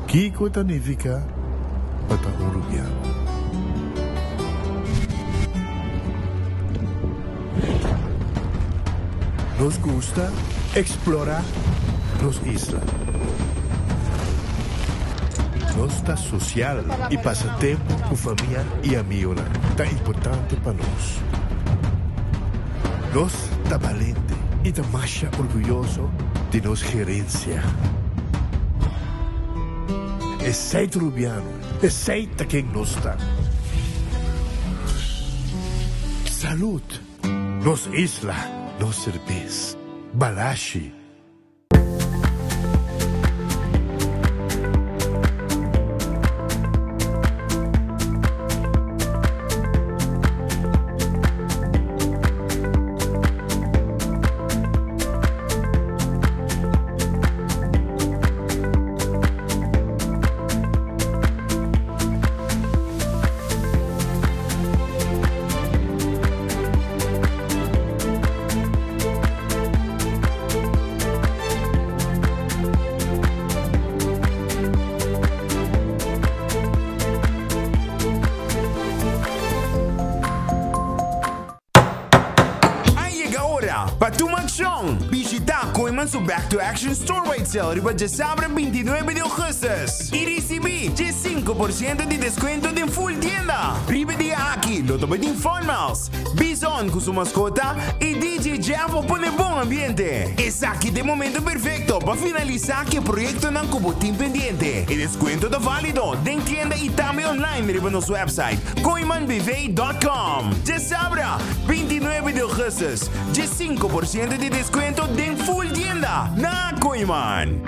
Kiko ta nifiká pa ta un rubiano? Nos gusta eksplorá nos isla. Nos ta sosial i pasa tempu ku famia i amigonan ta importante pa nos. Nos ta balente i ta masha orguyoso di nos gerensia. Esei ta Rubiano, esei ta ken nos ta. Salud! Nos isla, nos serbes. Balashi. A yega ora pa tuma akshon! Bishita Kooyman su Back to Action Store-wide Sale riba djasabra 29 di ougùstùs i risibí 5% di deskuento den ful tienda! Riba e dia aki lo ta bai tin Fun Miles, Bison ku su maskota i DJ Jeff pa pone bon ambiente. Esaki ta e momento perfekto pa finalisá ku e proyektonan ku bo tin pendiente. E deskuento ta válido den tienda i tambe online riba nos website kooymanbv.com. Djasabra, 29 di ougùstùs, 5% di deskuento den ful tienda na Kooyman.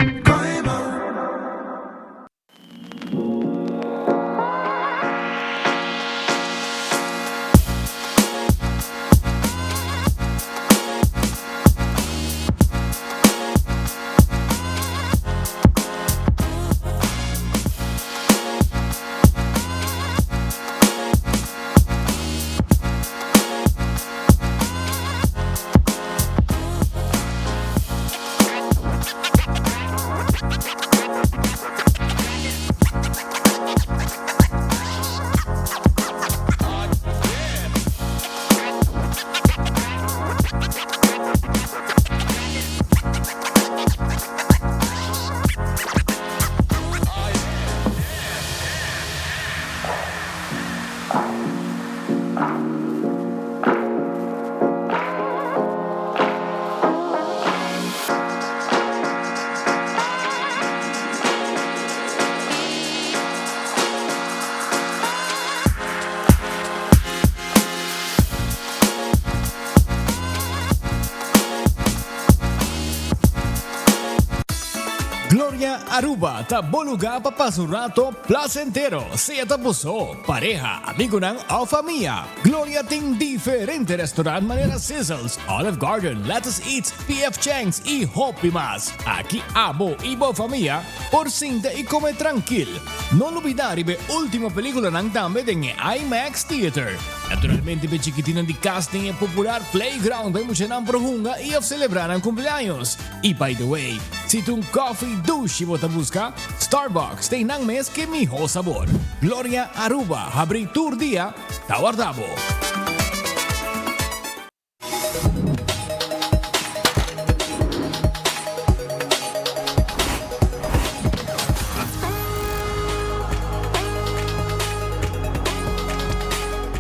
Gloria Aruba ta bo lugar pa pasa un rato placentero, sea ta bo so, pareha, amigonan of famia. Gloria tin diferente restaurant manera Sizzles, Olive Garden, Lettuce Eats, PF Chang's y hopi mas. Aki abo y bo famia por sinta y come trankil. No lubida riba e ultimo peliculanan tambe den e IMAX Theater. Naturalmente p'e chikitinnan di cas tin e popular playground pa e muchanan por hunga y of celebra nan cumpleaños. Y by the way, si ta un coffee dushi bo ta busca, Starbucks ta einan mes ke miho sabor. Gloria Aruba habri tur dia, ta warda bo.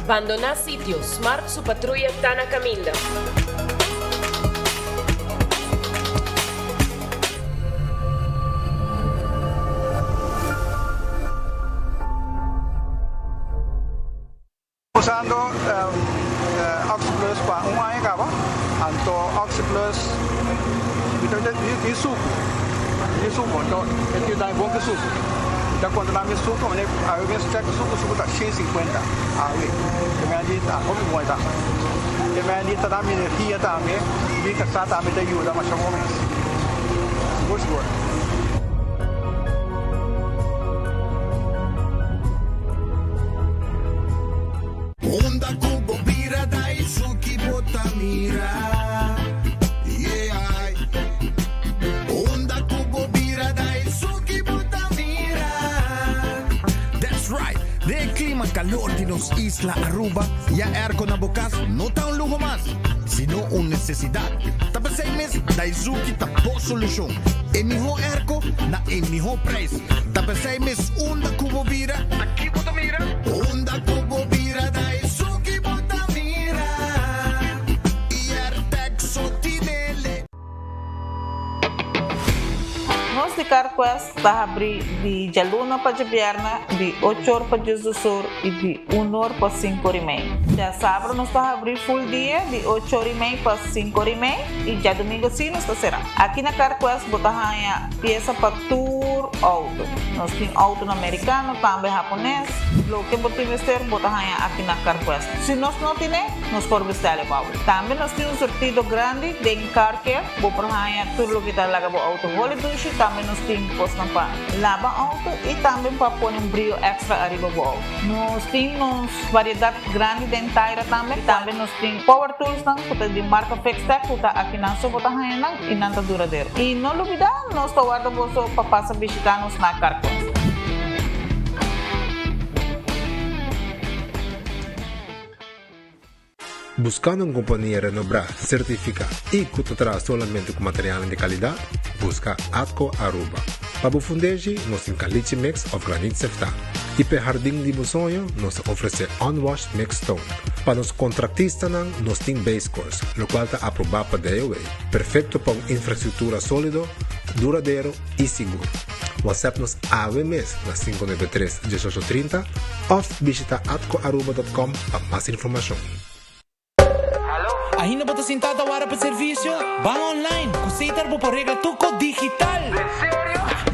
Bandoná sitio, Smart su patruya ta na kaminda. Usando Oxyplus pa un aña caba, anto Oxyplus mi ta mi sucu, mi sucu, anto e tin dami bon ki sucu. Mi ta controla mi sucu, awe mes check sucu, sucu ta 150 awe, te mea di ta hopi bon e ta. Te mea di ta dami energia tambe, mi casa tambe ta yuda masha bon mes, sigur sigur. Unda ku bo bira da esun ki bo ta mira, yeah. Unda ku bo bira da esun ki bo ta mira. calor di nos isla Aruba, ya airco na bo cas no ta un luho mas, sino un necesidad. Ta p'esey mes Daizuki ta bo solucion. E miho airco na e miho prijs. Ta p'esey mes unda cu bo bira, ta ki bo ta mira? Unda cu bo bira Daizuki bo ta mira. Y Airtec so tinele. Nos di CarQuest ta habri di djaluna pa djabièrnè di ocho or pa diesdos or i di un or pa sinku or i mei. Djasabra nos ta habri full dia di ocho or i mei pa sinku or i mei i djadumingu si nos ta será. Aki na CarQuest bo ta haña piesa pa tur outo. Nos tin outonan merikano, tambe hapones. Loke bo tin mester bo ta haña aki na CarQuest. Si nos no tine, nos por bestèl e pa bo. Tambe nos tin un surtido grandi den Car Care. Bo por haña tur loke ta laga bo outo holi dushi. Tambe nos tin kosnan pa laba outo i tambe pa pone un brio èkstra ariba bo outo. Nos tin nos variedat grandi den taira tambe. Tambe nos tin power toolsnan ku ta di marka Fixtech ku ta akinan so bo ta haña nan i nan ta duradero. I no lubidá, nos ta warda boso pa pasa bishitá nos na Car Quest. Buscando un compania renombra, certifica y cu ta traha solamente cu materialnan di calidad? Busca Atco Aruba. Pa bo fundeshi, nos tin caliche mix of granit seftá. Y p'e hardin di bo soño, nos ta ofrece unwashed mixed stone. Pa nos contractistanan, nos tin base course, locual ta aproba pa DOW. Perfecto pa un infrastructura solido, duradero y sigur. WhatsApp nos awe mes na 593 1830 of bishita atcoaruba.com pa mas informacion. Ainda bo ta sinta ta wara pa servicio? Ban online! Cu Setar bo por regla tur cos digital!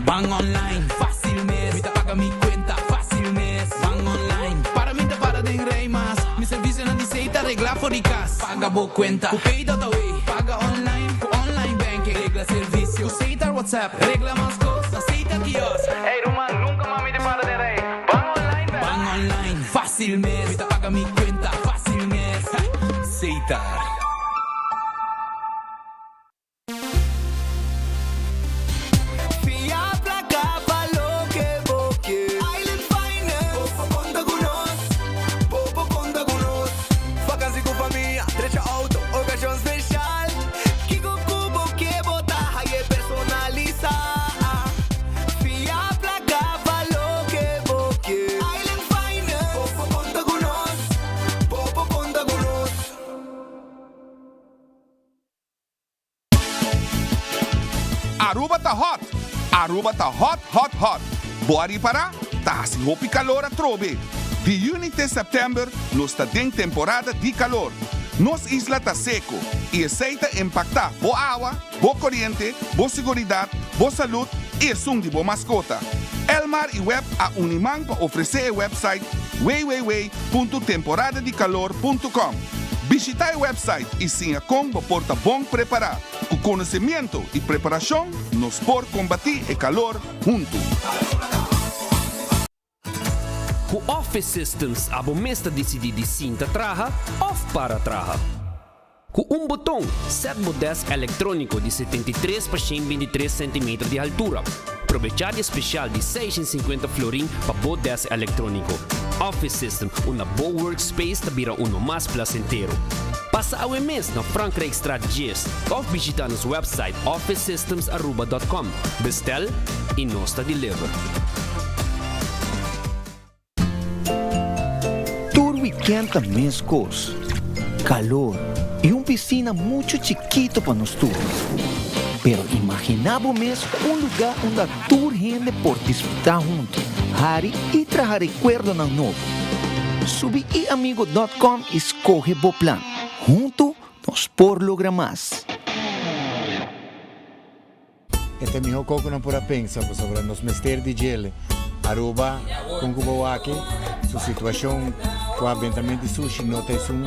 Ban online, facil mes! Mi ta paga mi cuenta, facil mes! Ban online, para mi ta para den rij mas! Mi servicionan di Setar regla for di cas! Paga bo cuenta cu Pay.awe! Paga online cu online banking! Regla servicio cu Setar WhatsApp! Regla mas cos na Setar kiosk! Ey ruman, nunca mas mi ta para den rij! Ban online bek! Ban online, facil mes! Mi ta paga mi cuenta, facil mes! Setar. Fia placa pa loke bo ke. Island Finance. Bo por conta cu nos. Bo por conta cu nos. Vakantie cu famia, drecha auto, ocasion special. Kico cu bo ke bo ta haye personalisa. Fia placa pa loke bo ke. Island Finance. Bo por conta cu nos. Bo por conta cu nos. Aruba ta hot! Aruba ta hot hot hot! Bo a ripara? Ta hasi hopi calor atrobe! Di juni te september nos ta den temporada di calor. Nos isla ta seco y esey ta impacta bo awa, bo coriente, bo siguridad, bo salud y esun di bo mascota. Elmar y web a uni man pa ofrece e website www.temporadadicalor.com. Bishita e website y siña con bo por ta bon prepara. Cu conocimiento y preparacion nos por combati e calor hunto. Cu Office Systems abo mes ta dicidi di sinta traha of para traha. Cu un boton, set bo desk electronico di 73 pa 123 centimeter di haltura. Probecha di e special di 650 florin pa bo desk electronico. Office System, unda bo workspace ta bira uno mas placentero. Pasa awe mes na Frankrijkstraat 10 of bishita nos website officesystemsaruba.com. Bestel y nos ta deliver. Tur weekend ta mescos, calor y un piscina mucho chikito pa nos tur. Pero imagina bo mes un lugar unda tur hende por disfruta hunto, hari y traha recuerdonan nobo. Subi iamigo dot com y scoge bo plan. Hunto nos por logra mas. E ta e miho ko ku nan por a pensa pasobra nos mester di djele. Aruba kon ku bo wak su situashon ku abentament di sushi no ta esun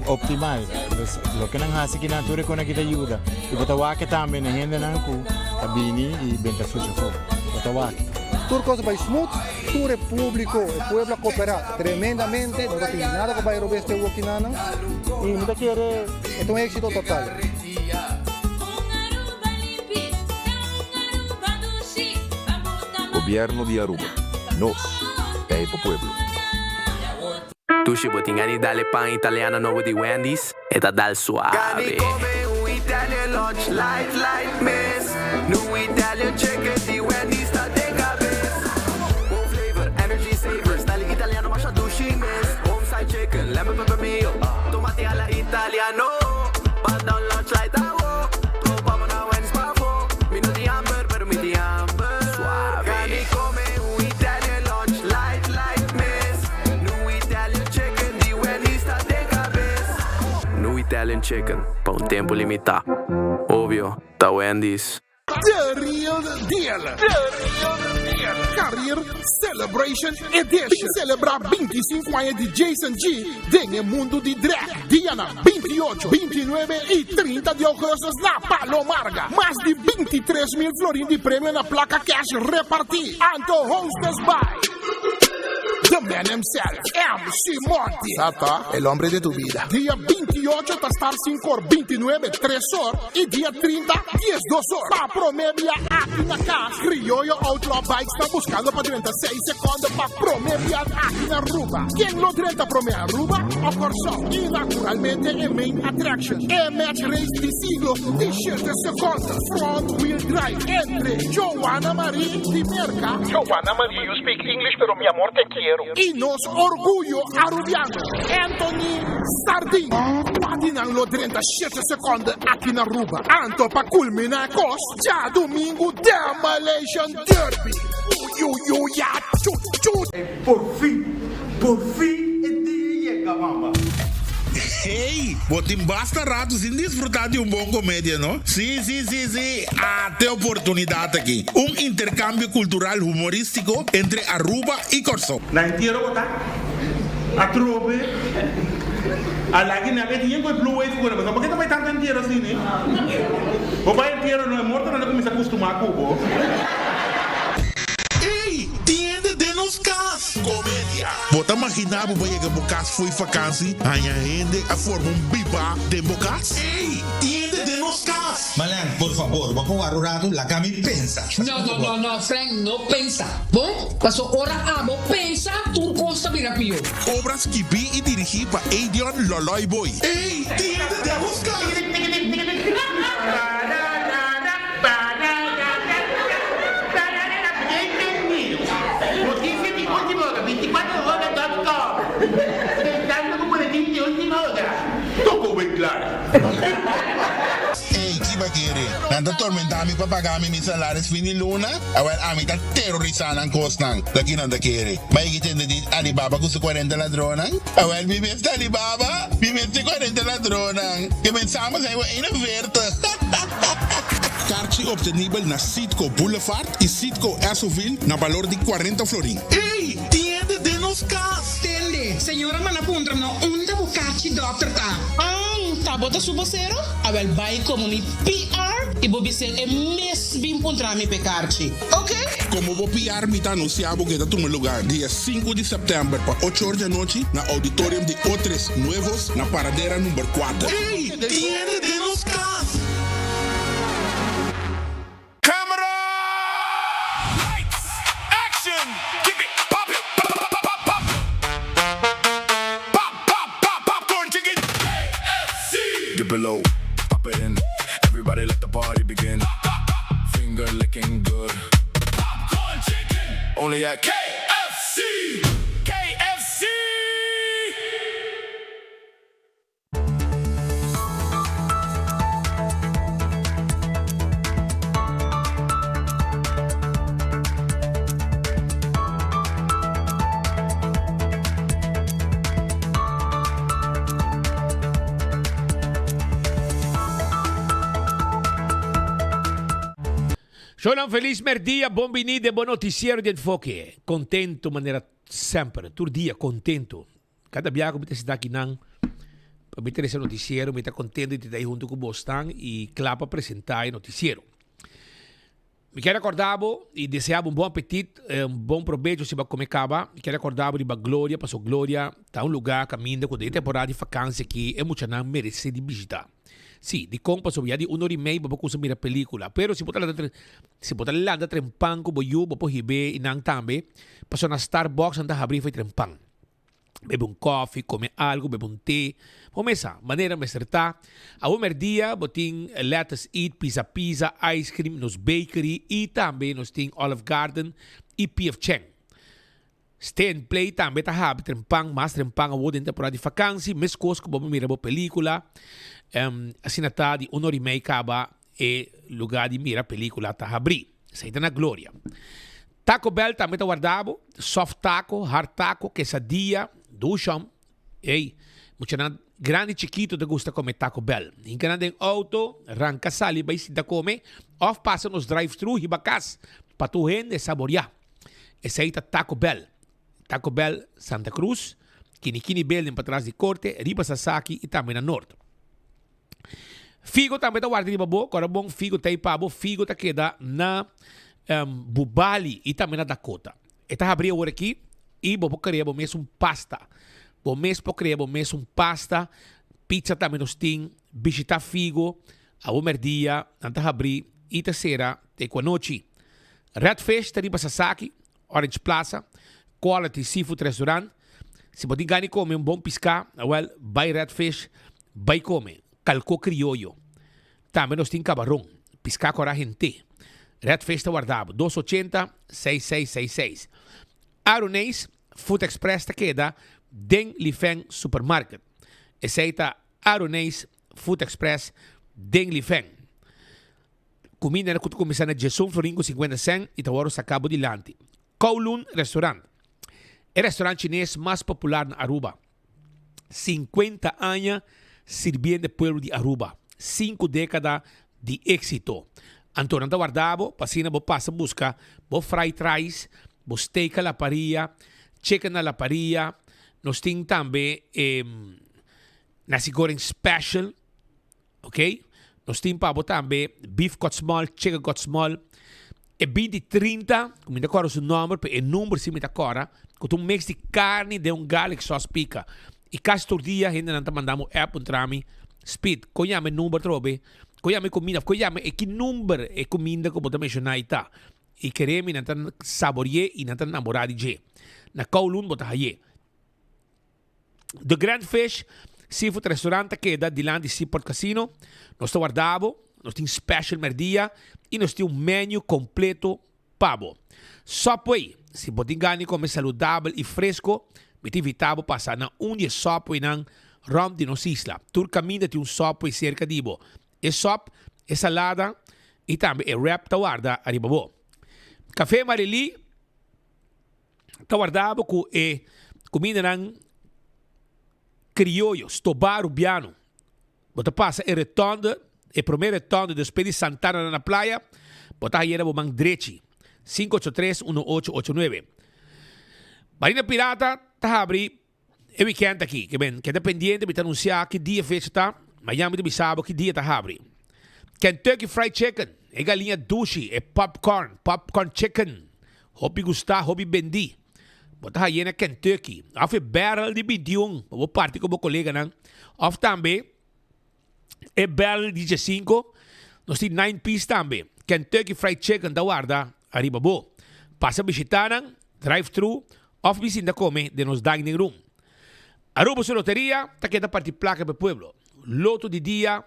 optimal. Pues loke nan hasi kinan tur e kon aki ta yuda. I bo ta wak tambe na hendenan ku ta bini i benta sushi afó. Bo ta wak. Tur kos a bai smooth, tur e publico, e pueblo a coopera tremendamente, no ta tin nada ku bai robes te wokinannan i mi ta kere e ta un exito total. Gobierno di Aruba. Nos, ta e pa pueblo. Dushi bo tin gana di dal e pan italiano nobo di Wendy's? E ta dal suave. Gani come un Italian lunch light light mes Nu Italian chicken di Wendy's ta den cabes Bon flavor, energy saver, style italiano masha dushi mes Home side chicken, lemon pepper mayo, tomate alla italiano Pan down lunch light awo, topa bo na Wendy's pafo Mi no tin hamber pero mi tin hamber Suave. Gani come un Italian lunch light light mes Nu Italian chicken di Wendy's ta den cabes. Nu Italian chicken pa un tempo limita. Obvio, ta Wendy's. The Real Deal! The Real Deal! Career Celebration Edition! Celebra 25 aña di Jason G den e mundo di drag. Dianan 28, 29 y 30 di augustus na Palo Marga. Mas di 23 mil florin di premio na placa cash reparti. Anto hostess by The man himself, MC Monty. Sata, el hombre de tu vida. Dia 28 ta start 5 or, 29 3 or y dia 30 12 or. Pa prome bia aki na cas, Criollo Outlaw Bikes ta buscando pa drenta 6 seconde pa prome bia aki na Aruba. Ken lo drenta prome Aruba o Corsou? Y naturalmente e main attraction, e match race di siglo di 7 seconde, front wheel drive entre Joanna Marie di Merca, Joanna Marie, you speak English pero mi amor te quiero. Y nos orguyo Arubiano, Anthony Sardin. Cua di nan lo drenta 7 seconde aki na Aruba? Anto pa culmina e cos, djadumingu Demolition Derby. Uyuyuya chu chu. Por fin, por fin e dia yega, mama. Hey, bo tin basta rato sin disfruta di un bon comedia, no? Si, si, si, si, ate oportunidad aki. Un intercambio cultural humoristico entre Aruba y Corsou. Na entiero bo ta atrobe a lagi nan e tin ku e blue wave ku nan pasobra pake ta bai tantu entiero asina bo bai entiero no e mortonan ta kuminsa kustumá ku bo. Ey, tin hende den nos kas! Komedia. Bo ta maginá bo bai yega bo kas fo'i fakansi, haña hende a forma un bibá den bo kas? Ey, tin hende den nos kas! Marlene, por fabor, bo por wak un ratu, laga mi pensa. No, no, no, no, Frank, no pensa. Bon, paso ora abo pensa, tur kos ta bira pió. Obra skibí i dirigí pa Edion Loloy Boy. Ey, tin hende den nos kas! Noticia di ultima ora, 24 hora dot com Presentando cu boletin di ultima ora. Toko wei klaar. Ey, ki ba kere? Nan ta tormenta mi pa paga mi mi salaris fin di luna? Awel, ami ta terorisa nan kosnan. Ta ki nan ta kere? Ba yegi tende di Alibaba ku su kuarenta ladronnan? Awel, mi mes ta Alibaba, mi mes ta e kuarenta ladronnan. Ke mensamos ei bo 41. Karchi obtenibel na Citgo Boulevard y Citgo Essoville na balor di 40 florin. Ey! Tin hende den nos cas! Tende, señora manda puntra no unda bo karchi dokter ta. An, ta bo ta su bosero? Awel bai komo mi PR i bo bis'é e mes bin puntra mi p'e karchi. Ok? Komo bo PR mi ta anunsiá bo ke ta tuma lugar dia sinku di sèptèmber pa ocho or di anochi na Auditorium di Otres Nuevos na Paradera number kuater. Ey! Tin hende den nos kas! Camera! Lights! Action! Keep it poppin'! Pop pop pop pop! Pop pop pop popcorn chicken! KFC! Dip it low, pop it in. Everybody let the party begin. Finger licking good. Popcorn chicken! Only at KFC! KFC! Shonan felis merdia, bon bini den bo noticiero di Enfoke. Contento manera semper, tur dia contento. Kada biaha ku mi ta sinta akinan pa mi trese notisiero, mi ta kontento di ta ei huntu ku bosnan i kla pa presentá e notisiero. Mi kier rekordá bo i deseá bo un bon apetit, un bon probecho si bo a kome kaba. Mi kier rekordá bo riba Gloria, pasobra Gloria ta un lugá kaminda ku den e temporada di fakansia aki e muchanan meresé di bishitá. Sí, dikon? Pasobra ya di un ora i mei bo por kusa mira pelíkula. Pero si bo ta lanta si bo ta lanta trempan ku bo yu, bo por hib'é i nan tambe, pasobra na Starbucks nan ta habrí for e trempan. Bebe un koffie, come algo, bebe un te. Bo mesa, manera mester ta. Awo merdia bo tin Let Us Eat, Pizza Pizza, Ice Cream, nos Bakery y tambe nos tin Olive Garden y PF Chang. Stay and Play tambe ta habi trempan, mas trempan awo den temporada di vakantie, mescos cu bo mira bo pelicula. Asina ta di un ora y mei caba e lugar di mira pelicula ta habri. Esey ta na Gloria. Taco Bell tambe ta warda bo, soft taco, hard taco, quesadilla, dusham. Ey, muchanan grandi y chikito ta gusta come Taco Bell. Hinca nan den auto, ranca sali bay sinta come of pasa nos drive thru hiba cas pa tur hende saboria. Esey ta Taco Bell. Taco Bell Santa Cruz, Kini Kini Building patras di Corte, riba Sasaki y tambe na Noord. Figo tambe ta warda riba bo, kòrda bon figo ta ei pa bo, figo ta keda na Bubali i tambe na Dakota. E ta habri awor aki i bo por krea bo mes un pasta. Bo mes por krea bo mes un pasta, pizza tambe nos tin, bishita Figo awo mèrdia, nan ta habri i ta sera te ku anochi. Red Fish ta riba Sasaki, Orange Plaza, Quality Seafood Restaurant. Si bo tin gana di kome un bon piská, awèl bai Red Fish Bai kome kalko krioyo. Tambe nos tin kabaron, piská kora hent'é. Red Fish ta warda bo, dos ochenta, seis seis seis seis. Aruneis Food Express ta keda den Lifeng Supermarket. Esei ta Aruneis Food Express den Lifeng. Kuminda ku ta kuminsá na diesun florin ku sinkuenta sèn i ta wòrdu saká bo dilanti. Kowloon Restaurant, e restaurant chines mas popular na Aruba. 50 aña sirbiendo e pueblo di Aruba. Sinku dékada di éksito. Anto nan ta warda bo pa asina bo pasa buska bo fried rice, bo steak a la parilla, chicken a la parilla. Nos tin tambe e nasi goreng special, ok. Nos tin pa bo tambe beef got small, chicken got small. E 20 30, ku mi ta kòrda su nòmber, pero e number si mi ta kòrda, ku ta un mix di karni den un garlic sauce pika. I kasi tur dia hendenan ta manda mi un app puntra mi, Speed, kon yama e number atrobe? Kon yama e kuminda? Of kon yama e ki number e kuminda ku bo ta menshoná ei ta? I kere mi nan ta sabori'é i nan ta namorá di dje. Na Kowloon bo ta hay'é. The Grand Fish Seafood Restaurant ta keda dilanti Seaport Casino. Nos ta warda bo, nos tin special merdia y nos tin un menu completo pa bo. Subway, si bo tin gana di come saludabel y fresco, mi ta invita bo pasa na un di e Subwaynan rond di nos isla. Tur caminda tin un Subway cerca di bo. E sop, e salada y tambe e wrap ta warda ariba bo. Café Marily. Ta warda bo ku e kumindanan krioyo, stobá rubiano. Bo ta pasa e retònde, e promé retònde despues di Santana na Playa, bo ta hayena bo man drechi, 583 1889. Marina Pirata ta habri E weekend aki, ke men keda pendiente, mi ta anunsiá ki dia fecha ta, mañan mi ta bisa bo ki dia ta habri. Kentucky Fried Chicken, e galiña dushi, e popcorn, popcorn chicken, hopi gustá, hopi bendí. Bo ta haye na Kentucky, òf e barrel di bintiun pa bo parti ku bo koleganan, òf tambe e barrel di diesinko, nos tin nine piece tambe. Kentucky Fried Chicken ta warda ariba bo. Pasa bishitá nan, drive thru, Of mi sinta come den nos dining room. Aruba su loteria ta keda parti placa pa e pueblo. Loto di dia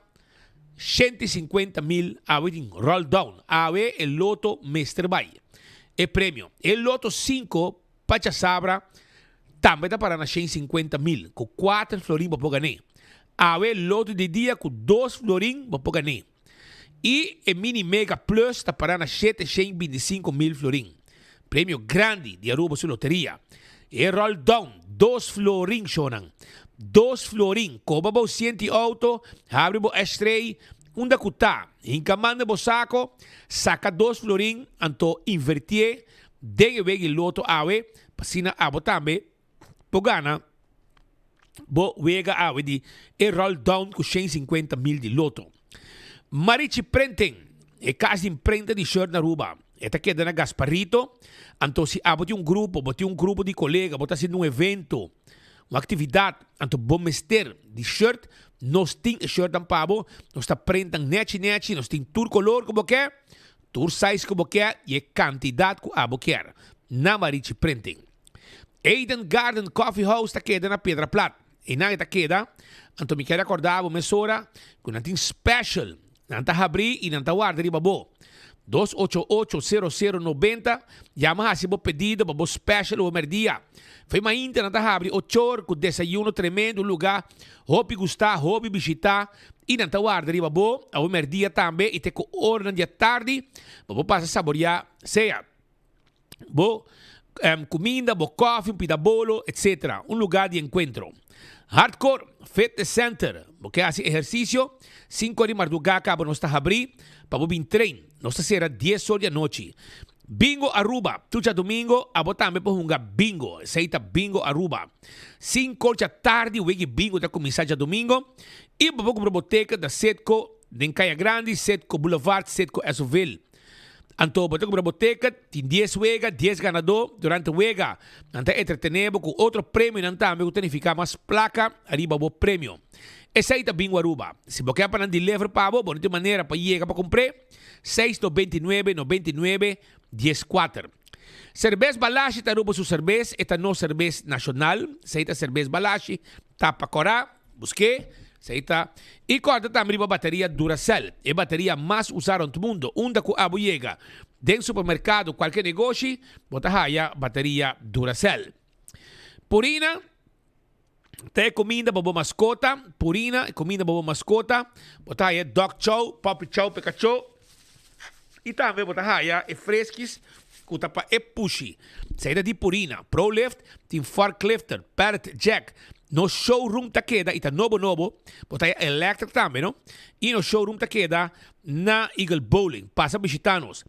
150 mil awe tin roll down. Awe e loto mester bay. E premio. E loto 5 pa djasabra tambe ta para na 150 mil cu 4 florin bo por gane. Awe loto di dia cu 2 florin bo por gane. Y e Mini Mega Plus ta para na 725 mil florin. Premio grandi di Aruba su loteria. E roll down, dos florin shonan. Dos florin. Coba bo sienti auto, habri bo ashtray, unda cu ta. Hinca man den bo saco, saca dos florin, anto invertie den e wegi loto awe, pa asina abo tambe bo gana bo wega awe di e roll down ku 150 mil di loto. Marichi Printing, e kas di imprenta di shirt na Aruba. E ta keda na Gasparito. Anto si abo tin un grupo, bo tin un grupo di kolega, bo ta haciendo un evento, un actividad, anto bo mester di shirt, nos tin e shirtnan pa bo. Nos ta printan nechi nechi, nos tin tur color ku bo ke, tur size ku bo ke y e cantidad ku abo kier. Na Marichi Printing. Eden Garden Coffee House ta keda na Piedra Plat. Einan e ta keda, anto mi kier acorda bo mesora cu nan tin special. Nan ta habri y nan ta warda riba bo. 288 00 90 Yama haci bo pedido pa bo special o merdia. Fey mainta nan ta habri ochor cu desayuno tremendo, un luga hopi gusta, hopi bishita y nan ta warda riba bo awe merdia tambe y te cu oranan di atardi pa bo pasa saboria sea bo cuminda, bo koffie, un pida bolo, etc. Un lugar di encuentro. Hardcore Fitness Center, bo ke haci ehercicio, cinco di marduga caba nos ta habri pa bo bin train. Nos ta cera dies or di anochi. Bingo Aruba, tur djadomingo abo tambe por hunga bingo. Esey ta Bingo Aruba. Cinco or djatardi wegi bingo ta cuminsa djadomingo y bo por cumpra bo ticket na Citgo den Caya Grandi, Citgo Boulevard, Citgo Esoville. Anto bo ta kumpra bo ticket, tin dies wega, dies ganadó. Durante wega nan ta entretené bo ku otro premionan tambe ku ta nifiká mas plaka ariba bo premio. Esei ta Bingo Aruba. Si bo ke pa nan deliver pa bo, bo no tin manera pa yega pa kumpr'é, seis 99 99 dies kuater. Serbes Balashi ta Aruba su serbes, e ta nos serbes nashonal. Esei ta Serbes Balashi, tapa kòrá. Busk'é, esei ta. I kòrda tambe riba bateria Duracell, e bateria mas usá rònt mundu. Unda ku abo yega, den supermerkado, kualke negoshi, bo ta haya bateria Duracell. Purina ta e kuminda pa bo maskota. Purina, e kuminda pa bo maskota. Bo ta haya dog chow, puppy chow pa e kachó. I tambe bo ta haya e freskis ku ta pa e pushi. Esei ta di Purina. Prolift tin forklifter, pallet jack. Nos showroom ta keda i ta nobo nobo. Bo ta haya electric tambe no. I nos showroom ta keda na Eagle Bowling. Pasa bishita nos.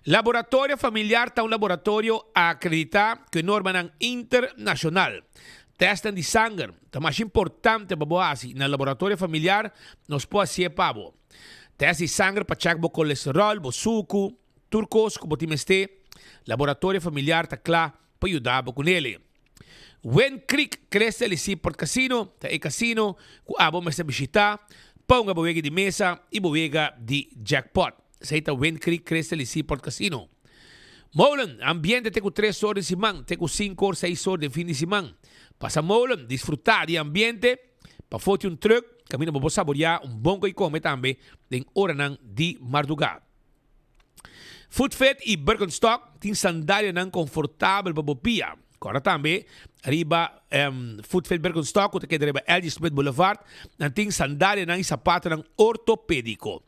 Laboratorio Familiar ta un laboratorio akreditá ku e normanan internashonal. Tèstnan di sanger ta masha importante pa bo hasi. Na Laboratorio Familiar nos por hasié pa bo. Test di sanger pa chèk bo kolesteròl, bo suku, tur kos ku bo tin mester. Laboratorio Familiar ta kla pa yuda bo ku nele. Wind Creek Crystal y Seaport Casino ta e kasino ku abo mester bishitá pa hunga bo wega di mesa i bo wega di jackpot. Esei ta Wind Creek Crystal y Seaport Casino. Molen, ambiente te ku tres or di siman, te ku sinku or, seis or den fin di siman. Pasa Molen, disfrutá di e ambiente. Pafó tin un truck kaminda bo por saboreá un bon koi kome tambe den oranan di mardugá. Footfit i Birkenstock tin sandalianan konfortabel pa bo pia. Kòrda tambe riba Footfit Birkenstock ku ta keda riba LG Smith Boulevard, nan tin sandalianan i sapatonan ortopédiko.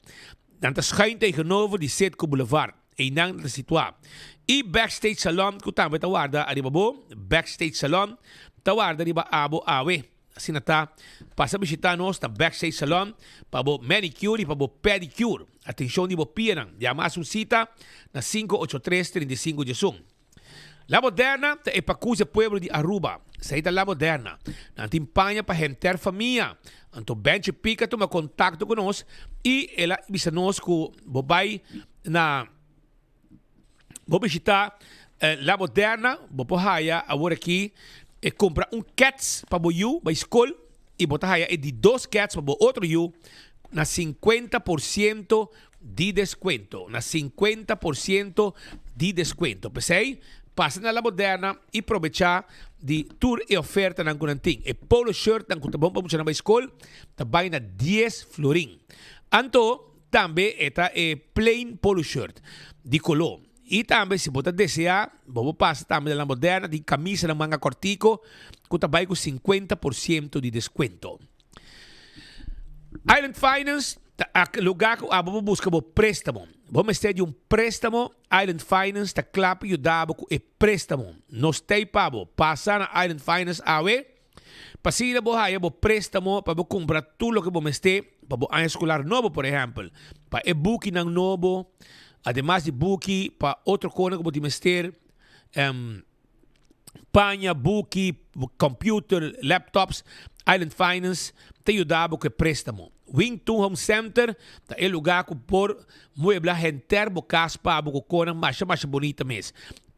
Nan ta schuin tegenover di Citgo Boulevard. Einan ta situá. I Backstage Salon ku tambe ta warda ariba bo. Backstage Salon ta warda riba abo awe. Asina ta, pasa bishitá nos na Backstage Salon pa bo manicure i pa bo pedicure. Atenshon di bo pianan. Yama hasi un sita na 583 35 diesun. La Moderna ta e pakus e pueblo di Aruba. Esei ta La Moderna. Nan tin paña pa henter famia. Anto Benchi Pica tuma contacto cu nos y el a bisa nos cu bo bay na bo bishita La Moderna, bo por haya awor aki e cumpra un kets pa bo yu bay scol y bo ta haya e di dos kets pa bo otro yu na 50% di descuento, na 50% di descuento. P'esei, pasa na La Moderna y probecha di tur e ofertanan cu nan tin. E polo shirtnan cu ta bon pa muchanan bay scol ta bay na dies florin. Anto, tambe e ta e plain polo shirt di colo. Y tambe si bo ta desea, bo por pasa tambe na La Moderna, tin camisanan manga cortico cu ta bay cu 50% di descuento. Island Finance ta e lugar ku abo por buska bo préstamo. Bo mester di un préstamo, Island Finance ta kla pa yuda bo ku e préstamo. Nos t'ei pa bo. Pasa na Island Finance awe pa asina bo haya bo préstamo pa bo kumpra tur loke bo mester pa bo aña skolar nobo, por ehèmpel, pa e bukinan nobo, ademas di buki, pa otro kosnan ku bo tin mester. Paña, buki, computer, laptops, Island Finance ta yuda bo ku e préstamo. Wing Tun Home Center ta e lugá ku por muebla henter bo kas pa bo ku konan masha masha bunita mes.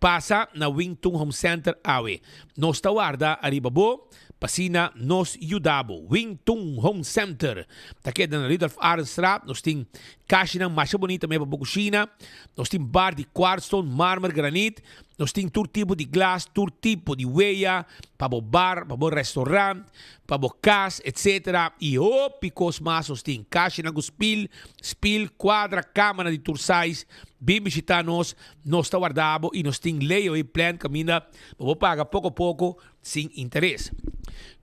Pasa na Wing Tun Home Center awe. Nos ta warda ariba bo pa asina nos yuda bo. Wing Tun Home Center ta keda na Rudolf Arendstraat. Nos tin kashinan masha bunita me pa bo kushina. Nos tin bar di kwartstone, marmer, granit. Nos tin tur tipo di glas, tur tipo di weya pa bo bar, pa bo restaurant, pa bo kas, etc. I hopi kos mas nos tin. Kashinan ku spil, spil, kuadra, kamanan di tur size. Bin bishita nos. Nos ta warda bo y nos tin layaway plan caminda pa bo paga poco poco sin interes.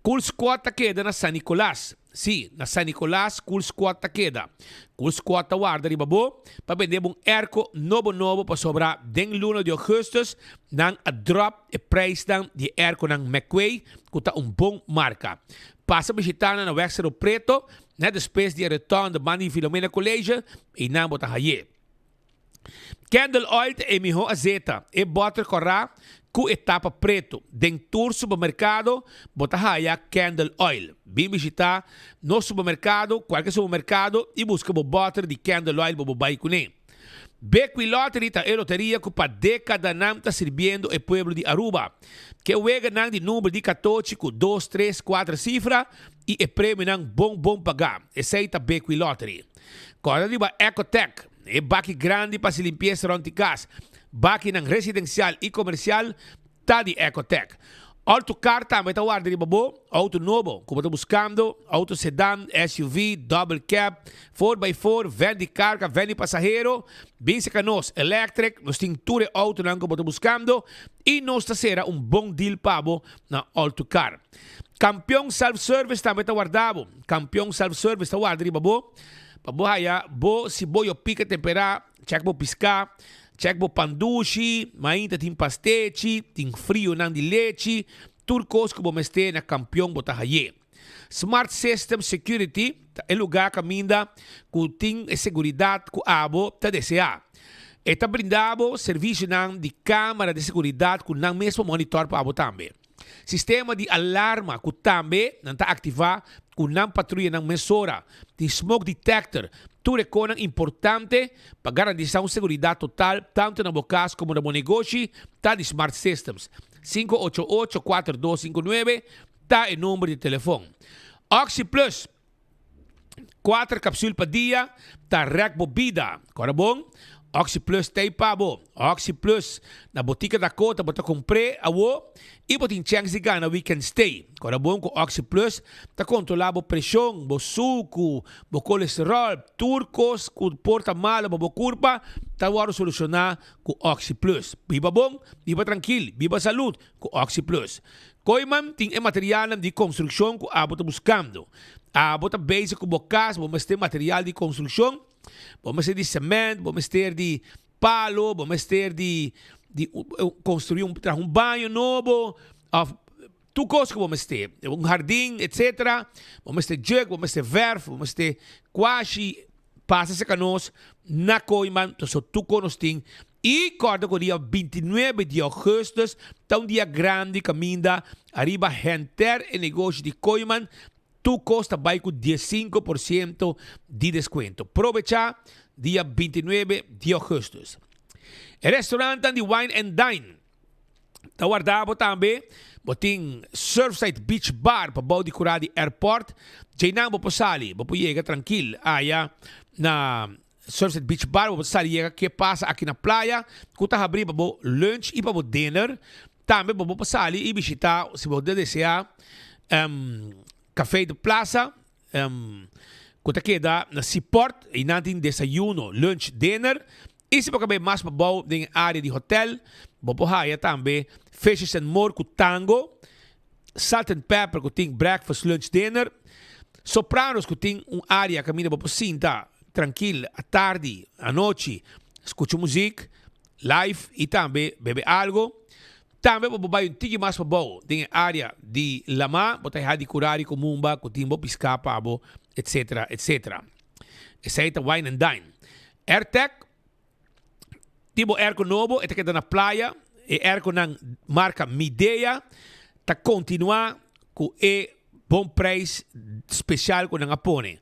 Cool Squad ta keda na San Nicolas. Si, na San Nicolas Cool Squad ta keda. Cool Squad ta warda riba bo pa bende bo un airco nobo nobo pasobra den luna di augustus nan a drop e prijsnan di e airconan McQuay cu ta un bon marca. Pasa bishita nan na Weg Cerro Preto net despues di e rotonde banda di Filomena College y nan bo ta haye. Candle oil ta e mihó azeta, e bòter kòrá ku e tapa pretu. Den tur supermerkado bo ta haya candle oil. Bin bishitá nos supermerkado, kualke supermerkado, i buska bo bòter di candle oil pa bo bai kuné. Bequi Lottery ta e loteria ku pa dékadanan ta sirbiendo e pueblo di Aruba. Ke weganan di number di katochi ku dos, tres, kuater sifra i e premionan bon bon pagá. Esei ta Bequi Lottery. Kòrda riba Ecotec, e baki grandi pa hasi limpiesa rònt di kas. Bakinan residensial i komersial ta di Ecotec. Outo kar tambe ta warda riba bo, outo nobo ku bo ta buskando, outo sedan, SUV, double cab, four by four, vèn di karga, vèn di pasahero, bin serka nos, electric, nos tin tur e outonan ku bo ta buskando i nos ta sera un bon deal pa bo na Outo Kar. Kampion Self Service tambe ta warda bo. Kampion Self Service ta warda riba bo pa bo haya bo si bo yo pika temperá, chèk bo piská, chèk bo pan dushi, mainta tin pastechi, tin frionan di lechi, tur kos ku bo mester na Kampion bo ta hay'é. Smart System Security ta e lugá kaminda ku tin e seguridat ku abo ta deseá. E ta brinda bo servisionan di kámara di seguridat ku nan mes por monitor pa abo tambe. Sistema di alarma ku tambe nan ta aktivá ku nan patruyanan mesora. Tin smoke detector, tur e konan importante pa garantisá un seguridat total tantu na bo kas komo na bo negoshi ta di Smart Systems. 588 4259 ta e number di telefon. OxyPlus. Kuater kapsul pa dia ta rèk bo bida. Kòrda bon, Oxi Plus t'ei pa bo. Oxi Plus na Botica Dakota bo ta kumpr'é awo i bo tin chèns di gana weekend stay. Kòrda bon ku Oxi Plus ta kontrolá bo preshon, bo suku, bo kolesteròl, tur kos ku por ta malu pa bo kurpa ta wòrdu solushoná ku Oxi Plus. Biba bon, biba trankil, biba salud ku Oxi Plus. Kooiman tin e materialnan di konstrukshon ku abo ta buskando. Abo ta bezig ku bo kas, bo mester material di konstrukshon, bo mester di semènt, bo mester di palo, bo mester di di konstruí un traha un baño nobo òf tur kos ku bo mester, un hardin etsetera, bo mester jùk, bo mester vèrf, bo mester kuashi, pasa serka nos na Kooiman, pasobra tur kos nos tin I kòrda ku dia bintinuebe di ougùstùs ta un dia grandi kaminda ariba henter e negoshi di Kooiman tur kos ta bai ku diesinko por siento di deskuento. Probechá dia bintinuebe di ougùstùs. E restaurantnan di Wine and Dine ta warda bo tambe. Bo tin Surfside Beach Bar pa bou di kurá di airport. Djeinan bo por sali, bo por yega trankil aya na Surfside Beach Bar, bo por sali yega ke pasa aki na playa ku ta habrí pa bo lunch i pa bo dinner. Tambe bo por sali i bishitá, si bo ta deseá, Café de Plaza ku ta keda na Seaport. Einan tin desayuno, lunch, dinner. I si bo ka bai mas pabou den e área di hotel, bo por haya tambe Fishes and More ku tango, Salt and Pepper ku tin breakfast, lunch, dinner, Sopranos ku tin un área kaminda bo por sinta trankil atardi, anochi, skucha muzik live i tambe bebe algo. Tambe bo por bai un tiki mas pabou den e área di lamá, bo ta haya di Curari ku Mumba ku tin bo piská pa bo, etsetera, etsetera. Esei ta Wine and Dine. Airtec tin bo airco nobo, e ta keda na playa. E airconan marca Midea ta continua cu e bon prijs special cu nan a pone.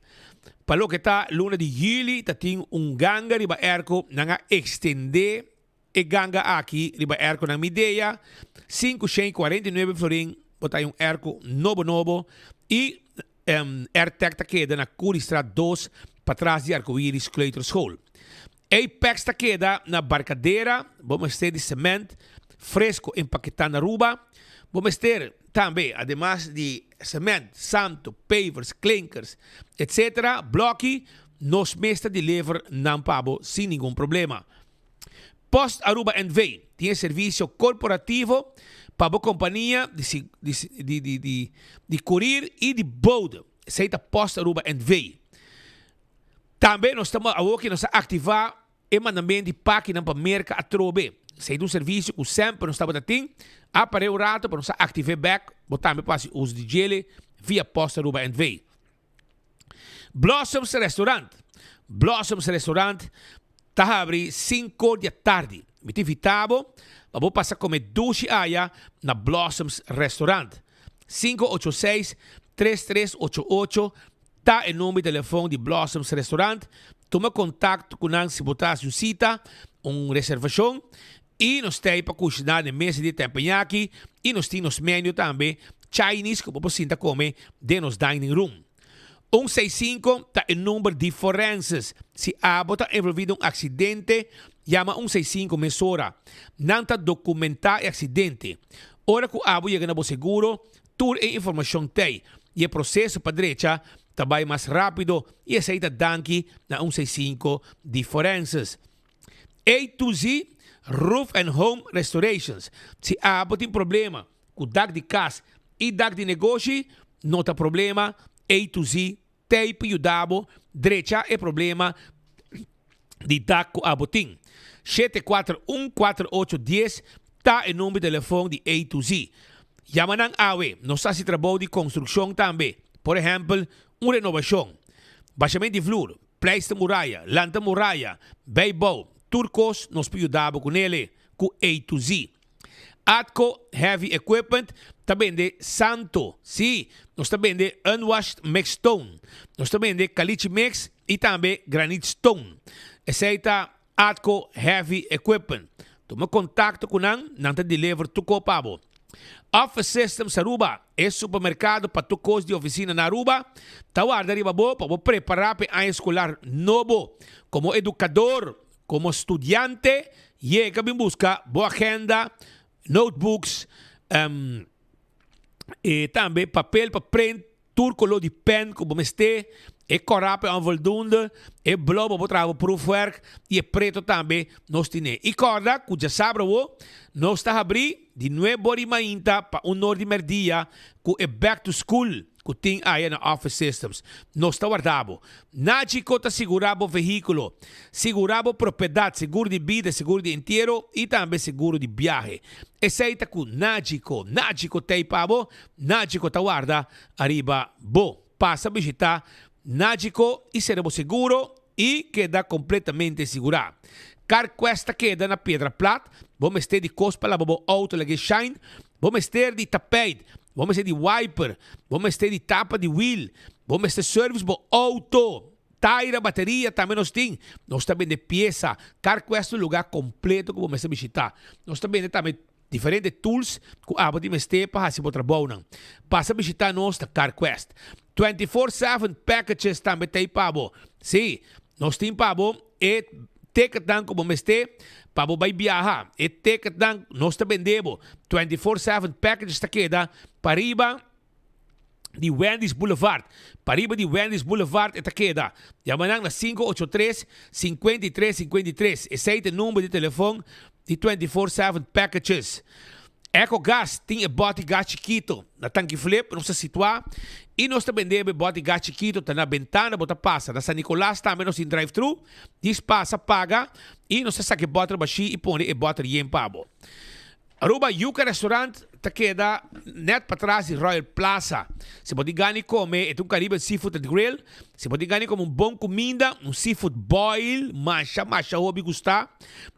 Pa loke ta luna di juli ta tin un ganga riba airco, nan a extende. E ganga aki riba airconan Midea, 549 florin, bo ta hay un airco nobo nobo y Airtec ta keda na Curiestraat 2 patras di Arcoiris Kleuterschool. Apex ta keda na Barcadera, bo mester di cement fresco empaketá na Aruba. Bo mester tambe ademas di cement, santo, pavers, klinkers, etc. Bloki, nos mes ta deliver nan pa bo sin ningun problema. Post Aruba NV tin e servisio korporativo pa bo kompania di kurir i di bode. Esei ta Post Aruba NV. Tambe nos ta awoki nos a aktivá e mandament di pakinan pa Merka atrobe. Esei ta un servisio ku semper nos tabata tin. A par'é un rato pero nos a aktiv'é bèk. Bo tambe por hasi uso di djele via Post Aruba NV. Blossoms Restaurant. Blossoms Restaurant ta habri 5 di atardi. Mi ta invita bo pa bo pasa come dushi aya na Blossoms Restaurant. 586 3388 ta e number di telefon di Blossoms Restaurant. Tuma contacto cu nan si bo ta haci un cita, un reservacion. Y nos ta ey pa cushina den mesa di teppanyaki y nos tin nos menu tambe Chinese cu bo por sinta come den nos dining room. Un seis cinco ta e number di forenses. Si abo ta envolvi den un accidente, yama un seis cinco mesora. Nan ta documenta e accidente. Ora cu abo yega na bo seguro, tur e informacion t'ey y e proceso pa drecha ta bay mas rapido y esey ta danki na un seis cinco di forenses. A to Z Roof and Home Restorations. Si abo tin problema ku dak di kas i dak di negoshi, no ta problema, A to Z t'ei pa yuda bo drecha e problema di dak ku abo tin. 741 48 dies ta e number di telefon di A to Z. Yama nan awe, nos ta hasi trabou di konstrukshon tambe, por ehèmpel un renobashon, bashament di vloer, Pleister muraya, lanta muraya, bijbouw, tur kos nos por yuda bo ku nele, ku A to Z. Atco Heavy Equipment ta bende santo, sí, nos ta bende unwashed mixed stone, nos ta bende caliche mix y tambe granite stone. Esey ta Atco Heavy Equipment. Tuma contacto cu nan, nan ta deliver tur cos pa bo. Office Systems Aruba, e supermercado pa tur cos di oficina na Aruba, ta warda riba bo pa bo prepara pa e aña escolar nobo. Como educador, como studiante, yega bin busca bo agenda, notebooks, e tambe papel pa print, Tur color di pen cu bo mester, e cora pa e onvoldoende, e blauw pa bo traha bo proefwerk y e preto tambe nos tine. Y corda cu djasabra awo nos ta habri di nuebe ora di mainta pa un or di merdia cu e back to school cu tin aya na Office Systems. Nos ta warda bo. Nagico ta sigura bo vehiculo, sigura bo propiedad, seguro di bida, seguro di entiero y tambe seguro di biahe. Esey ta cu Nagico. Nagico t'ey pa bo. Nagico ta warda ariba bo. Pasa bishita Nagico y sera bo seguro y keda completamente sigura. CarQuest ta keda na Piedra Plat. Bo mester di cos pa laba bo auto lag'e shine. Bo mester di tapijt. Bo mester di wiper. Bo mester di tapa di wiel. Bo mester service bo auto. Taira, bateria tambe nos tin. Nos ta bende pieza. CarQuest ta un lugar completo cu bo mester bishita. Nos ta bende tambe Diferente tools ku abo tin mester pa hasi bo trabounan. Pasa bishita nos na CarQuest. 24/7 packages tambe ta ei pa bo. Sí, nos tin pa bo e ticketnan ku bo mester pa bo bai biaha. E ticketnan nos ta bende bo. 24/7 packages ta keda pariba di Wendy's Boulevard. Pariba di Wendy's Boulevard e ta keda. Yama nan na 583 53 53. Esei ta e number di telefon di 24/7 Packages. Eco Gas tin e bòti gas chikito na Tanki Flip nos ta situá i nos ta bende bo e bòti gas chikito ta na bentana bo ta pasa. Na San Nicolas tambe nos tin drive thru. Djis pasa paga i nos ta saka e bòter bashí i pone e bòter yen pa bo. Aruba Yuca Restaurant ta keda net patras di Royal Plaza. Si bo tin gana di come, e ta un Caribbean Seafood and Grill. Si bo tin gana di come un bon cuminda, un seafood boil, masha masha hopi gusta.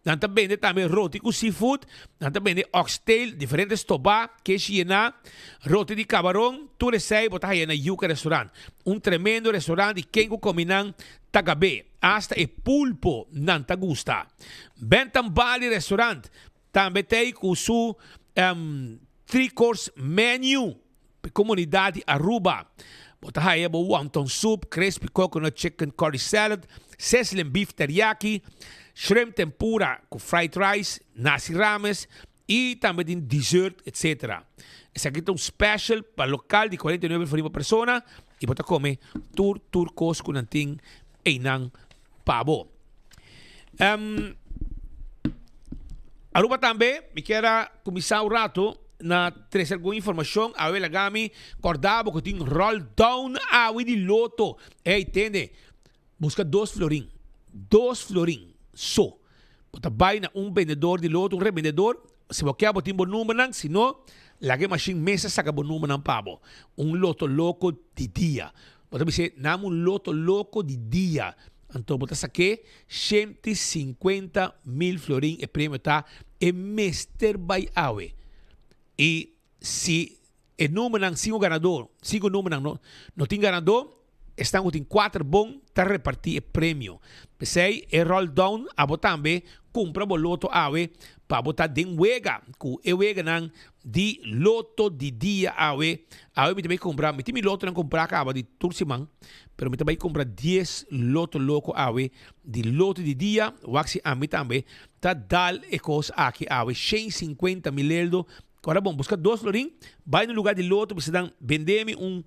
Nan ta bende tambe roti cu seafood, nan ta bende oxtail, diferente stoba, keshi yena, roti di cabaron, tur esey bo ta haya na Yuca Restaurant. Un tremendo restaurant y ken cu come nan ta gab'e. Hasta e pulpo nan ta gusta. Bentham Bali Restaurant tambe t'ei ku su three course menu pa e komunidat di Aruba. Bo ta haya bo wonton soup, crispy coconut chicken curry salad, sizzling beef teriyaki, shrimp tempura ku fried rice, nasi rames y tambe tin dessert etc. Esaki ta un special pa local di 49 florin pa persona y bo ta come tur tur cos cu nan tin eynan pa bo. Um, Aruba tambe, mi kier a cuminsa un rato na trece algun informacion. Awe laga mi corda bo cu tin roll down awe di loto. Ey, tende, Busca dos florin, dos florin so. Bo ta bay na un bendedor di loto, un rebendedor, si bo kier bo tin bo numbernan, si no, laga e mashin mes a saca bo numbernan pa bo. Un loto loco di dia. Bo ta bis'é, Nami un loto loco di dia. Anto bo ta sak'é 150 mil florin, e premio ta, e mester bay awe. Y Si e numbernan sin un ganador, sin ku numbernan no no tin ganador, esnan ku tin kuater bon ta repartí e premio. P'esei e roll down abo tambe kumpra bo loto awe pa bo ta den wega ku e weganan di loto di dia awe. Awe mi ta bai kumpra, mi tin mi lotonan kumprá kaba di tur siman, pero mi ta bai kumpra dies loto loko awe di loto di dia, wak si ami tambe ta dal e kos aki awe, 150 mil eldo. Ora bon, buska dos florin, bai na lugar di loto, bisa nan, bende mi un,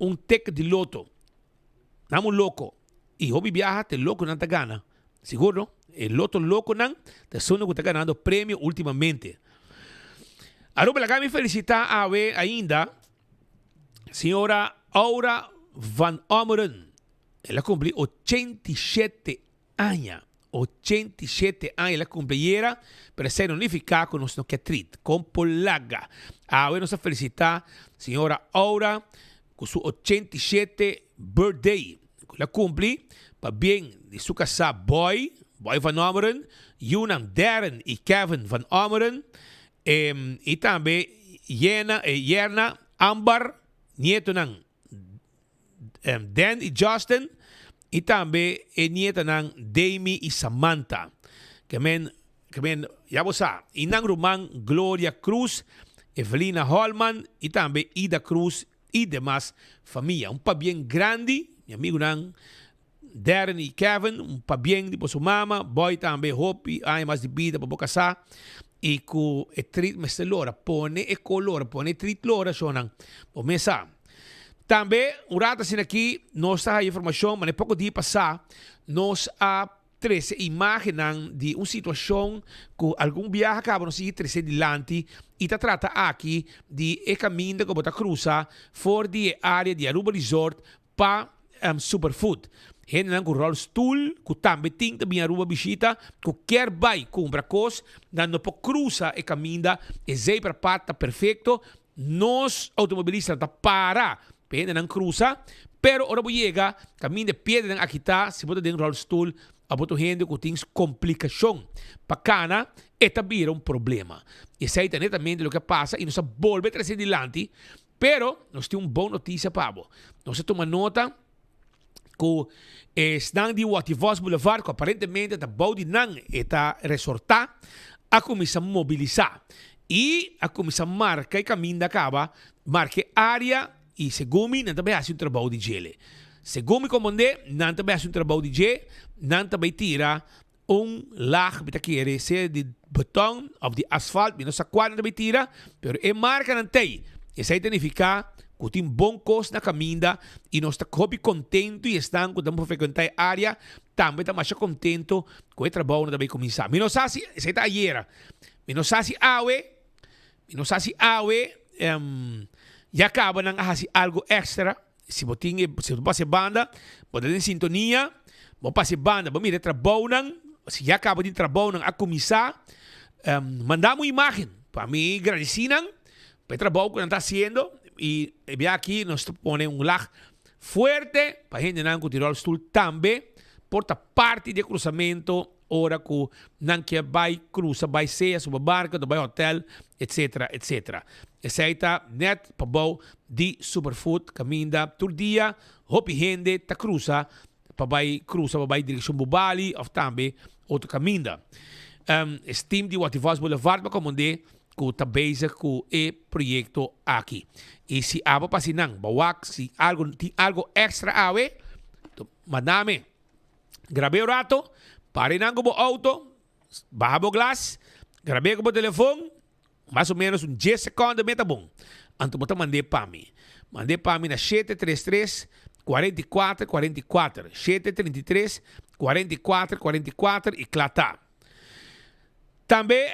un ticket di loto. Nan un loko. I hopi biaha te lokonan ta gana. Sigur no? E loto lokonan ta esunnan ku ta ganando premio ultimamente. Aruba laga mi felisita awe ainda señora Aura van Ommeren. El a kumpli 87 Aña, 87 aña el a cumpli ayera, pero esey no nifica cu nos no ke trit. Con por laga? Awe nos a felicita señora Aura cu su 87 birthday cu el a cumpli pa bien di su casa Boy, Boy van Ommeren, yunan Darren y Kevin van Ommeren, y tambe Yena, Yerna, Ambar, nietonan Dan y Justin y tambe e nietanan Damy y Samantha. Ke men, ke men, ya bo sa, y nan ruman Gloria Cruz, Evelina Holman y tambe Ida Cruz y demas famia. Un pabien grandi, mi amigunan Darren y Kevin, un pabien di boso mama, Boy tambe hopi aña mas di bida pa bo casá y cu e trit mester lora, pone e co lora, pone e trit lora shownan, bo mes sa. Tambe un rato asina aki nos ta haya informacion, mane poco dia pasá nos a trece imagennan di un situacion cu algun biaha caba nos sigui trece dilanti y ta trata aki di e caminda cu bo ta crusa for di e area di Aruba Resort pa Superfood. Hendenan ku rolstoel ku tambe tin ta bin Aruba bishita ku kier bai kumpra kos, nan no por krusa e kaminda, e zebrapad ta perfekto, nos outomobilistanan ta para pa e hendenan krusa, pero ora bo yega kaminda e piedranan aki ta, si bo ta den rolstoel of bo ta un hende ku tin komplikashon pa kana, e ta bira un problema. Esei ta netamente loke a pasa i nos a bolbe trese dilanti Pero nos tin un bon noticia pa bo. Nos a tuma nota cu esnan di Wativos Boulevard, cu aparentemente ta bou di nan e ta resorta, a cuminsa mobilisa y a cuminsa marca e caminda caba, marca e area y segun mi nan ta bay haci un trabou di djele. Segun mi comprende nan ta bay haci un trabou di dje, nan ta bay tira Un laag mi ta kere sea di beton of di asfalt, mi no sa cual nan ta bay tira, pero e marcanan t'ey. Esey ta nifica cu tin bon cos na caminda y nos ta hopi contento y esnan cu ta por frecuenta e area tambe ta masha contento cu e trabounan ta bay cuminsa. Mi no sa si, esey ta ayera, mi no sa si awe, mi no sa si awe ya caba nan a haci algo extra. Si bo tin e, si bo pasa e banda, bo ta den sintonia, bo pasa e banda, bo mira e trabounan, si ya kaba di trabounan a kuminsá, manda mi un imágen pa mi gradisí nan pa e trabou ku nan ta hasiendo i e bia aki nos ta pone un lag fuerte pa hendenan ku tin ròlstul tambe por ta parti di e krusamentu. Ora ku nan kier bai krusa bai sea suba barka ta bai hotel etcetera etcetera. Esei ta net pabou di Superfood kaminda tur dia hopi hende ta krusa. pa bai cruza pa bai direccion Bubali of tambe otro caminda. E team di Watty Vos Boulevard pa comende cu ta bezig cu e proyecto aki. Y si abo pa sinan, bo wak si algo tin algo extra awe, mandame. Grab'é un rato, pare nan cu bo auto, baha bo glas, grab'é cu bo telefon, mas o menos un dies seconde me ta bon. Anto bo ta mand'é pa mi. Mand'é pa mi na shete tres tres, 44, 44. Shete 33, 44, 44 y cla ta. Tambe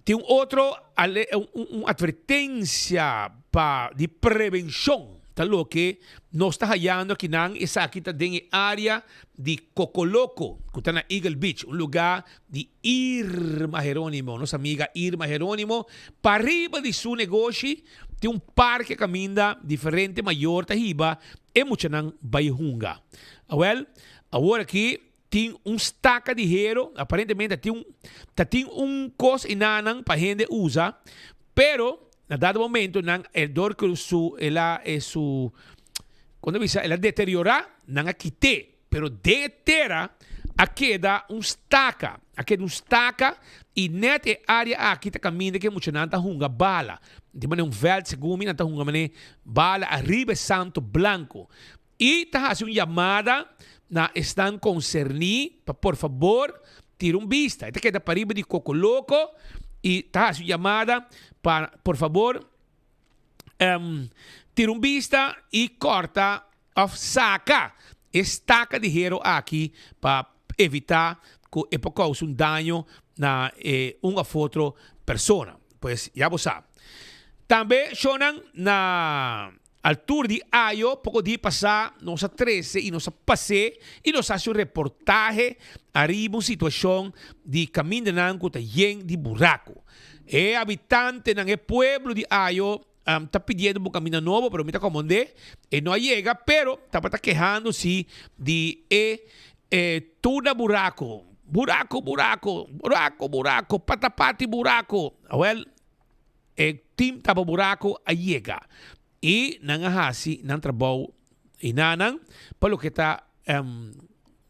tin un otro un advertencia pa di prevencion ta loke nos ta hayando akinan, esaki ta den e area di Cocoloco cu ta na Eagle Beach, un lugar di Irma Geronimo, nos amiga Irma Geronimo, pariba di su negoshi tin un parke caminda diferente mayor ta hiba e muchanan bay hunga. Awel, awor aki Tin un staka di hero, aparentemente ta tin un, ta tin un kos enanan pa hende usa, pero na dado momento nan e dor ku su el a e su kon ta bisa el a deteriorá, nan a kit'é, pero den e tera a keda un staka, a keda un staka i nèt e área aki ta kaminda ku e muchanan ta hunga bala. Di manera un vèlt segun mi nan ta hunga manera bala ariba e santo blanko. I ta hasi un yamada na esnan konserní pa por fabor tira un bista. E ta keda pariba di Koko Loko i ta hasi un yamada pa por fabor tira un bista i kòrta òf saka e staka di hero aki pa evitá ku e por kousa un daño na e un òf otro persona. Pues ya bo sa. Tambe shownan na. Altura di ayo, poko dia pasá nos a trese i nos a pas'é i nos a hasi un reportahe ariba un situashon di kamindanan ku ta yen di buraku. E habitantenan, e pueblo di Ayo ta pidiendo pa un kaminda nobo, pero mi ta komond'é, e no a yega, pero tabata kehando si di e tuna buraku, buraku, buraku, buraku, buraku, patapati buraku. Awèl. E team tapa buraco a yega y nan a haci nan trabou y nanan pa loke ta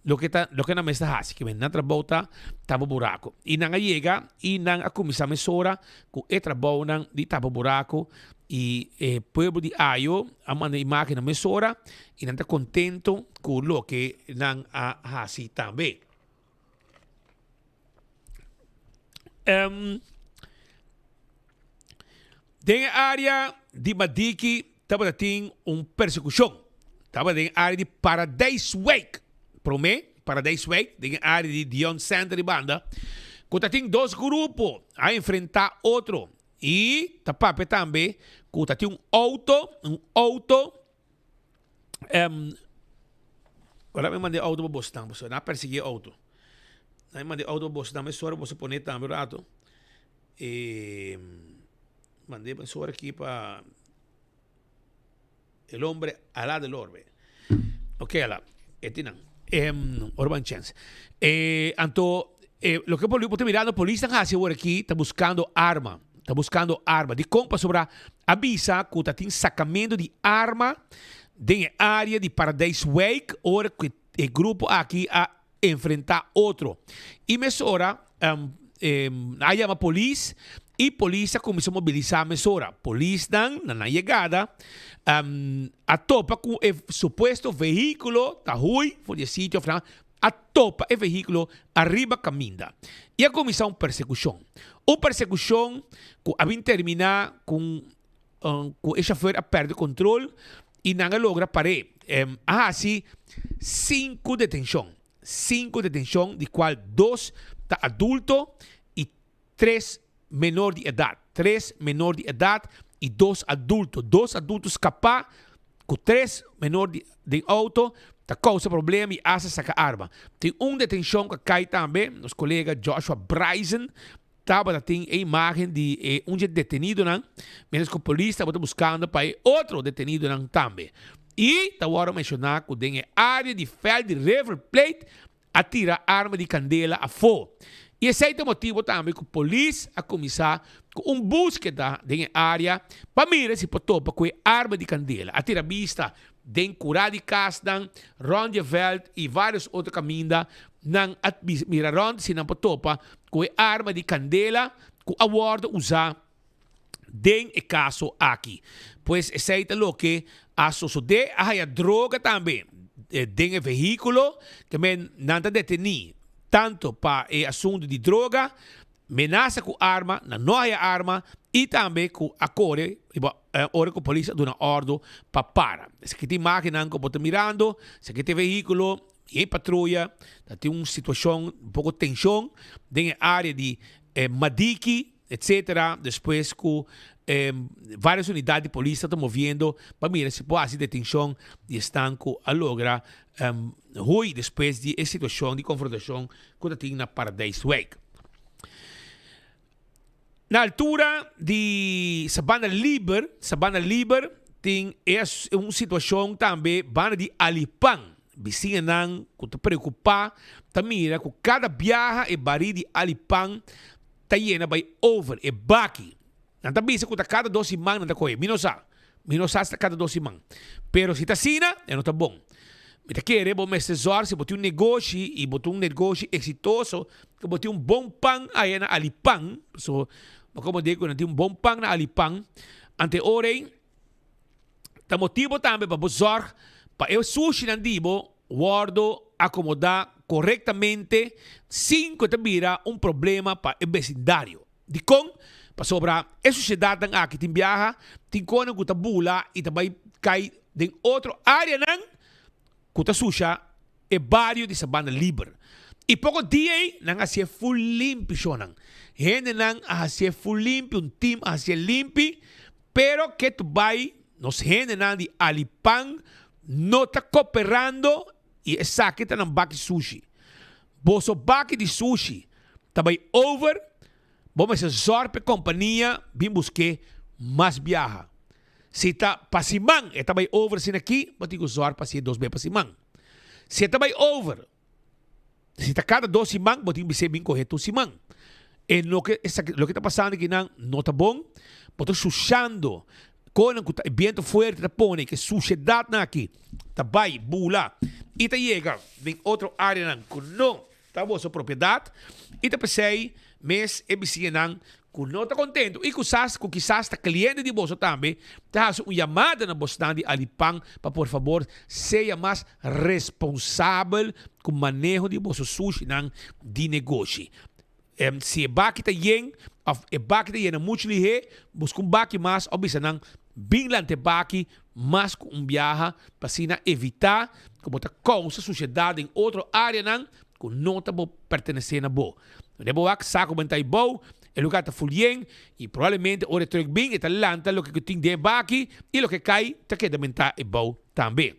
loke ta loke nan mester haci kimen nan trabou ta tapa buraco y nan a yega y nan a cuminsa mesora cu e trabounan di tapa buraco y e pueblo di Ayo a manda imagennan mesora y nan ta contento cu loke nan a haci tambe. Den e área di Madiki tabata tin un persekushon. Tabata den e área di Paradijswijk. Promé, Paradijswijk, den e área di Dion Center di banda, ku ta tin dos grupo a enfrentá otro. I ta papia tambe ku ta tin un outo, un outo. Ora mi manda e auto pa bosnan, pasobra nan a persegui e auto. Nan a manda e auto pa bosnan, mesora boso pone tambe un rato. E mand'é mesora aki pa el hombre ala del orbe. Ok ala, e tin nan. Ora ban chèns. E anto e loke bo ta mirando polisnan hasi awor aki ta buskando arma. Ta buskando arma. Dikon? Pasobra a bisa ku ta tin sakamentu di arma den e área di Paradijswijk ora ku e grupo aki a enfrentá otro. I mesora a yama polis i polis a kuminsá mobilisá mesora. Polisnan na nan yegada a topa ku e supuesto vehíkulo ta hui for di e sitio òf nan a topa e vehíkulo ariba kaminda i a kuminsá un persekushon. Un persekushon ku a bin terminá ku ku e shofèr a pèrdè kontrol i nan a logra par'é. A hasi sinku detenshon, sinku detenshon di kual dos ta adulto i tres menor di edat, tres menor di edat i dos adulto. Dos adulto skapá ku tres menor di den outo ta kousa problema i asta saka arma. Tin un detenshon ku a kai tambe, nos kolega Joshua Bryson tabata tin e imagen di e un dje detenidonan, mientras ku polis tabata buskando pa e otro detenidonan tambe. I ta wòrdu menshoná ku den e área di vèlt di River Plate a tira arma di kandela afó. I esei ta motibu tambe ku polis a kuminsá ku un búskeda den e área pa mira si por topa ku e arma di kandela. A tira bista. den kurá di kasnan, rònt di e vèlt i vários otro kaminda. Nan a mira rònt si nan por topa ku e arma di kandela ku a wòrdu usá den e kaso aki. Pues esei ta loke a sosodé. A haya droga tambe den e vehíkulo. Ke men nan ta detení tanto pa e asuntu di droga, menasa ku arma, nan no haya arma i tambe ku a kore riba ora ku polis a duna òrdu pa para. Esaki ta imágennan ku bo ta mirando, esaki ta e vehíkulo i e patruya. Ta tin un situashon un poko tenshon den e área di Madiki. Etcetera, despues cu varios unidad di polis ta moviendo pa mira si por haci detencion di esnan cu a logra huy despues di e situacion di confrontacion cu ta tin na Paradijswijk. Na altura di Sabana Liber, Sabana Liber tin e un situacion tambe banda di Alipan. Bisiñanan cu ta preocupa ta mira cu cada biaha e bari di Alipan ta yena bai over e baki. Nan ta bisa ku ta kada dos siman nan ta kohe. Mi no sa. Mi no sa si ta kada dos siman. Pero si ta asina, e no ta bon. Mi ta kere bo mester zòrg si bo tin un negoshi i bo tin un negoshi eksitoso, ku bo tin un bon pan aya na Alipan. So, bo komo di ku nan tin un bon pan na Alipan. Ante ora ei, ta motibo tambe pa bo zòrg pa e sushinan di bo wòrdu akomodá korektamente sin ku e ta bira un problema pa e besindario. Dikon? Pasobra e sushedatnan aki tin biaha tin konan ku ta bula i ta bai kai den otro áreanan ku ta susha e bario di Sabana Liber. I poko dia ei nan a hasié ful limpi shonnan. Hendenan a hasié ful limpi, un tim a hasié limpi, pero ke tu bai nos hendenan di Alipan no ta koperando i esaki ta nan baki sushi. Boso baki di sushi ta bai over, bo mester zòrg pa e kompania bin busk'é mas biaha. Si ta pa siman e ta bai over asina aki, bo tin ku zòrg pa hasié dos bes pa siman. Si e ta bai over, Si ta kada dos siman, bo tin bis'é bin kohe tur siman. E loke esaki, loke ta pasando akinan no ta bon. Bo ta shushando konan ku ta e biento fuerte ta pone ku e sushedatnan aki ta bai bula i ta yega den otro áreanan ku no ta boso propiedat. I ta p'esei mes e bisiñanan ku no ta kontentu i ku sas ku kisas ta kliente di boso tambe, ta hasi un yamada na bosnan di Alipan pa por fabor sea mas responsabel ku maneho di boso sushinan di negoshi. Si e baki ta yen òf e baki ta yena muchu lihé, buska un baki mas òf bisa nan bin lanta e baki mas ku un biaha pa asina evitá ku bo ta kousa sushedat den otro áreanan ku no ta bo pertenesé na bo. Wanneer bo wak sa ku bo ta bou, e lugar ta ful yen i probablemente ora e truck bin e ta lanta loke ku tin den e baki i loke kai ta keda mentá e bou tambe.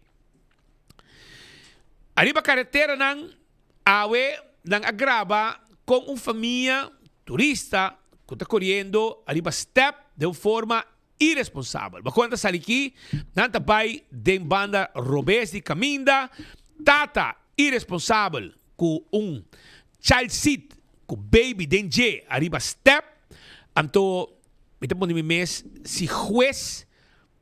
Ariba kareteranan awe nan a graba kon un famia turista ku ta koriendo ariba step den un forma iresponsabel. Bo konta sali ki nan ta bai den banda robes di kaminda, tata iresponsabel ku un child seat ku baby den dje ariba step, anto mi ta pone mi mes si hues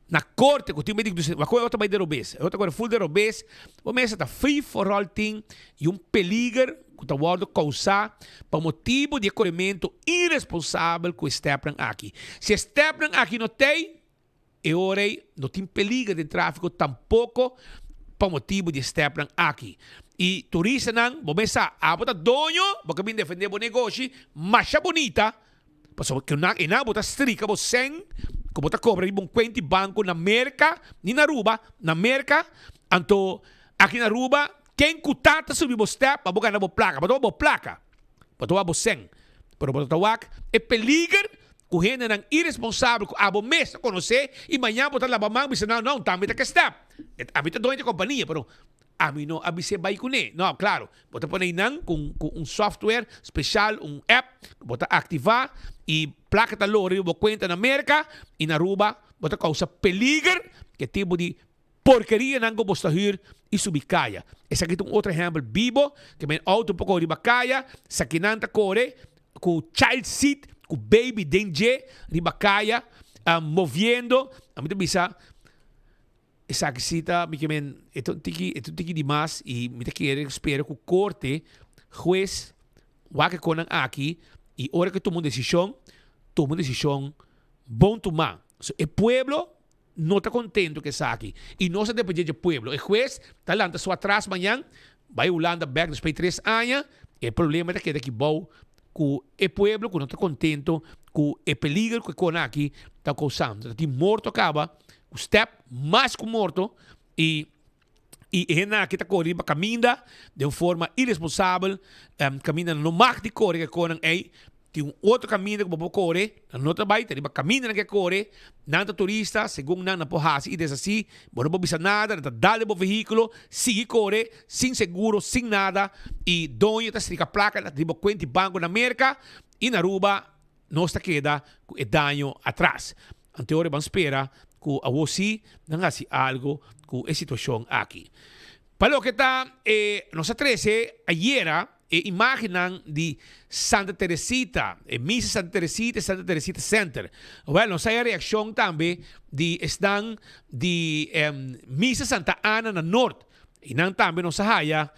na korte ku tin medi ku wak e ta bai den robes, e ta kore ful den robes, bo mester ta free for all tin i un peliger ku ta wòrdu kousá pa motibu di e korementu iresponsabel ku e stèpnan aki. Si e stèpnan aki no t'ei, e ora ei no tin peliger den tráfiko tampoko pa motibu di e stèpnan aki. I turistanan, bo mes sa, abo ta doño, bo ke bin defendé bo negoshi masha bunita, pasobra ku nan einan bo ta strika bo sèn ku bo ta kobra riba un kuenta di banko na Merka, ni na Aruba, na Merka, anto aki na Aruba Ken ku ta ta subi bo step pa bo gana bo plaka, bo ta wak bo plaka, bo ta wak bo sèn, pero bo ta wak e peliger ku hendenan iresponsabel ku abo mes ta konosé i mañan bo ta laba man bisa nan, no, tambe ta ke step. Ami ta doño di e kompania, pero ami no a bis'é bai kuné. No, klaro, bo ta pone einan ku ku un software speshal, un app ku bo ta aktivá i plaka ta lora riba bo kuenta na Merka i na Aruba bo ta kousa peliger ku e tipo di Porkerianan ku bos ta hür i subi kaya. Esaki ta un otro ehèmpel bibo ku men outo por kore riba kaya, esakinan ta kore ku child seat, ku baby den dje riba kaya, moviendo. Ami ta bisa, Esaki si ta mi ke men e ta un tiki e ta un tiki di mas y mi ta kere spera cu corte hues wak e conan aki y ora ke tuma un decision tuma un decision bon tuma. So e pueblo no ta contento cu esaki y nos ta depende dje pueblo. E hues ta lanta su atras mañan bay Hulanda bek despues di tres aña e problema ta keda aki bou cu e pueblo cu no ta contento cu e peliger cu e cona aki ta causando. Ta tin morto caba cu step mas cu morto y y e hende aki ta core riba caminda den un forma irresponsabel, caminda no mag di core cu e conan ey. Tin un otro caminda cu bo por core, nan no ta bay, ta riba caminda nan ke core, nan ta turista, segun nan nan por haci y deshaci, bo no por bisa nada, nan ta dal den bo vehiculo, sigui core, sin seguro, sin nada, y doño ta strika placa riba cuenta di banco na Merca y na Aruba nos ta keda cu e daño atras. Anto ora ban spera cu awor si nan haci algo cu e situacion aki. Pa loke ta e nos a trece ayera E imagennan di Santa Teresita, e misa Santa Teresita e Santa Teresita Center. Wel, nos haya reaccion tambe di esnan di misa Santa Ana na Noord. Y nan tambe nos a haya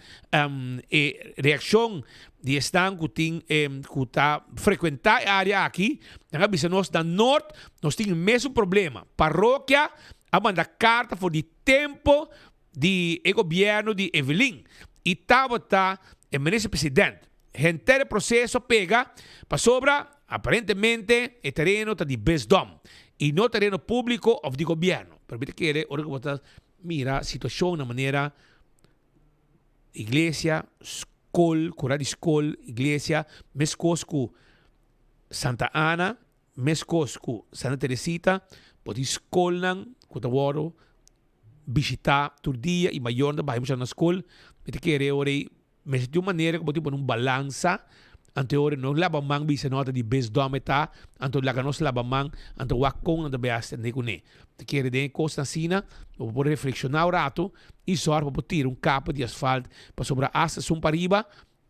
e reaccion di esnan cu tin cu ta frecuenta e area aki. Nan a bisa nos na Noord nos tin e mesun problema. Parokia a manda carta for di tempo di e gobierno di Evelyn y tabata e minister president. Henter e proceso a pega pasobra aparentemente e tereno ta di bisdom y no tereno publico of di gobierno. Pero mi ta kere ora cu bo ta mira situacion na manera iglesia, scol, cura di scol, iglesia, mescos cu Santa Ana, Mescos cu Santa Teresita, bo tin scolnan cu ta wordo bishita tur dia y mayornan ta baha e muchanan na scol. Mi ta kere ora ey mester tin un manera cu bo tin pone un balansa, anto ora no laba man bisa no ta di bisdom e ta, anto laga nos laba man, anto wak con nan ta bay atende cune. Mi ta kere den e cosnan asina bo por reflexiona un rato y zorg pa bo tira un capa di asfalt pasobra hasta esun pariba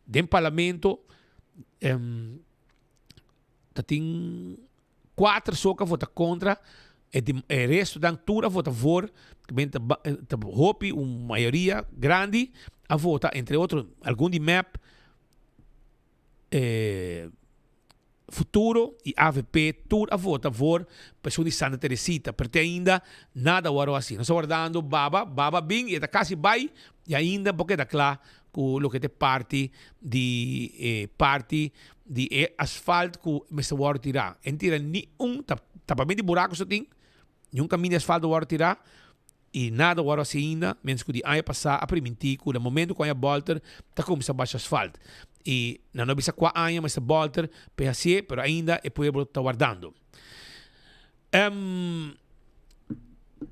den parlamento. Ta tin cuater so cu a vota contra, e di e restonan tur a vota voor, men ta ta hopi un mayoria grandi a vota, entre otro algun di mep, Futuro y avp tur a vota voor pa esun di Santa Teresita, pero te ainda nada a worde haci. Nos a wardando Baba, Baba bin y e ta casi bay y ainda bo keda cla cu loke ta e parti di e parti di e asfalt cu mester worde tira. E no tira ni un tapamento di buraco so tin, ni un caminda di asfalt a worde tira y nada a worde haci ainda, mientras cu di aña pasa a priminti cu na momento cu aña bolter ta cuminsa basha asfalt. Y nan no bisa cua aña mester bolter pa e hacié, pero ainda e pueblo ta wardando.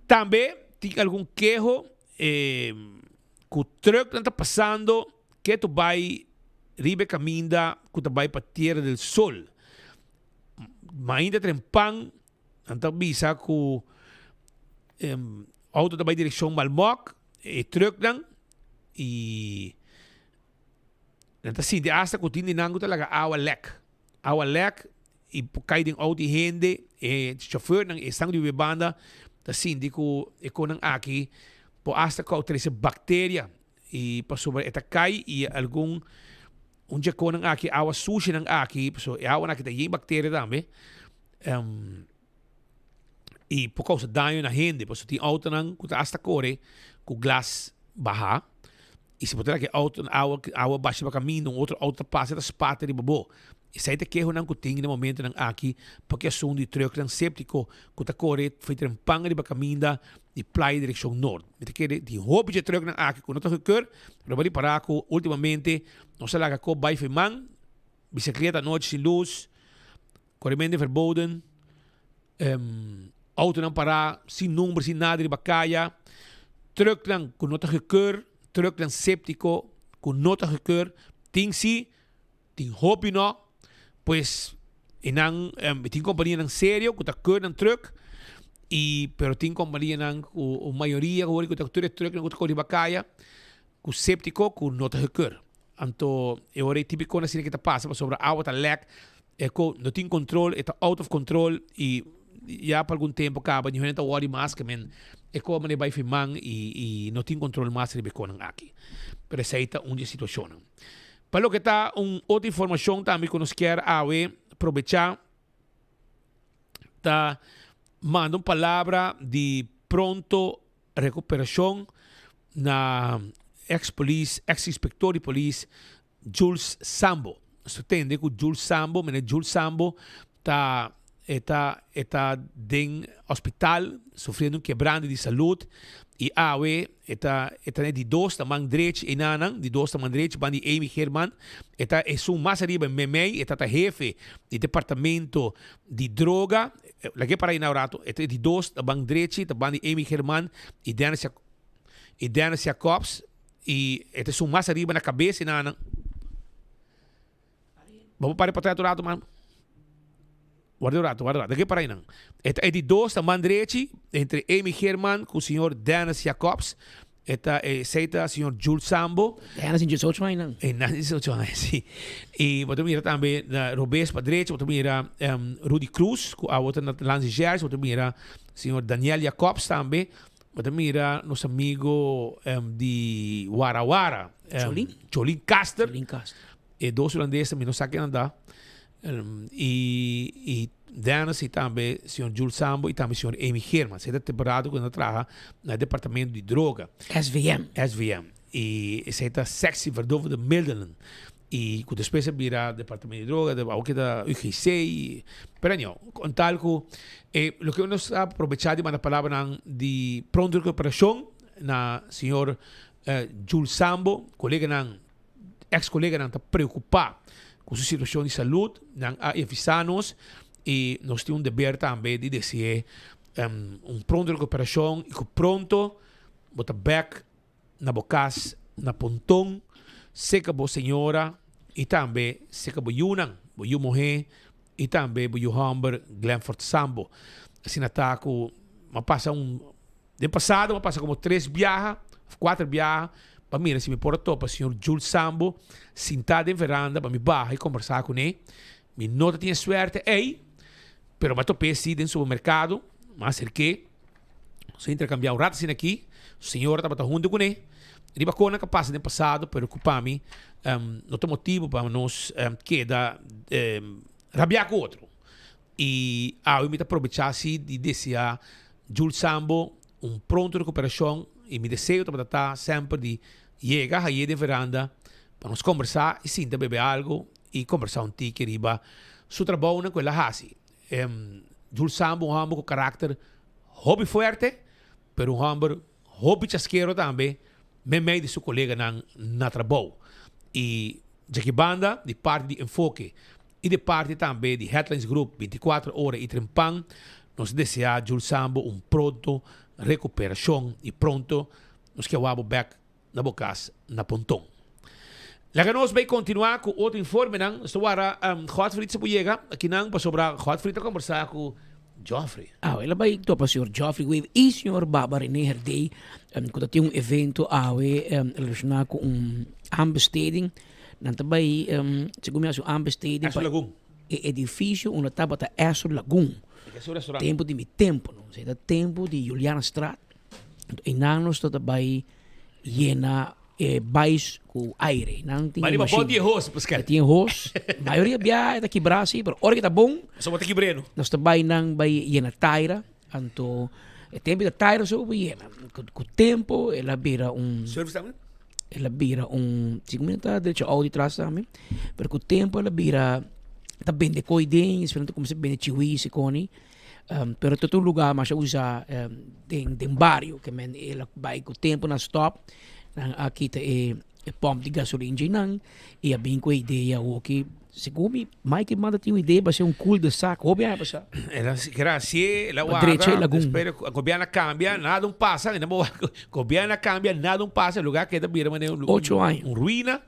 Tambe tin algun keho Ku trucknan ta pasando ketu bai riba e kaminda ku ta bai pa Tierra del Sol. Mainta trempan nan ta bisa ku auto ta bai direkshon Malmok, e trucknan, i nan ta sinti asta ku tin di nan ku ta laga awa lek. Awa lek i por kai den auto di hende, e chauffeurnan, esnan ku di biba e banda ta sinti ku e konan aki por asta kou trese bacteria i pasobra e ta kai i algun un dje konan aki awa sushinan aki pasobra e awanan aki ta yen bacteria tambe i por kousa daño na hende pasobra tin autonan ku ta asta kore ku glas baha i si bo ta laga e auto awa awa basha pa kaminda un otro auto ta pasa e ta spata riba bo. Esei ta kehonan ku tin na momentonan aki pakia asun di trucknan septiko ku ta kore for trempan riba kaminda di playa direkshon nort. Mi ta kere tin hopi dje trucknan aki ku no ta gekeur pero bo a ripará ku ultimamente nos a laga kop bai for man, bisikleta anochi sin lus, koremente verboden, autonan pará sin number sin nada riba kaya, trucknan ku no ta gekeur, trucknan septiko ku no ta gekeur, tin si. Tin hopi no, pues e nan tin companianan serio cu ta keur nan truck y pero tin companianan cu un mayoria cu ta tur e trucknan cu ta core riba caya cu septico cu no ta gekeur. Anto e ora e tipico asina ke ta pasa pasobra awa ta lek e cu no tin control e ta out of control y ya pa algun tempo caba niun hende ta worry mas ke men. E ko mane bai firman i i no tin control mas riba e konan aki. Pero esei ta un di e situacionnan. Pa loke ta un otro informacion tambe ku nos kier awe probecha ta manda un palabra di pronto recuperacion na ex polis, ex inspector di polis Jules Sambo. Nos ta tende ku Jules Sambo, meneer Jules Sambo ta e ta e ta den hospital sufriendo un kebrante di salud y awe e ta e ta na e di dos na man drechi enanan, di dos na man drechi ban di Amy Geerman, e ta esun mas ariba memey, e ta ta hefe di departamento di droga, lag'e para eynan un rato, e ta e di dos na man drechi ta ban di Amy Geerman y Dennis y Dennis Jacobs. Y e ta esun mas ariba na cabeza y nan. Bo por para pa atrás un rato man. Warda un rato, warda un rato. Deke para ahí nan. E ta e di dos ta man drechi entre Amy Geerman cu señor Dennis Jacobs. E ta e esey ta señor Jules Sambo. Dennis tin 18 aña nan. E nan tin 18 aña, si. Y bo ta mira tambe na robes pa drechi bo ta mira Rudy Cruz cu awo ta na Lanzi Gers. Bo ta mira señor Daniel Jacobs tambe. Bo ta mira nos amigo di Wara Wara. Cholin? Cholin Caster. Cholin Caster. E dos holandesa mi no sa ken nan ta. Y, y Dennis y tambe señor Jules Sambo y tambe señor Amy Geerman. Esei ta temporada ku nan ta traha na e departamento di droga. SVM. SVM. Y esei ta Sectie Verdovende Middelen. Y cu despues a bira Departamento di Droga, awor keda UGC y pero anyhow, con tal cu e loke nos a aprobecha di manda palabranan di pronto recuperacion na señor Jules Sambo, coleganan, ex coleganan ta preocupa cu su situacion di salud, nan a avisa nos y nos tin un deber tambe di dese'e un pronto recuperacion y cu pronto bo ta bek na bo kas na Ponton, seka bo señora i tambe seka bo yunan, bo yu muhé i tambe bo yu hòmber Glenford Sambo. Asina ta ku m'a pasa un, den pasado m'a pasa komo tres biaha òf kuater biaha pa mira si mi por a topa señor Jules Sambo sintá den veranda pa mi baha i kombersá kuné. Mi no ta tin e suerte ei, pero m'a top'é sí den supermerkado, m'a aserk'é. Nos a intercambia un rato asina aki. Señora tabata hunto kuné. Riba konan ka pasa den pasado, pero ku pa mi no ta motibu pa nos keda rabia ku otro. I awe mi ta probechá si di deseá Jules Sambo un pronto rekuperashon i mi deseo tabata ta semper di yega haye den veranda pa nos kombersá i sinta bebe algu i kombersá un tiki riba su trabounan ku el a hasi. Jules Sambo un hòmber ku karakter hopi fuerte, pero un hòmber hopi chaskero tambe meimei di su koleganan na trabou. I djaki banda di parti di Enfoke i di parti tambe di Headlines Group 24 ora i Trempan nos ta deseá Jules Sambo un pronto rekuperashon i pronto nos ke wak bo bèk na bo kas na Ponton. Laga nos bay continua cu otro informenan. Nos ta wara Godfried si por yega akinan pasobra Godfried ta combersa cu Geoffrey. Awe el a bay topa señor Geoffrey Wever y señor Baba Rene Herdé cu ta tin un evento awe relaciona cu un aanbesteding. Nan ta bay segun mi a haci un aanbesteding pa e edificio unda tabata Esso Lagoon. Tempo di mi tempo no. Esey ta tempo di Julianastraat. Einan nos ta bay yena e bais ku aire. Nan tin Bai riba machine. bot di e hos, Pascal. E tin hos. Mayoria bia e ta kibrá si, pero ora ke ta bon, Pasobra bo ta kibr'é no. nos ta bai nan bai yena taira. Anto e tempo ta taira so bo yena. Ku ku tempo el a bira un Service tambe? El a bira un, si ku mi no ta derecho Audi tras tambe, pero ku tempo el a bira ta bende koi den, despues nan ta kuminsá bende chiwis i koni. Pero ta un lugar masha usa den den bario ke men el a bai ku tempo nan stop nan a kita e e pump di gasolin dje nan i a bin ku e idea awoki segun mi Mike manda tin un idea pa hasi un cul de sac hopi aña pasa. El a kere hasié el a Pa drecha e warda lagun. despues gobierno a cambia nada un pasa e gobierno a cambia nada un pasa e lugar keda bira manera un Ocho aña. un ruina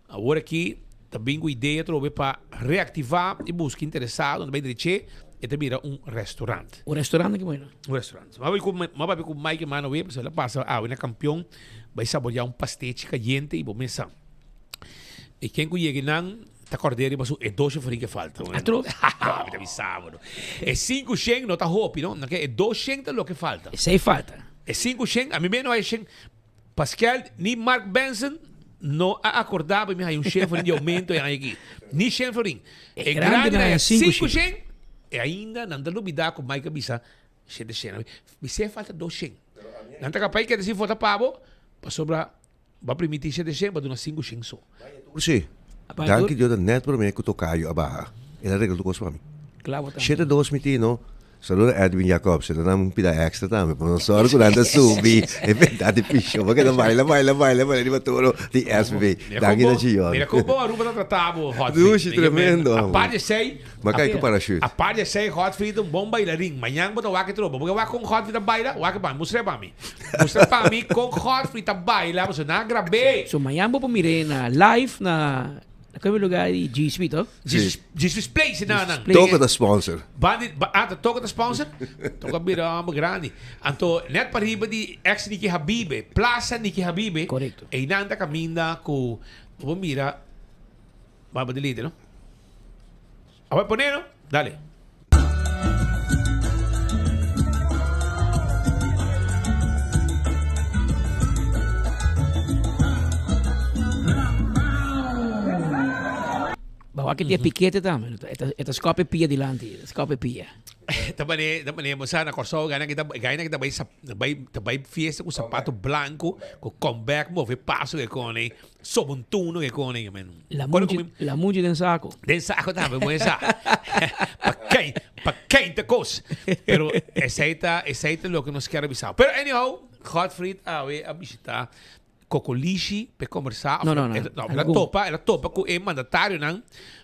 awor aki Ta bin ku idea atrobe pa reaktivá i buska interesado na bai dreché, e ta bira un restaurant. Un restaurant aki bueno? Un restaurant. M'a bai ku m'a papia ku Mike e mano wei, pasobra el a pasa awe na Kampion bai saboreá un pastechi kayente i bo mesa. I ken ku yega einan ta kòrd'é riba su e doshe forin ke falta. Atrobe? Mi ta bisa bo no. E sinku shen no ta hopi no, e doshen ta loke falta. Esei falta. E 500, ami mes no haya shen. Pascal, ni Mark Benson no a acorda pa mi haya un shen florin di aumento e aña aki. Ni shen florin. E grandi nan haya 500 e ainda nan ta lubida cu Mike a bisa 700. Bis'é falta 200. Nan ta capaz keda sin vota pa bo pasobra bo a primiti 700 bo a duna 500 so. Sí. Danki Dios ta net prome cu Tocayo a baha. El a regla tur cos pa mi. Shete dos mi tin no. Saludo Edwin Jacobs, el a dam un pida extra tambe pa nos sòru ku nan ta subi e benta di pisho pa keda baila baila baila baila riba toro di SPV. Danki na Gion. Mira kon bon Aruba ta trata bo Godfrey. Dushi tremendo. Apart di esei, Ma kai ku parachute. Apart di esei Godfrey ta un bon bailarin. Mañan bo ta wak e tropa. Bo ke wak kon Godfrey ta baila? Wak pa mi, mustra pa mi. Mustra pa mi kon Godfrey ta baila pasobra nan a grab'é. So mañan bo por mir'é na live na na kua lugar di G Suite, oh? Sí. Jesus Place na nan. Toko ta sponsor. Bandi, ba, ah, ta Toko ta sponsor? Toko a bira homber grandi. Anto, net pariba di ex Niki Habibe, Plaza Niki Habibe. Correcto. Einan ta caminda cu, bo mira, ba ba delete, no? A bai pone, no? Dale. Ba wak e pikete tambe. E ta skop e pia dilanti. E ta skop e pia. Ta mane, ta mane, bo sa na Kòrsou gana ki ta, gana ki ta bai sap, bai, ta bai fiesta ku sapato blanko, ku comeback move paso ke kone, somontuno ke kone, men. La munchi, la munchi den sako. Den sako tambe, bo sa. Pa kei, pa keinta kos. Pero esei ta, esei ta loke nos kier a bisa. Pero anyhow, Godfried awe a bishita Cocolishi p'e kombersá No, no, no. No, el a topa, el a topa ku e mandatarionan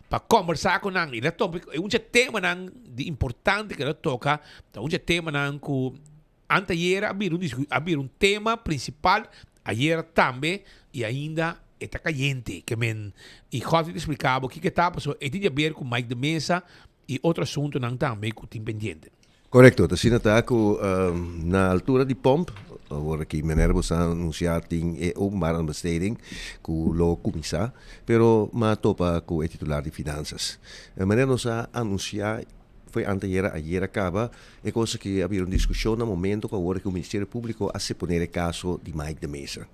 pa kombersá ku nan. El a topa e un dje temanan di importante ku el a toka ta un dje temanan ku anteayera a bira un disku, a bira un tema prinsipal, ayera tambe i ainda e ta kayente. Ke men i Godfrey ta splika bo kiko e ta pasobra e tin di aber ku Mike de Meza i otro asuntunan tambe ku tin pendiente. Korekto, ta asina ta ku na altura di pomp, awor aki meneer bo sa anunsiá tin e openbare aanbesteding ku lo kuminsá, pero m'a topa ku e titular di finansas. Meneer nos a anunsiá foi anteayera, ayera kaba, e kos aki a bira un diskushon na momento ku awor aki Ministerio Públiko a seponer e kaso di Mike de Meza.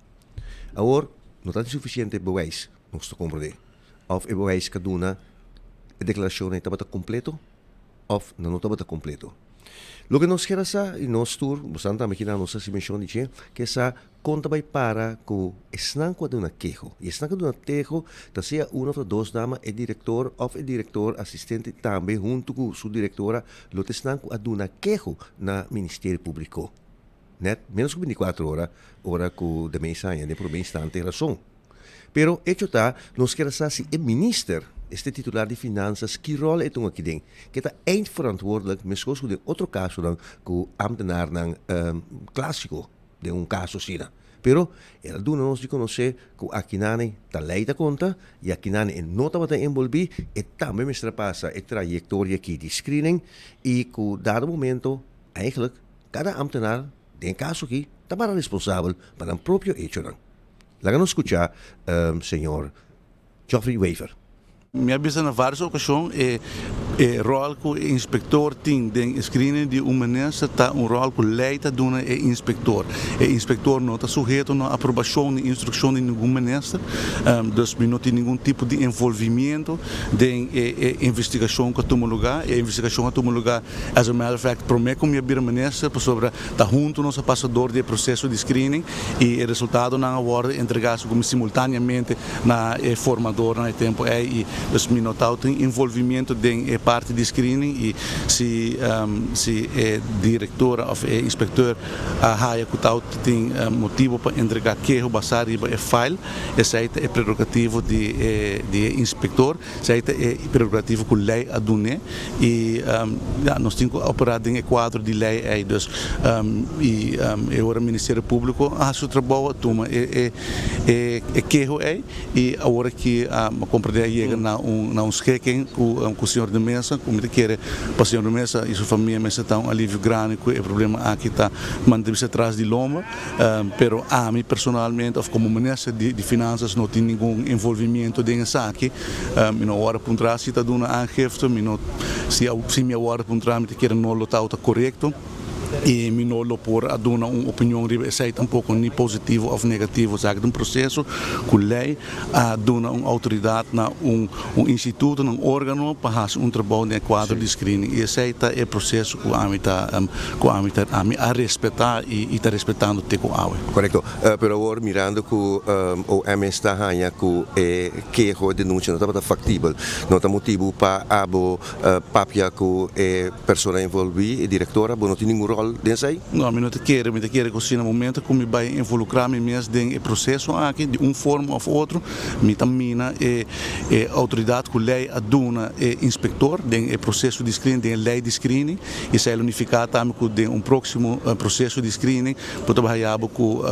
Awor no ta tin sufisiente bewijs, nos ta komprendé, òf e bewijs ku a duna e deklarashon ei tabata kompleto. Of nan no tabata completo. Loke nos kier a sa, y nos tur, bosan tambe kinan nos a haci mencion di dje, ke sa con ta bay para cu esnan cu a duna keho. Y esnan cu a duna teho ta sea uno of ta dos dama, e director of e director asistente tambe hunto cu su directora lo ta esnan cu a duna keho na Ministerio Publico. Net menos cu binticuatro ora, ora cu de mesa haña den prome instante razon. Pero hecho ta, nos kier a sa si e minister, este titular di finanzas, ki rol e tuma aki den. Ke ta eindverantwoordelijk, meskos ku den otro kasonan ku ambtenaarnan klasiko den un kaso asina. Pero el a duna nos di konosé ku akinane ta lei ta konta i akinane e no tabata enbolbí, e tambe mester a pasa e trayektoria aki di screening i ku dado momento eigenlijk kada ambtenaar den e kaso aki ta para responsabel pa nan propio echonan. Laga nos skucha señor Geoffrey Wever. Mi a bisa na varios ocasion e e rol cu e inspector tin den e screening di un minister ta un rol cu ley ta duna e inspector. E inspector no ta suheto na aprobacion ni instruccion di ningun minister, dus mi no tin ningun tipo di envolvimiento den e e investigacion cu a tuma lugar. E investigacion a tuma lugar as a matter of fact prome cu mi a bira minister pasobra ta hunto nos a pasa door di e proceso di screening. y e resultadonan a wordo entrega segun simultaneamente na e formadornan e tempo ey y dus mi no tao tin involvimiento den e parti di screening y si si e directora of e inspecteur a haya cu tao tin motibo pa entrega keho basa riba e file esey ta e prerogativo di e di e inspector. Esei ta e prerogativo ku lei a dun'é i ya nos tin ku operá den e kuadro di lei ei. Dus i e ora Ministerio Públiko a hasi su trabou, a tuma e e keho ei i awor aki a komprendé a yega na un na un schikking ku ku señor de Meza ku mi ta kere pa señor de Meza i su famia mester ta un alivio grandi ku e problema aki ta mantebise tras di lomba. Pero ami personalmente of como minister di finanzas no tin ningun envolvimiento den esaki. Mi no a worde puntra si ta duna aangifte, mi no si mi a worde puntra mi ta kere no lo tawata corecto. Y mi no lo por a duna un opinion riba esey tampoco, ni positivo of negativo. Esaki ta un proceso cu ley a duna un autoridad na un un instituto, na un organo pa haci un trabou den e cuadro di screening. Y esey ta e proceso cu ami ta cu ami ta ami a respeta y ta respetando te cu awe. Correcto. Pero awor mirando cu OM ta haña cu e keho, e denuncia no tabata factibel, no ta motibu pa abo papia cu e persona envolvi, e directora, bo no tin ningun rol den esey? No, mi no ta kere. Mi ta kere cu si na momento cu mi bay involucra mi mes den e proceso aki di un forma of otro, mi ta mina e e autoridad cu ley a duna e inspector den e proceso di screening, den e ley di screening, y esey lo nifica tambe cu den un proximo proceso di screening bo ta bay haya bo cu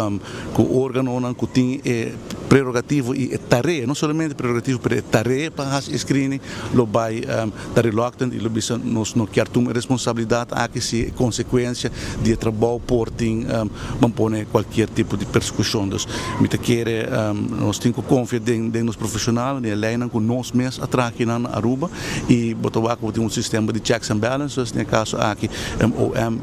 cu organonan cu tin e prerogativo y e tarea, no solamente prerogativo pero e tarea pa haci e screening lo bay ta reluctant y lo bisa nos no kier tuma e responsabilidad aki si e consecuencia di e trabou por tin ban pone cualkier tipo di persecucion. Dus mi ta kere nos tin cu confia den den nos profesional, den e leynan cu nos mes a traha akinan na Aruba y bo ta wak cu bo tin un sistema di checks and balances, den e caso aki OM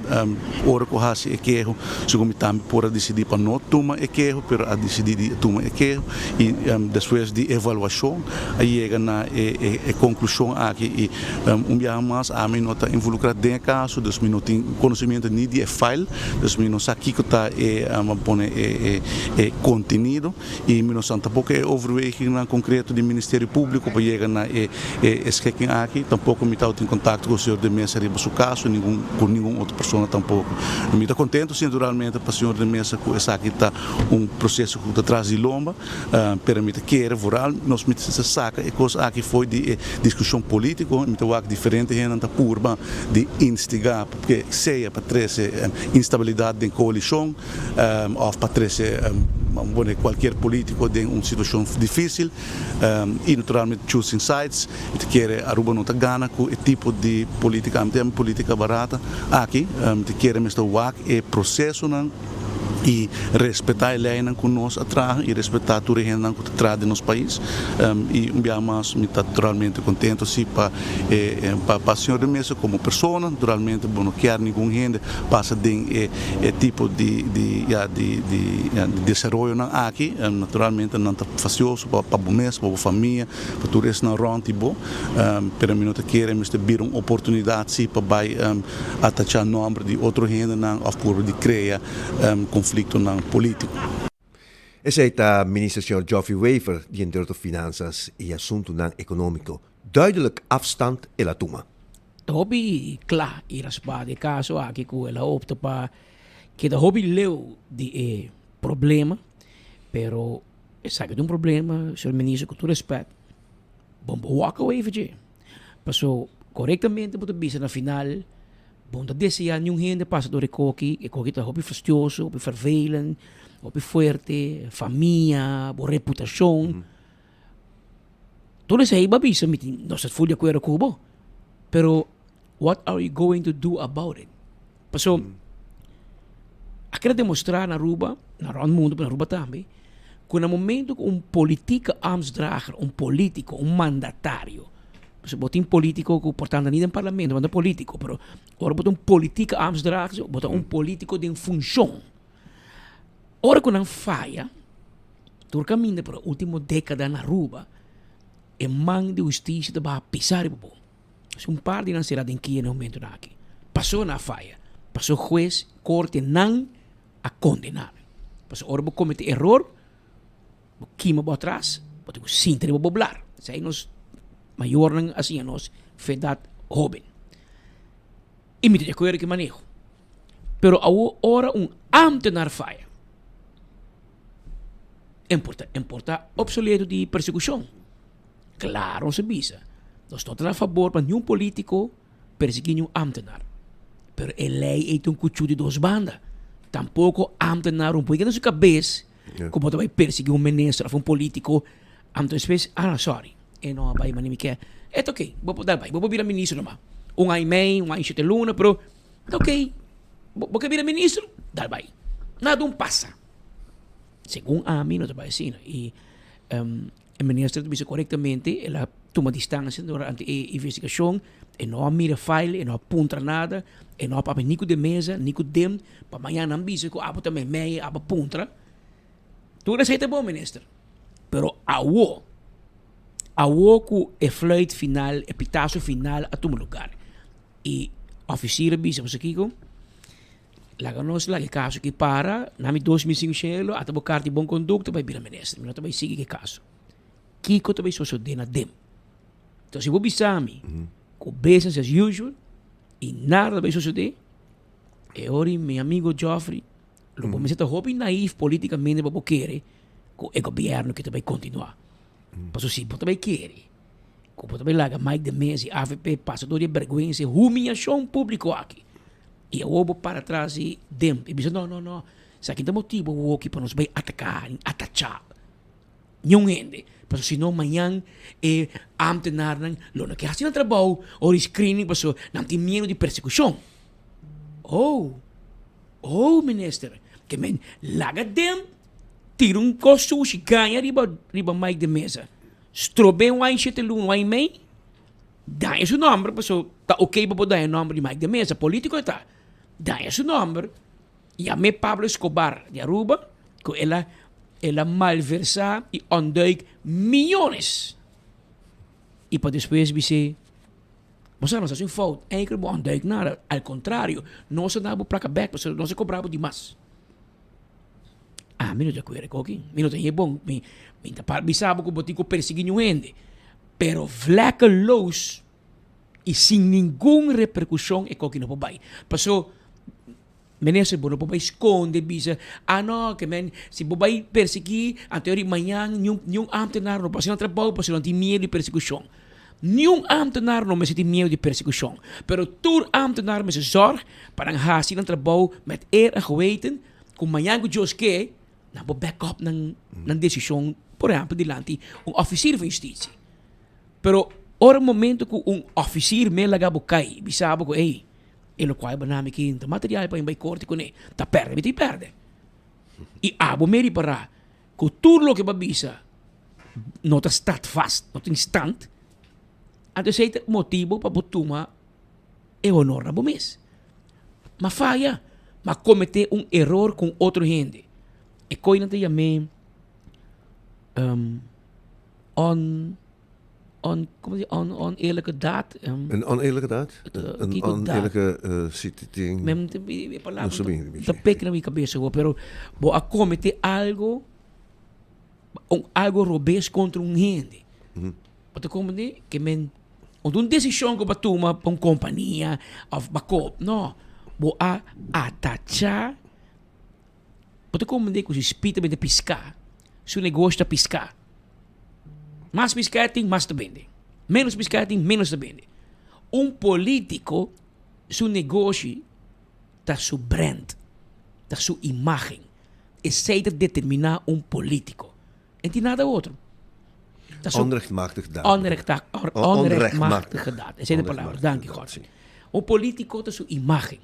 ora cu haci e keho segun mi tambe por a dicidi pa no tuma e keho pero a dicidi di tuma e keho y despues di evaluacion a yega na e conclusion aki y un biaha mas ami no ta involucra den e caso dus mi no tin conocimiento ni di e file dus mi no sa kico ta e pone e contenido y mi no sa tampoco e overwegingnan concreto di Ministerio Publico pa yega na e schikking aki tampoco mi tabatin contacto cu señor De Meza riba su caso ningun cu ningun otro persona tampoco mi ta contento si naturalmente pa señor De Meza cu esaki ta un proceso cu ta tras di lomba. Pero mi ta kere vooral nos mester saca e cos aki fo'i di e discusion politico. Mi ta wak diferente hendenan ta purba di instiga ke sea pa trece instabilidad den coalicion of pa trece pone cualkier politico den un situacion dificil y naturalmente choosing sides. Mi ta kere Aruba no ta gana cu e tipo di politica, mi ta yama politica barata aki. Mi ta kere mester wak e procesonan. y respeta e leynan cu nos a traha y respeta tur e hendenan cu ta traha den nos pais y un biaha mas mi ta naturalmente contento si pa pa señor de Meza como persona naturalmente bo no kier ningun hende pasa den e e tipo di di ya di di ya di desaroyonan aki naturalmente nan ta fastioso pa pa bo mes pa bo famia pa tur esnan rond di bo pero mi no ta kere mester bira un oportunidad si pa bay Atachá nòmber di otro hendenan òf purba di krea konfliktonan polítiko. Esei ta Minister señor Geoffrey Wever di entre otro Finanzas y Asuntunan Economico. Duidelijk afstand el a tuma. Ta hopi kla i raspá di e kaso aki ku el a opta pa keda hopi leu di e problema, pero esaki ta un problema, señor Minister, ku tur respèt, bo no por walk away for dje. Paso korektamente bo ta bisa na final bo no ta desea niun hende pasa dor e koki, e koki ta hopi fastioso, hopi vervelend, hopi fuerte, famia, bo reputashon. Tur esei bo a bisa mi tin nos ta ful di akuerdo ku bo, pero what are you going to do about it? Paso a keda demostra na Aruba, na rond mundo pero na Aruba tambe, ku na momento ku un politieke ambtsdrager, un politico, un mandatario, pasobra bo tin politico ku por tanto ni den parlamento, bo ta politico, pero ora bo ta un politieke ambtsdrager, bo ta un politico den funcion. Ora ku nan faya, tur kaminda por e ultimo decada na Aruba, e man di husticia ta baha pisa riba bo. Si un par di nan sera den kia na e momentonan aki. Paso nan a faya. Paso hues, korte nan a kondena. Paso ora bo komete eror, bo kima bo atras, bo tin ku sinta riba bo blar. Esei nos mayornan a siña nos fedat hoben. I mi ta di akuerdo ku e maneho. Pero awor ora un ámtenar faya, e por ta, e por ta opsoleto di persekushon. Claro nos a bisa, nos no ta na fabor pa niun politico persegui niun ambtenaar. Pero e ley ey ta un cuchu di dos banda. Tampoco ambtenaar un por keda su cabes cu bo ta bay persegui un minister of un politico anto despues, ah sorry, e no a bay manera mi kier. E ta ok, bo por dal bay, bo por bira minister numa. Un aña y mey, un aña y shete luna, pero ta ok. Bo ke bira minister, dal bay. Nada un pasa. Segun ami no ta bay asina. Y. E minister ta bisa korektamente, el a tuma distansia durante e investigashon, e no a mira file, e no a puntra nada, e no a papia ni ku de mesa ni ku dem pa mañana nan bisa ku abo ta meimei, abo a puntra. Tur esei ta bon minister, pero awo, awo ku e fluit final, e pitaso final a tuma lugar i ofisier a bisa boso kiko? Laga nos laga e kaso aki para, na mi 2005 shelo ata bo karta di bon kondukta bai bira minister, mi no ta bai sigui ku e kaso. Kiko ta bai sosodé na dem? Entonces si bo bisa mi ku business as usual i nada ta bai sosodé, e ora mi amigo Geoffrey lo bo mester ta hopi naïef politikamente pa bo kere ku e gobièrnu aki ta bai kontinuá. Pasobra si bo ta bai kere ku bo ta bai laga Mike de Meza i avp pasa dor di e bèrgwensa e humiashon públiko aki i awor bo para tras di dem i bisa no no no esaki no ta motibu awoki pa nos bai ataká ni atachá niun hende pasobra si no mañan e ámtenarnan lo no ke hasi nan trabou ora di screening pasobra nan tin miedu di persekushon. Oh oh minister ke men laga dem tira un kos sushi gaña riba riba Mike de Meza strob'é un aña shete luna un aña i mei daña su nomber pasobra ta ok pa bo daña nomber di Mike de Meza politico e ta daña su nomber yam'é Pablo Escobar di Aruba ku el a el a malversá i ontduik miyones i pa despues bis'é Bo sa nos hasi un fout, eigenlijk bo ontduik nada, al contrario, nos a da bo placa bek pasobra nos a cobra bo di mas. Ami no ta acuerdo cu aki, mi no ta hei bon, mi mi ta para bisa bo cu bo tin cu persegui niun hende, pero vlekkeloos y sin ningun repercusion e koki no por bay. Paso Minister bo no por bay sconde bisa, ah no, ke men si bo bay persegui anto eri mañan niun niun ambtenaar no por haci nan trabao pasobra nan tin miedo di persecucion. Niun ambtenaar no mester tin miedo di persecucion, pero tur ambtenaar mester zorg pa nan haci nan trabao met eer en geweten cu mañan cu Dios ke nan por back up nan nan decision por ehempel dilanti un officier van justitie. Pero ora momento cu un officier me laga bo cay bisa bo cu ey E lokual bo nami ki ta material pa mi bai korte kuné, ta pèrdè mi tin pèrdè. I abo meri pará ku tur loke bo a bisa no ta stat vast, no tin stand, anto esei ta motibu pa bo tuma e honor na bo mes. M'a faya, m'a kometé un eror ku un otro hende. E koinan ta yam'é on. On, como di, on, oneerlijke daad. Um, een oneerlijke daad? Een oneerlijke uh, zitting. Mem te e palabra ta pek na mi cabeza hoor, pero bo a comete algo un algo robes contra un hende. Mm -hmm. Bo ta comprende que men un decisión que bo tuma pa un compania of ba koop. No, bo a atacha Bo ta komprendé ku si Spita bende piská, su negoshi ta piská. Mas piská e tin, mas ta bende. Ménos piská e tin, ménos ta bende. Un polítiko su negoshi ta su brand, ta su imágen. Esei ta determiná un polítiko. E tin nada otro. Ta su Onrechtmatig daad. Onrechtmatige daad. Esei ta e palabra. Danki, Godfrey. Un polítiko ta su imágen.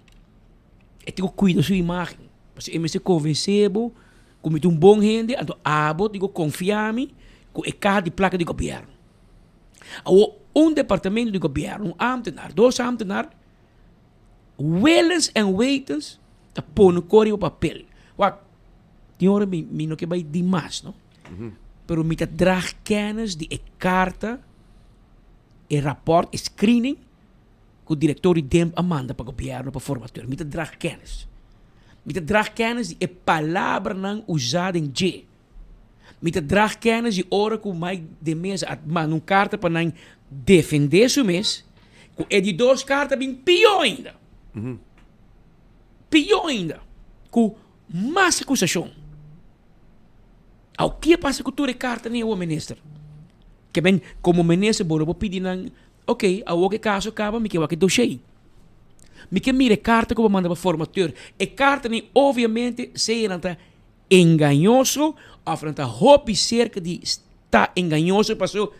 E tin ku kuida su imágen. Pasobra e mester konvensé bo ku mi ta un bon hende, anto abo tin ku konfia mi ku e kaha di plaka di gobièrnu. Awor, un departamento di gobièrnu, un ámtenar, dos ámtenar, willens en wetens ta pone kor riba papel. Wak, tin ora mi mi no ke bai dimas, no? Pero mi ta drag kènis di e karta, e rapòrt, e screening ku direktor di DEMP a manda pa gobièrnu pa formateur. Mi ta drag kènis. Mi ta drag kènis di e palabranan usá den dje. Mi ta drag kènis di ora ku Mike de Meza a manda un karta pa nan defendé su mes, ku e di dos karta a bin pió ainda. Pió ainda. Ku mas akusashon. Aw, ke pasa ku tur e kartanan awor, minister? Ke men, komo minister bo no por pidi nan Ok, awor ku e kaso kaba mi ke wak e doshé. Mi ke mira e karta ku bo manda pa formateur. E kartanan obviamente sea nan ta engañoso òf nan ta hopi serka di ta engañoso pasobra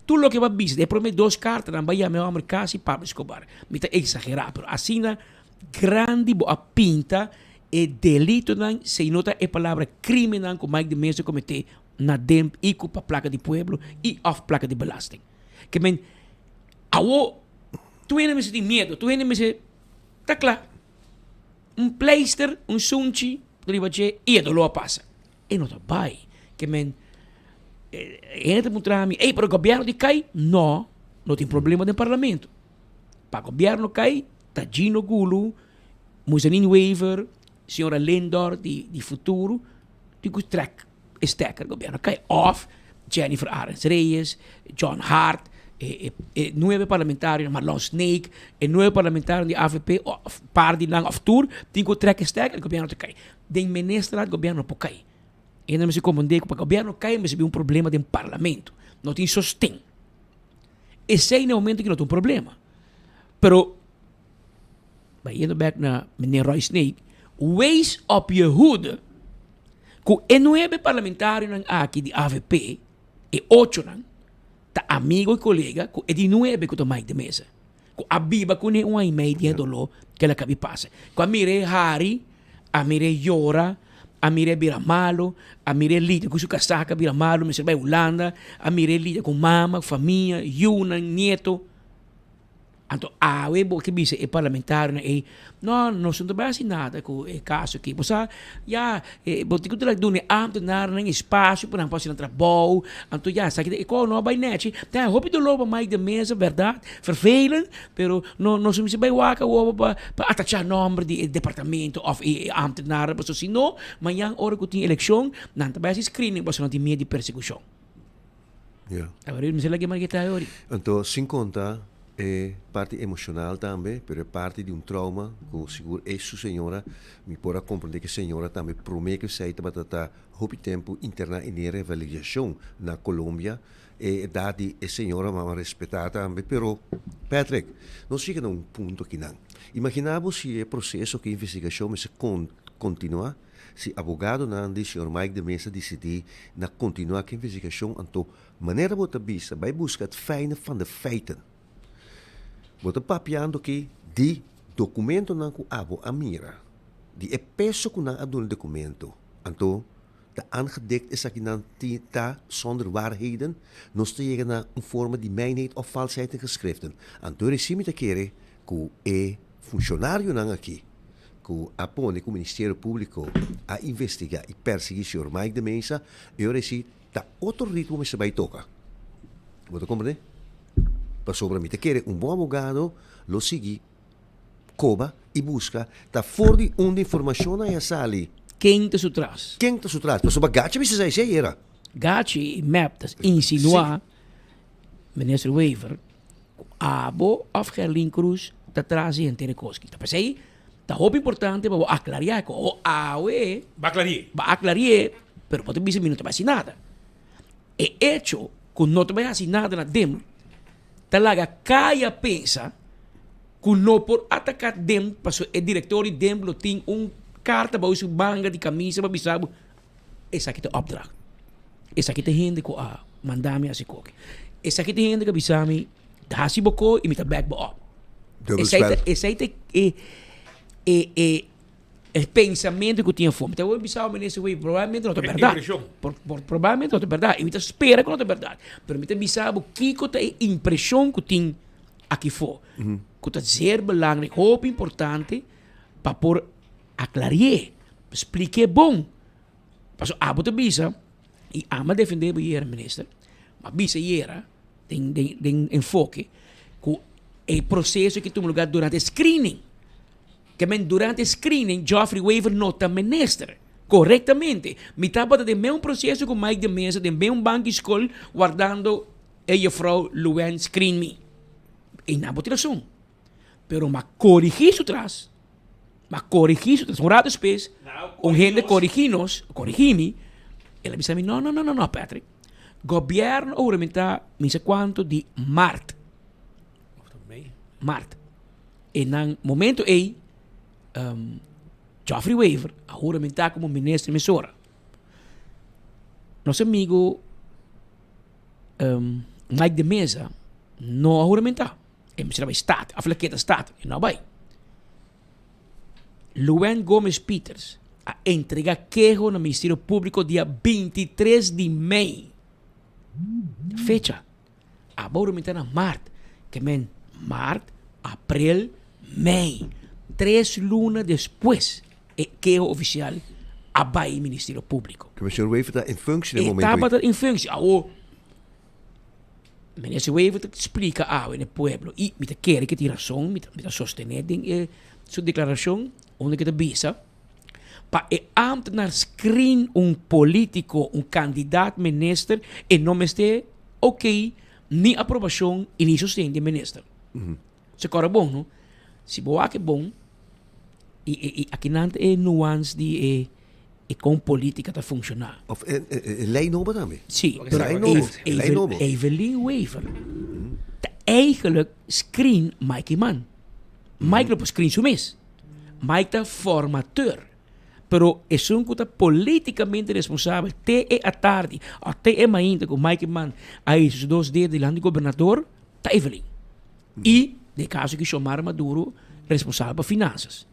tur loke bo a bisa den e promé dos kartanan bo a yama e hòmber kasi Pablo Escobar. Mi ta eksagerá pero asina grandi bo a pinta e delitonan si no ta e palabra krimennan ku Mike de Meza kometé na den i ku pa plaka di pueblo i òf plaka di belasting. Ke men awo tur hende mester tin miedo, tur hende mester ta kla. Un pleister, un sunchi riba dje i e doló a pasa. E no ta bai. Ke men e hende ta puntra mi, ey pero gobierno di kai? No, no tin problema den parlamento. Pa gobierno kai ta Gino Gulu, Muzanin Wever, señora Lindor di di Futuro tin ku trek e stekker gobierno kai. Of Jennifer Arends Reyes, John Hart, e e e nuebe parlamentarionan, Marlon Sneek, e nuebe parlamentarionan di avp of par di nan of tur tin ku trek e stekker gobierno ta kai. Den ministerat gobierno no por kai. E hende mester komprende ku pa gobierno kai mester bin un problema den parlamento. No tin sosten. Esei na e momento ki no ta un problema. Pero bayendo bek na meneer Roy Sneek, wees op je hoede ku e nuebe parlamentarionan aki di avp, e ochonan, ta amigo i kolega ku e di nuebe ku ta Mike de Meza. Ku a biba kuné un aña i mei di e doló ku el a kabi pasa. Ku a mir'é hari, a mir'é yora, a mir'é bira malu, a mir'é lidia ku su kasaka bira malu, mester bai Hulanda, a mir'é lidia ku mama, famia, yunan, nieto. Anto awe bo ke bisa e parlamentarionan ei, no, nos no ta bai hasi nada ku e kaso aki. Bo sa, ya, bo tin ku duna e ambtenarnan espasio pa nan por hasi nan trabou. Anto ya, esaki ta e kos no a bai nechi. Ta hopi dolor pa Mike de Meza, bèrdat, vervelend, pero no nos mester bai wak awor pa pa atachá nòmber di e departamento òf e ambtenarnan, pasobra si no, mañan ora ku tin elekshon, nan ta bai hasi screening pasobra nan tin miedu di persekushon. Ja. Awor mi sa lagi marketa awor. Anto sin konta e parti emoshonal tambe, pero e parti di un trauma ku sigur e su señora, mi por a komprende ku e señora tambe prome ku esei tabata ta hopi tempu interna i den revalidacion na Colombia. E edat di e señora mama respeta tambe, pero Patrick, nos yega na un punto akinan. Imagina bo si e proseso ku e investigashon mester kontinua. Si abogadonan di señor Mike de Meza disidí na kontinuá ku e investigashon, anto manera bo ta bisa bai buska het fijne van de feiten. Bo ta papiando aki di dokumentonan ku abo a mira, di e peso ku nan a duna dokumento, anto ta aangedekt esakinan tin ta zonder waarheden, nos ta yega na un forma di mijnheid of valsheid in geschriften. Anto resi mi ta kere ku e funshonarionan aki ku a pone ku Ministerio Públiko a investigá i persiguí señor Mike de Meza, e ora esei ta otro ritmo mester bai toka. Bo ta komprendé? Pasobra mi ta kere un bon abogado lo sigui koba i buska ta for di unda informashonnan a sali. Ken ta su tras? Ken ta su tras? Pasobra Gachi a bisa esei ayera. Gachi i mep ta insinuá Minister Wever ku abo òf Gerlin Cruz ta tras di henter e kos aki. Ta p'esei ta hopi importante pa bo aklariá ku o awe Bo aklari'é. Bo aklari'é, pero bo ta bisa mi no ta bai hasi nada. E echo ku no ta bai hasi nada na dem ta laga kaya pensa ku no por ataká dem pasobra e direktor di dem lo tin un karta bou su manga di kamisa pa bisa bo Esaki ta opdracht. Esaki ta hende ku a manda mi hasi koki. Esaki ta hende ku a bisa mi, hasi bo ko i mi ta back bo op. Dubbel Esei ta, spel. esei ta e, e, e, e pensamentu ku tin afó. Mi ta wou bisa bo minister Wever, probablemente no ta E bèrdat. impreshon. Por, por, probablemente no ta bèrdat. I mi ta spera ku no ta bèrdat. Pero mi ta bisa bo kiko ta e impreshon ku tin aki afó. Ku ta zeer belangrijk, hopi importante pa por aklari'é. Splik'é bon. Pasobra abo ta bisa, i amo a defendé bo yera minister, m'a bisa yera den den den enfoke ku e proseso ki tuma lugar durante e screening. Ke men durante e screening Geoffrey Wever no ta minister. Korektamente. Mi tabata den meun proseso ku Mike de Meza den meun banki skol wardando e juffrouw Luann screen mi. I nan bo tin rason. Pero m'a korigí su tras. M'a korigí su tras. Un rato despues, un hende korigí nos, korigí mi, el a bisa mi, no, no, no, no, no, Patrick. Gobierno a huramentá mi sa kuantu di mart. Mart. E nan momento ei, um, Geoffrey Wever a huramentá komo minister mesora. Nos amigo um, Mike de Meza no a huramentá. E mester a bai Staten, af la keda Staten, e no a bai. Luann Gomez Pieters a entrega keho na Ministerio Publico dia 23 di mei. Fecha. Abo huramenta na maart. Ke men maart, april, mei. Tres luna despues e keho ofisial a bai Ministerio Públiko. Ke men señor Wever ta in functie den E momento ei. tabata in functie. Awor Minister Wever ta splika awe na e pueblo i mi ta kere ke tin rason, mi ta mi ta sostené den e su deklarashon unda ke ta bisa pa e ambtenaar screen un politico, un kandidaat minister e no mester ok ni aprobashon i ni sosten di e minister. Se kòrda bon no, si bo wak e bon i i i akinan ta e nuance di e e kon politica ta funciona. Of e e ley nobo tambe. Si, E pero ley nobo, e ley nobo. Evelyn Wever ta eigenlijk screen Mike Eman. Mike lo por screen su mes. Mike ta formateur. Pero esun cu ta politicamente responsabel te e atardi of te e mainta cu Mike Eman a hizo su dos dedo dilanti di gobernador ta Evelyn. Y den e caso aki Xiomara Maduro responsabel pa finanzas.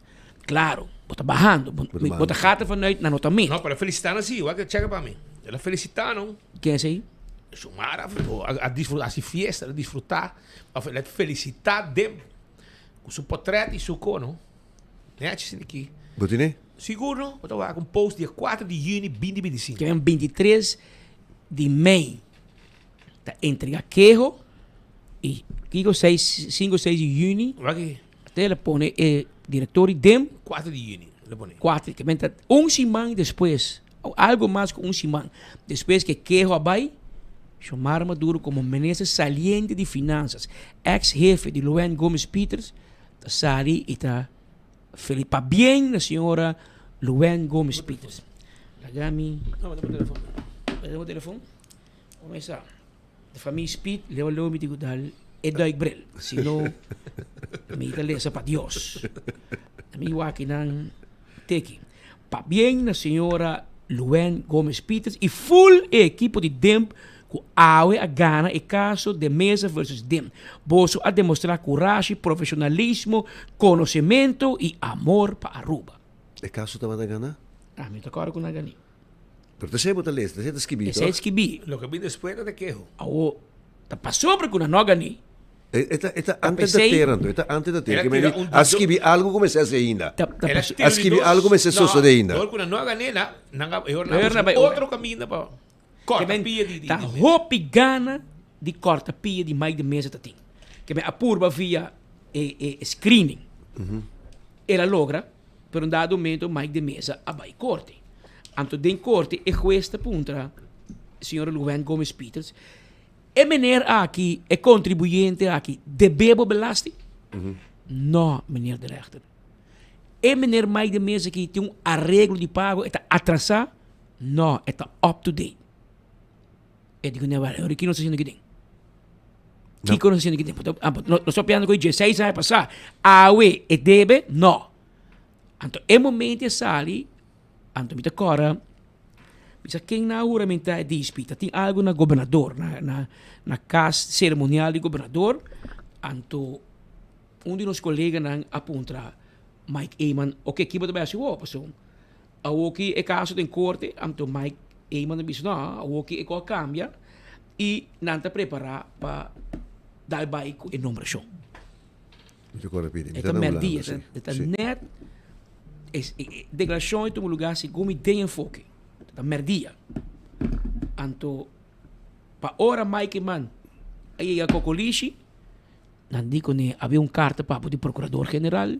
Claro, bo ta bahando, bo, bo ta gata vanuit na nota meta. No, pero felicita nan si, wak checa pa mi. El a felicita nan. Ken esey? Xiomara a, a disfruta, a haci fiesta, a disfruta, of el a felicita dem cu su potret y su cono. Nechi sin aki. Bo tene? Sigur no, bo ta wak un post dia 4 di juni 2025. Ken 23 di mei ta entrega keho y kiko 6, 5 6 di juni. Wak aki. Te el a pone e director di DEM. 4 di juni el a pone. 4, ke men ta un siman despues, o algo mas ku un siman despues ke keho a bai, Xiomara Maduro komo minister saliente di Finanzas, ex hefe di Luann Gomes Pieters, ta sali i ta feli pabien na señora Luann Gomes Pieters. Laga mi. No, bo telefon. Bo telefon? Comenzá. De famia Speed, leo leo mi tin ku dal e duikbril. Si no, mi ta lesa pa Dios. Mi wak nan teki. Pabien na señora Luann Gomez Pieters y full e ekipo di DIMP ku awe a gana e kaso De Meza versus DIMP. Boso a demostra kurashi, profesionalismo, konosemento y amor pa Aruba. E kaso tabata gana? Ah, mi ta kòrda ku nan a gana. Pero ta esei bo ta lesa, ta esei ta skibí, Esei toch? skibí. Loke bin despues ta keho. Awo, ta pasobra ku nan no a ganí. E, e ta, e ta Ta antes pesei- datera anto, e ta antes datera. El a Ke men tira un a skibi algo ku mester hasi ainda. Ta, ta El a paso- tira A skibi dos- algo ku mester No, sosode ainda. Dor ku nan no a gané, na, nan a, e ora nan E a ora busca bai- otro kaminda pa Ke kòrta men pia di, di, ta di mesa. hopi gana di kòrta pia di Mike de Meza ta tin. Ke men a purba via e, e screening. El a logra. Pero un dado momento Mike de Meza a bai korte. Anto den korte e hues ta puntra señora Luann Gomez Pieters, E meneer aki, e contribuyente aki, debe bo belasting? No, meneer de rechter. E meneer Mike de Meza aki tin un areglo di pago, e ta atrasa? No, e ta up to date. E di ku ne wèl, ki nos ta hasiendo aki den? Kiko nos ta hasiendo aki den? Nos ta papiando ku dieseis aña pasá. Awe e debe? No. Anto e momento e sali, anto mi ta kòrda, mi sa ken nan a huramentá e dispi, ta tin algu na gobernador, na na na kas seremonial di gobernador, anto un di nos koleganan a puntra Mike Eman, oke ki bo ta bai hasi wou? Pasobra Awoki e kaso den korte, anto Mike Eman a bisa no, awoki e kos a kambia i nan ta prepará pa dal bai ku e nombrashon. Mi ta kòrda pidi. Mi E ta ta na Hulanda, mèrdia, si. e ta Si. nèt e e deklarashon ei tuma lugá segun mi den enfoke. Ta mèrdia. Anto pa ora Mike Eman a yega Kokolishi, Nan di kuné habia un karta pa di prokurador general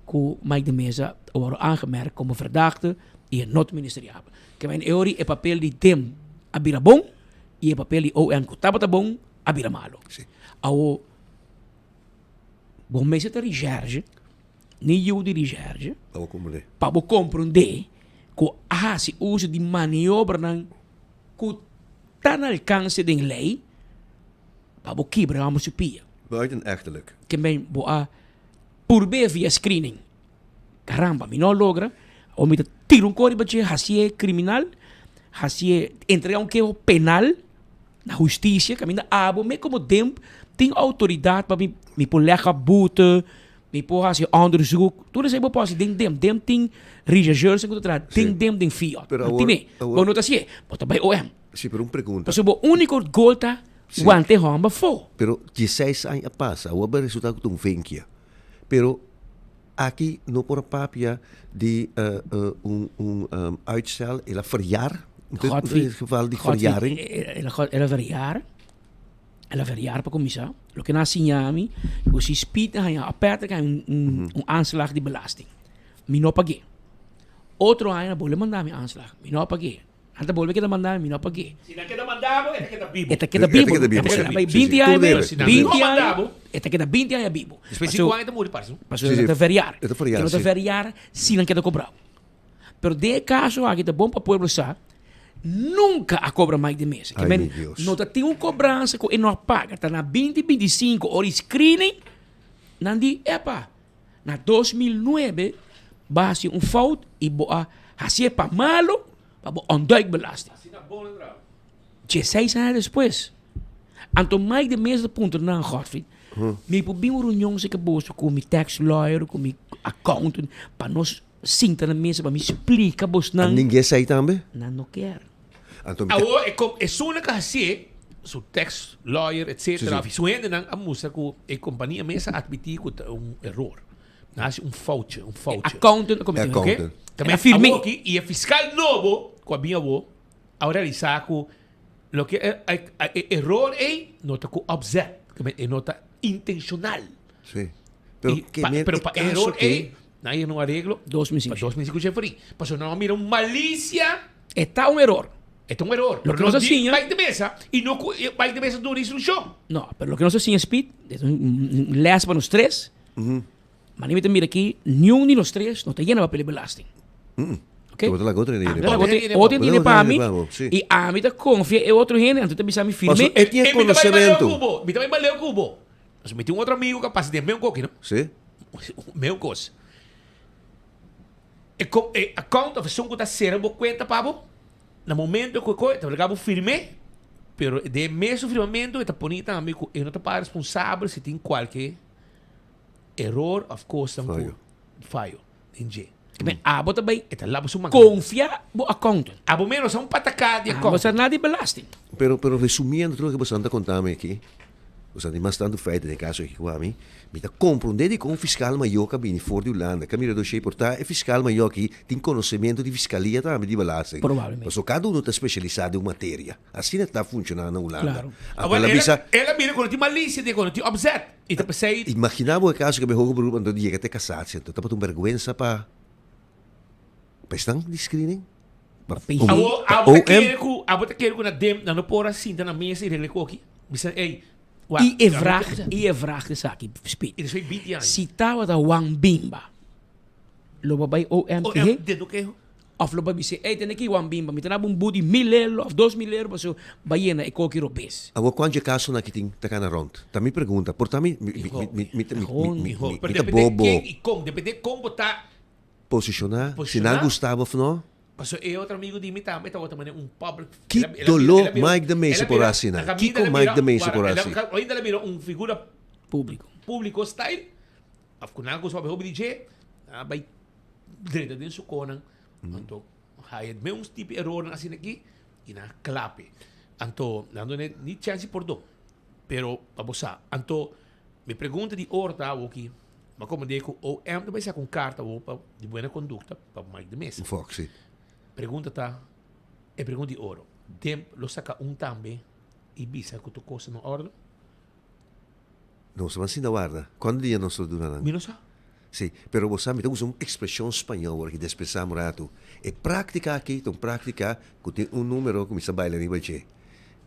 ku Mike de Meza a wòrdu aangemerkt komo verdachte i e not ministeriabel. Ke men e ori e papel di dem a bira bon i e papel di OM ku tabata bon a bira malo. Awo bo mester ta recherche, ni yu di recherche, pa bo komprondé ku a hasi uso di maniobranan ku ta na alkanse den lei. Pa bo kibra amo su pia. Buitenechtelijk. Ke men bo a purb'é via screening. Caramba, mi no a logra. Awor mi ta tira un kos riba dje, hasié criminal, hasié entrega un keho penal na husticia, kaminda abo me komo demp tin outoridat pa mi mi por lega boete, mi por hasi onderzoek. Tur esei bo por hasi den demp. Demp tin rechercheurs ku ta traha den demp den FIOD. Pero Nan awor, tin e. awor. Bo no ta hasié, bo ta bai OM. Si, pero un pregunta. Pasobra bo úniko gol ta. Wanta e hòmber afó. Pero dieseis aña a pasa, awor a resulta ku ta un venkia. Pero aki no por a papia di un un uitstel, el a verjaar. Godfried, In geval di Godfried, verjaring. el a el a verjaar, el a verjaar pa kuminsá. Loke nan a siña mi, ku si Speed a haña, a Patrick a haña un un un aanslag di belasting, mi no pag'é. Otro aña nan bolbe manda mi aanslag, mi no a pag'é. Nan ta bolbe keda manda mi, mi no a pag'é. Si nan keda manda bo, e ta keda bibo. E ta keda bibo. E ta keda bibo, E ta sí. bai Sí, sí. binti Tur aña, debe. Si nan binti no manda aña, bo. e ta keda binti aña bibo. Despues Paso- sinku aña e ta muri, parce. Paso Sí, sí. e ta verjaar. E ta verjaar, E no ta sí. verjaar si nan keda kobra. Pero den e caso aki ta bon pa pueblo sa, nunca a cobra Mike de Meza. Ay, mi Dios. No ta tin un cobransa cu e no a paga. Ta na binti binticinco ora e screening, nan di, epa, na 2009 bo a haci un fout y bo a hacié pa malo pa bo ontduikbelasting. Dieseis aña despues. Anto Mike de Meza ta puntra nan, Godfried, mi por bin un reunion cerca boso cu mi tax lawyer, cu mi accountant, pa nos Sinta na mesa pa mi splika bosnan. A ningué esei tambe? Nan no kier. Anto mi ta. Awor e com esun a hacié, su tax lawyer etcetera, Sí, sí. su hendenan a mustra cu e compania mes a admiti cu ta un error. Nan haci un foutje, un foutje. E accountant a cometi E un error. accountant. Tambe El a firm'é. awor aki, y e fiscal nobo cu a bin awor a realisa cu loke e e error ey no ta cu opzet, e no ta intencional. Sí. Pero Y ke pa, men pero e pa caso error ke ey, nan a yega na un areglo. 2005. Pa 2005 Jeffrey. Pasobra nan a mira un malicia. E ta un error. E ta un error. Loke Pero nos no a di siña. Mike de Meza y no cu Mike de Meza duna instruccion. No, pero loke nos a siña Speed, es un les pa nos tres. Ma mi ta mira aki, niun di nos tres no ta yena papel di belasting. Ok? Bo ta laga otro hende yena Ami ta laga pa bo. otro hende yena pa mi. Sí. Y ami ta confia e otro hende, anto ta bisa mi firme. Pasobra e tin e E mi ta bai baleu conocemento. cu bo. Mi ta bai baleu cu bo. Pasobra mi tin un otro amigo cu a pasa den meun koki, no? Sí. Meun kos. E ko, e account of esun ku ta sera bo kuenta pa bo, na momento ku e koe, ta obliga bo firm'é, pero den e mesun firmamentu e ta pone tambe ku e no ta paga responsabel si tin kualke eror of kosnan ku Fayo. fayo den dje. Men abo ta bai E ta laba su man. konfia bo accountant. Abo menos a un pataká di Abo sa accountant. nada di belasting. Pero, pero resumiendo tur loke boso a konta mi aki, boso tin mas tantu feito den e kaso aki ku ami, mi ta komprondé dikon un fiskal mayor ka bini for di Hulanda, ka mira doshé por ta e fiskal mayor aki tin konosementu di fiskalia tambe di belasting. Probablemente. Pasobra kada uno ta spesialisá den un materia. Asina ta funshoná na Hulanda. Claro. Anto Awor, el a el a, bisa, el a mira ku no tin malisia den ku no tin opzet. I ta p'esei. Imaginá bo e kaso ku e hoger beroep anto di yega te kasatio, anto tabata un bèrgwensa pa pa esnan di screening, pa PG. Awor, pa abo ta OM. kere ku, abo ta kere ku na dem nan no por a sinta na mesa i regla e koki? Bisa, ey, wak, I e nan no vraag, por bisa. i e vraag esaki, Speed. I despues binti aña. Si tabata Juan Bimba, lo bo bai OM OM, kihé? den no keho. Of lo bo bisa, ey, tene ki Juan Bimba, mi ta daba un budi mil euro of 2000 euro pasobra bo a yena e koki robes. Awor kuantu e kasonan ki tin ta kana rònt? Ta mi pregunta, por ta mi mi mi mi mi mi mi mi Pero ta depende bobo. ken i kon, depende kon bo ta Posishoná, si nan Posishoná. gusta bo of no? Pasobra e otro amigo di mi tambe tabata manera un public Ki el a- el a bira- doló el a bira- Mike de Meza el a por bira- hasi na nan? caminda Kiko el a Mike bira- de Meza por guarda, el a- hasi? Ainda el a bira un figura Público. público style, of ku nan ku su hopi di dje, nan a bai drenta den su konan, anto haya me un tipo errornan asina aki y nan a klape. Anto nan done ni chance por do. Pero pa bo sa. Anto mi pregunta di ora ta awoki, ma como de ku OM ta bai saka un karta awo pa di buena conducta pa Mike de Meza. Fox, si. Pregunta ta, e pregunta di oro, Demp lo saka un tambe y bisa ku tur kos ta na orde? Nos ta sinta warda. Cuando dia nos lo duna nan? Mi no sa. Sí, pero bo sa mi ta usa un expresion spañol ora ki despensá un ratu. E práctica aki ta un práctica cu tin un numero cu mi sa baila riba dje.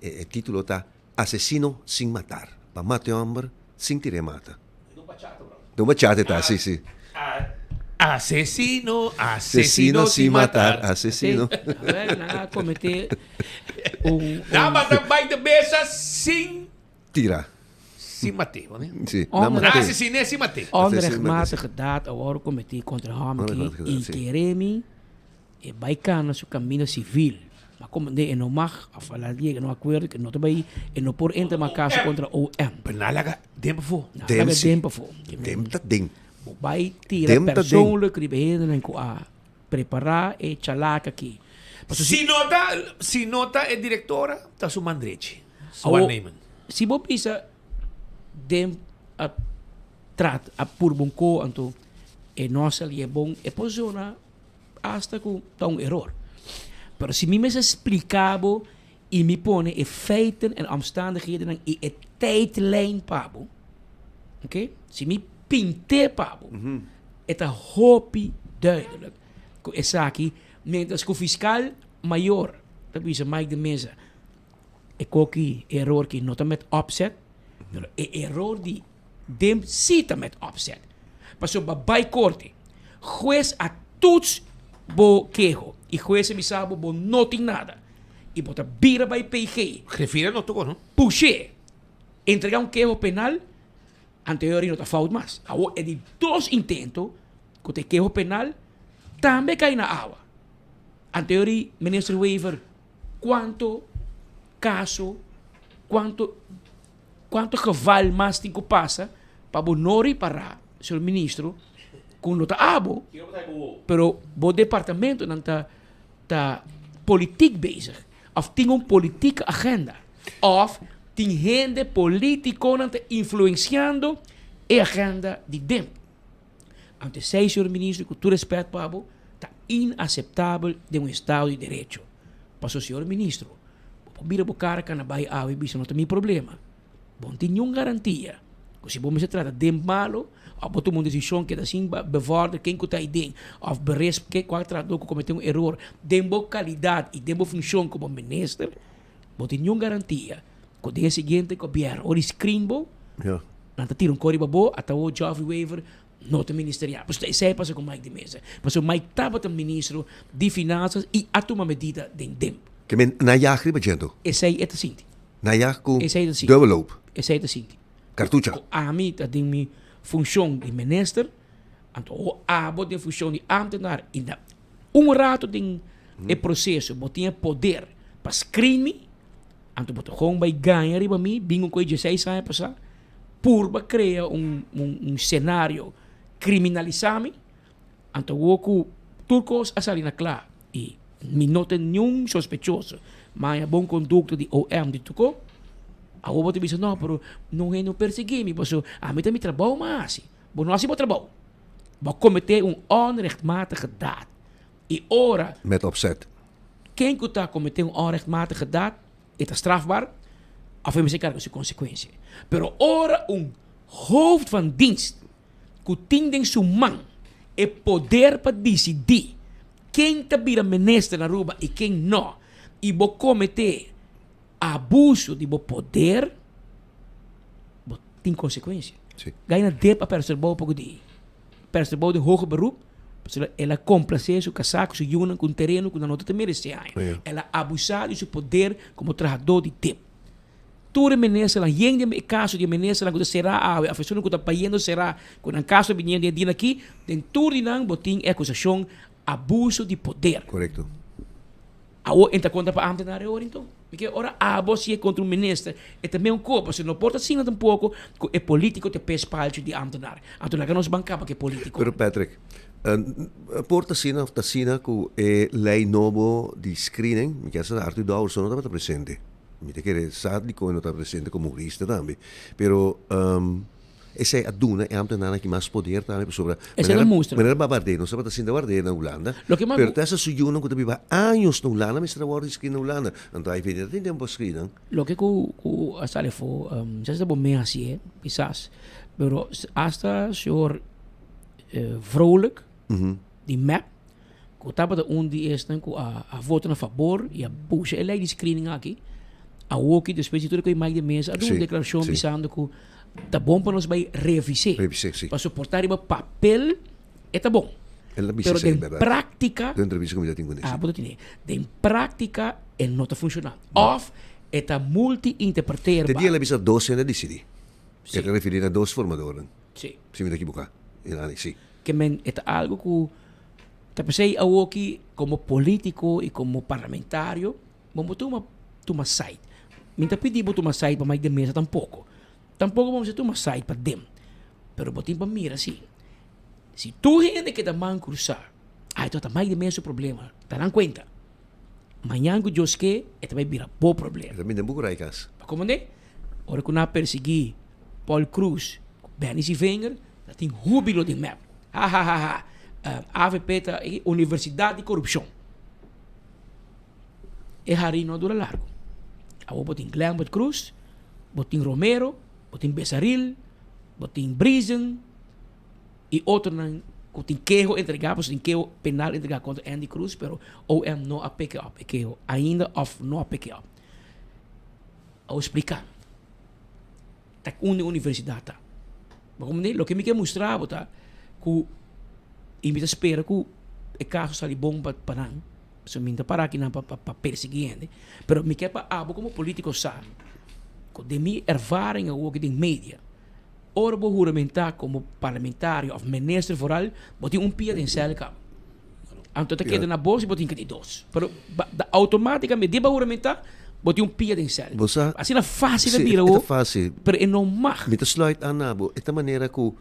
E título ta Asesino sin matar. Pa mata e homber sin tir'é mata. Ta un bachata e ta, sí, sí. Asesino, Asesino asesino sin sin matar, matar. asesino. Wel, nan a comete un, Nan un mata Mike de Meza sin Tira. Sin mat'é, wanneer? Sí, na Onrecht- mat'é. Asesiné sin mat'é. Onrechtmatige daad a wòrdu kometí kontra hòmber ki Onrechtmatige daad, i sí. kere mi e bai kana su kaminda sivil. Ma komo de e no mag of a la yega na un akuerdo ku e no ta bai e no por entra mas kaso kontra OM. Pero nan laga den pafó. Nan Dem laga sí. den pafó. Dem ta den. Bo bai tira Dem ta den. persoonlijk riba e hendenan ku a prepará e chalaka aki. Pasobra Si no ta, si no ta e direktora, ta su man drechi. Su Awo, waarnemen. Si bo bisa den a trat a purba un ko anto e no a sali e bon e por zona hasta ku ta un eror. Pero si mi mester splika bo i mi pone e feiten en omstandighedennan i e tijdlijn pa bo, oké, si mi pint'é pa bo, e ta hopi duidelijk ku esaki mientras ku fiskal mayor ta bisa Mike de Meza E koki e eror ki no ta met opzet, pero e eror di dem si ta met opzet. Pasobra bo a bai korte, hues a toets bo keho i hues a bisa bo bo no tin nada i bo ta bira bai PG. Griffier no toko no. Push'é, entrega un keho penal, anterior no ta fout mas. Awor e di dos intento ku ta e keho penal tambe kai na awa. Anterior minister Wever Cuanto caso, cuanto cuanto geval mas tin cu pasa pa bo no ripara, señor ministro, cu no ta abo, pero bo departamentonan ta ta politiek bezig of tin un politieke agenda of tin hende politiconan ta influenciando e agenda di DEMP. Anto esei, señor ministro, cu tur respet pa bo, ta inaceptabel den un estado di derecho. Pasobra, señor ministro, bo por bira bo cara cana bay awe y bisa no ta mi problema. Bo no tin niun garantia cu si bo mester trata den malo of bo tuma un decision keda sin bevorder ken cu ta aiden of beresp ke cual trahador cu comete un eror den bo calidad y den bo funcion como minister, bo tin niun garantia cu den e siguiente gobierno ora di screen bo, Nan ta tira un kor riba bo, ata bo Geoffrey Wever no ta ministerial. Pasobra esei a pasa ku Mike de Meza. Pasobra Mike tabata ministro di Finansas i a tuma medida den demp. Ke men na yag riba djento? Esei e ta sinti. Na yag ku dubbelloop? Esei ta sinti. Kartucha? Ku ami ta den mi funshon di minister, anto ho abo den funshon di ambtenaar i na un rato den e proseso bo tin e poder pa screen mi, Anto bo ta gewoon bai gaña riba mi, bin un koe dieseis aña pasá, purba krea un un senario kriminalisá mi, anto awor ku tur kos a sali na kla i mi no ta niun sospechoso, maña bon kondukta di OM di tokó, awor bo ta bisa no pero no hende no persiguí mi pasobra ami ta mi trabou mi a hasi, bo no hasi bo trabou, bo a kometé un onrechtmatige daad i ora. Met opzet. Ken ku ta kometé un onrechtmatige daad, e ta strafbaar of e mester karga su konsekuensia. Pero ora un hoofd van dienst ku tin den su man e poder pa disidí ken ta bira minister na Aruba i ken no, i bo kometé abuso di bo poder, bo tin konsekuensia. Gay na dep a pèrdè su trabou poko di. Pèrdè su trabou den hoger beroep. Pasobra el a komplasé su kasá ku su yunan ku un tereno ku nan no ta ta meresé aña. El a abusá di su poder komo trahadó di dip. Tur e ministernan, yen di e kaso di e ministernan ku ta será awe òf esunnan ku ta bayendo será ku nan kaso biniendo den e dia aki, den tur di nan bo tin e akusashon abuso di poder. Korekto. Awor e ta konta pa ámtenar e ora enton. P'e ora abo si'e kontra un minister e ta meun kopo, pasobra no por ta asina tampoco ku e politico ta pes palchi di ámtenar. Anto laga nos ban kaba ku e politico. Pero Patrick, por ta asina of ta asina ku e lei nobo di screening, mi kier sa Arthur Dowers no tabata presente. Mi ta kere sa dikon e no tabata presente komo hurista tambe. Pero Esei a duna e ambtenarnan aki mas poder tambe pasobra Esei ta mustra. manera Babardé nos tabata sinta wardé na Hulanda, Loke mas pero ta esa su yunan ku ta biba años na Hulanda mester a wòrdu inskribí na Hulanda. Anto ai veni ta tin tempu pa skri nan. Loke ku ku a sali afó, sa si ta bo mes hasié, kisas, pero asta señor Vrolijk di mep ku tabata un di esnan ku a a vota na fabor i a pusha e lei di screening aki, awoki despues di tur e ku e Mike de Meza a duna un deklarashon bisando ku Ta bon pa nos bai revis'é. Revis'é, sí. Pasobra por ta riba papel e ta bon. El a bisa Pero esei, den bèrdat. práktika. Den entrevista ku mi ta tin kuné, sí. Ah, bo ta tene. Den práktika e no ta funshoná. Òf e ta multi-interpreteerbaar. Te dia el a bisa dos hende a disidí. Sí. E ta referí na dos formadornan. Sí. Si mi ta ekiboká. El a sí. Ke men e ta algu ku ta p'esei awoki komo polítiko i komo parlamentario bo por tuma tuma side. Mi ta pidi bo tuma side pa Mike de Meza tampoko. Tampoco bo mester tuma side pa dem. Pero bo tin pa mira si. Si tur hende keda man crusa, ay to ta Mike de Meza su problema. Ta nan cuenta. Mañan cu Dios ke, e ta bay bira bo problema. E ta bini den bo curai cas. Bo comprende? Ora ku nan a persiguí Paul Croes ku Benny Sievinger, ta tin húbilo den mep. Hahahaha. Avp ta e universidat di korupshon. E hari no a dura largu. Awor bo tin Glenbert Croes, bo tin Romero, bo tin Besaril, bo tin Briesen i otronan ku tin keho entregá, pasobra tin keho penal entregá kontra Endy Croes, pero OM no a pick up e keho ainda òf no a pick up. Awor splika ta unda e universidat ta. Bo comprende? Loke mi ke mustra bo ta ku i mi ta spera ku e kaso sali bon pa pa nan, pasobra mi no ta para akinan pa pa persegui hende, pero mi ke pa abo komo politiko sa ku den mi ervaring awor aki den media, ora bo huramentá komo parlamentario òf minister vooral, bo tin un pia den sèl kaba. Anto ta keda na bo si bo tin ke di dos. Pero ba automaticamente di bo huramentá, bo tin un pia den sèl. Bo sa, Asina fácil a si, bira e ta awor, fácil. pero e no mag. Mi ta sluit aan na bo. E ta manera ku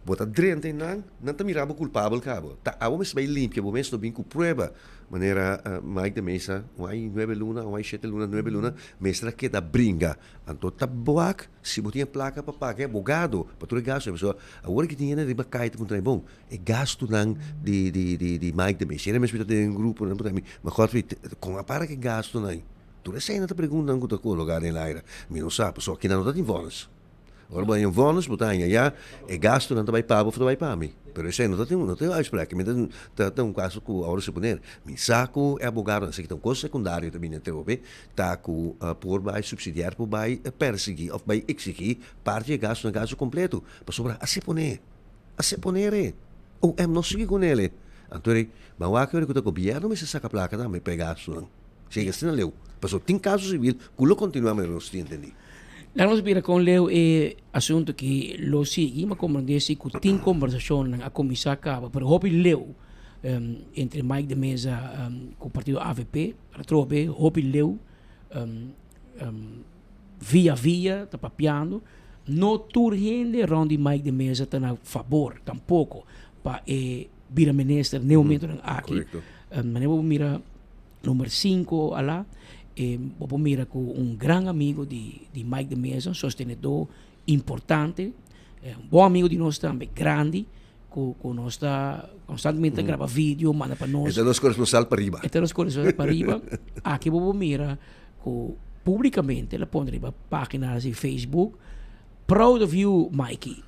bo ta drenta ei nan, nan ta mira bo kulpabel kaba. Ta abo mester bai limpia bo mes, no bin ku prueba. Manera Mike de Meza, un ai nuebe luna, un ai shete luna, nuebe luna, mester a keda bringa. Anto ta wak si bo tin e plaka pa paga e abogado pa tur e gastu. Pasobra awor ki tin hende riba kai ta puntra mi, bon, e gastunan di di di di Mike de Meza, hende mes mi ta den un grupo, nan puntra mi, ma Godfrey, kon a para ku e gastunan? Tur esei nan ta preguntanan ku ta koloká den laira. Mi no sa, pasobra kinan no ta tin vònes. Ora bo haña un vònes, bo ta haña ya e gastunan ta bai pa bo òf ta bai pa mi. Pero esei no ta tin, no ta un uitspraak. Mi ta ta un kaso ku awor suponer mi sa ku e abogadonan, esaki ta un kos sekundario ta bini atrobe, ta ku por bai supsidiar, por bai persiguí òf bai eksigí parti di e gastunan, gastu kompleto. Pasobra a seponé, a seponer e. OM no sigui ku nele. Anto e ban wak ora ku ta gobièrnu mester saka plaka tambe pa e gastunan. Si asina leu. Pasobra tin kaso sibil ku lo kontinuá manera nos tin entendí. Laga nos mira kon leu e asuntu aki lo sigui. Mi a komprendé si ku tin kombersashonnan a kuminsá kaba, pero hopi leu entre Mike de Meza ku partido avp atrobe hopi leu via via ta papiando. No tur hende rònt di Mike de Meza ta na fabor tampoko pa e bira minister n'e momentonan aki. Manera bo mira Number cinco ala e bo por mira cu un gran amigo di di Mike de Meza, un sostenedor importante, un bon amigo di nos tambe, grandi, cu cu nos ta constantemente ta graba video, manda pa nos. E ta nos corresponsal pariba. E ta nos corresponsal pariba. Aki bo por mira cu publicamente el a pone riba pagina di Facebook, Proud of you Mikey,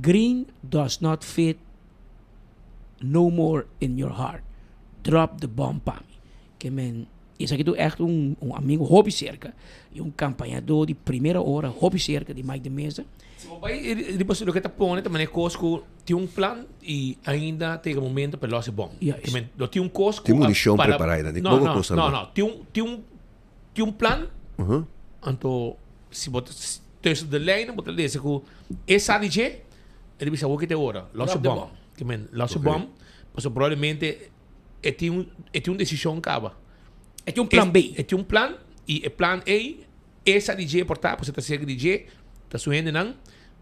green does not fit No more in your heart. Drop the bomb pa mi. Ke men, esaki tu echt un, un amigo hopi cerca y un campañador di primera hora hopi cerca di Mike de Meza. Si bo bai riba su loke ta pone ta manera kos ku tin un plan y ainda ta yega momento pa los e bom. Juist. Ke men, lo tin un kos ku Tin a municion para prepara einan, di No, poko no, kos no, arma. no. Tin un, tin un, tin un plan, anto si bo ta tussen de lijnen bo ta lesa ku e sa di dje. E ta bisa awor ki ta e ora. Los e bom. Ke men, los e bom. Pasobra probablemente e tin un, e tin un desishon kaba. E tin un plan B. E tin un plan i e plan ei, e sa di dje por ta, pasobra ta serka di dje, ta su hendenan.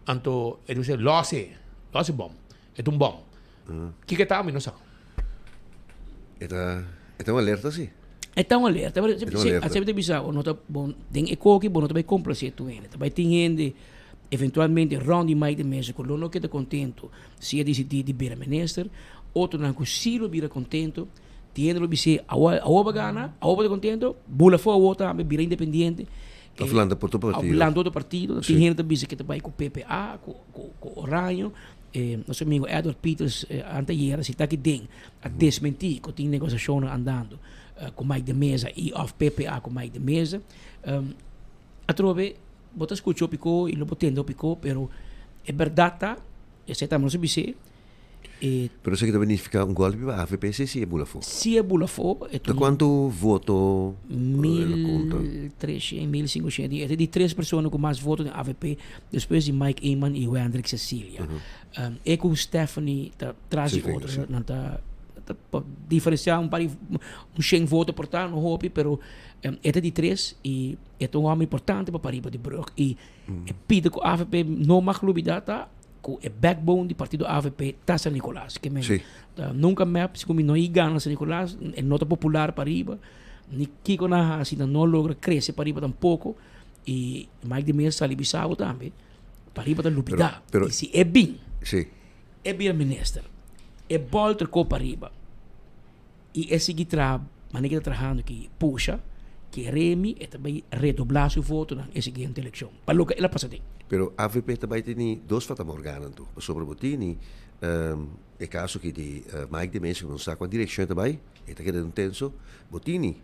Anto e ta bisa los e, los e bom. E ta un bom. Kiko e ta mi no sa. E ta, e ta un alerta si. E ta un alerta. E ta un alerta. Asina mi ta bisa bo no ta bon den e koki bo no ta bai complacer tur hende. Ta bai tin hende eventualmente rond di Mike de Meza cu lo no keda contento si e dicidi di bira minister. Otronan cu si lo bira contento. Tin hende lo bis'é awor awor bo a gana, awor bo ta contento, bula afo awor tambe bira independiente. Of lanta por otro partido. Of lanta otro partido. Tin hende ta bisa ke ta bai ku PPA, ku ku Oraño. Nos amigo Edward Pieters anteayer a sita aki den a desmentí ku tin negosiashonnan andando ku Mike de Meza i of PPA ku Mike de Meza. Atrobe bo ta skucha hopi ko i lo bo tende hopi ko, pero e bèrdat ta, esei tambe nos a bis'é, E. Pero esaki ta benifica un golpe pa avp si si e bula afo? Si e bula afo, e Ta cuanto voto el a conta? 1300, 1500. E ta di tres persona cu mas voto den avp despues di Mike Eman y Wendrick Cecilia. E cu Stephanie ta tras di otro. Nan ta ta diferencia un par di un shen voto por ta, no hopi, pero e ta di tres y e ta un homber importante pa pariba di brug. Y e pida cu avp no mag lubida ta Cu e backbone di partido avp ta San Nicolas. Ke men nunca mep si cu mi no i gana San Nicolas, e no ta popular pariba, ni kico nan haci nan no logra crece pariba tampoco. I Mike de Meza sali bisa bo tambe, pariba ta lubida. I si e bin, e bira minister, e bolter ko pariba i e sigui traha manera ke ta trahando aki, pusha ke Remy e ta bai redobla su votonan e siguiente elekshon pa loke el a pasa den. Pero avp ta bai teni dos fatamorgana anto, pasobra bo tini e kaso aki di Mike de Meza ku no sa kua direkshon e ta bai, e ta keda den un tenso, bo tini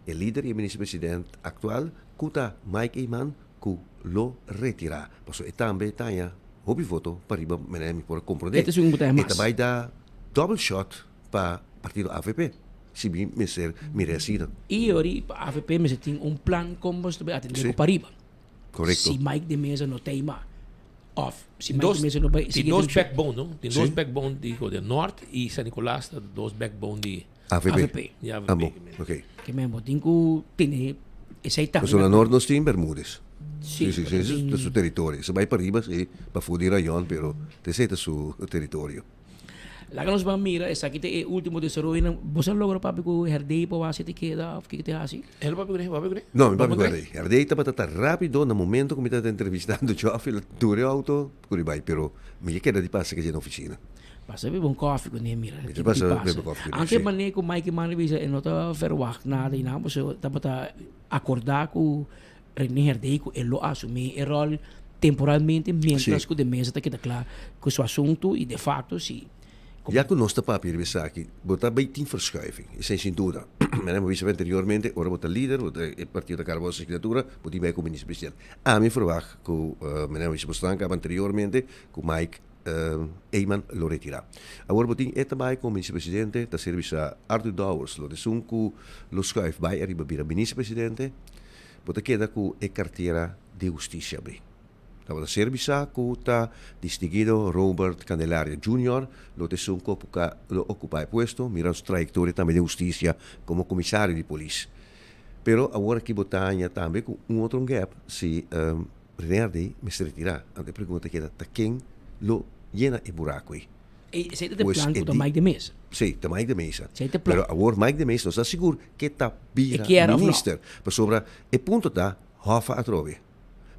E lider y e minister president actual cu ta Mike Eman cu lo retira pasobra e tambe ta haña hopi voto pa riba manera mi por a comprende. E ta esun cu ta haña E ta mas. bay da double shot pa partido avp si mi mester mira asina. Y ori pa avp mester tin un plan con bo ta bay atende Si. cu pariba. Correcto. Si Mike de Meza no ta eyma of si Mike Dos, de Meza no bay tin sigui dos eleccion. backbone, no? Tin Si. dos backbone di de Noord y San Nicolas ta dos backbone di AVP. AVP. Di AVP. Ah, bon. Ok. Ke men bo tin ku tene esei tambe. Pasobra na Noord nos tin Bermudez. Sí, Sí, sí, sí, ta su teritorio. Se bai pariba, sí, pafó di rayon, pero esei ta su teritorio. Laga nos ban mira, esaki ta e ultimo desaroyonan. Bo sa logra papia ku Herdey pa wak si te keda of kiko te hasi? El papia kuné? Papia kuné? No, mi papia ku Herdey. Herdey tabata ta rápido na momento ku mi tabata entrevistando Joffrey, el a dura e auto ku ribai, pero mi a keda di pasa ke dje na oficina. Pasa bebe un koffie ku ne mira. Mi ta pasa bebe koffie ku ne, Anke si. mane ku Mike Mane bisa e no ta verwacht nada y nan pasobra tabata acorda ku Rene Herdé ku e lo asumi e rol temporalmente mientras Si. ku de mesa ta keda kla ku su asunto y de facto si. Ya ku nos ta papia riba esaki, bo ta bay tin verschuiving, esei sin duda. Manera mi a bisa anteriormente, ora bo ta lider, bo ta e partido ta karga bo asignatura, bo tin bay ku minister presidente. Ami verwagt ku, manera mi a bisa bo stan kaba anteriormente, ku Mike Eman lo retirá. Awor bo tin e ta bai komo minister-presidente, ta ser bisa Arthur Dowers lo ta esun ku lo schuif bai ariba bira minister-presidente, bo ta keda ku e kartera di hustisia abri. Tabata ser bisa ku ta distinguido Robert Candelaria Junior lo ta esun ku lo okupá e puesto, mirando su trayektoria tambe den hustisia komo komisario di polis. Pero awor aki bo ta haña tambe ku un otro gap si René Hardé mester retirá. Anto e pregunta keda, ta ken lo yena e buraku ei? E esei ta e Pues plan e ku ta di Mike de Meza. Sí, ta Mike de Meza. Esei ta e plan. Pero awor Mike de Meza no sa sigur ke ta bira E kier of no. minister. Pasobra e punto ta Hoffa atrobe.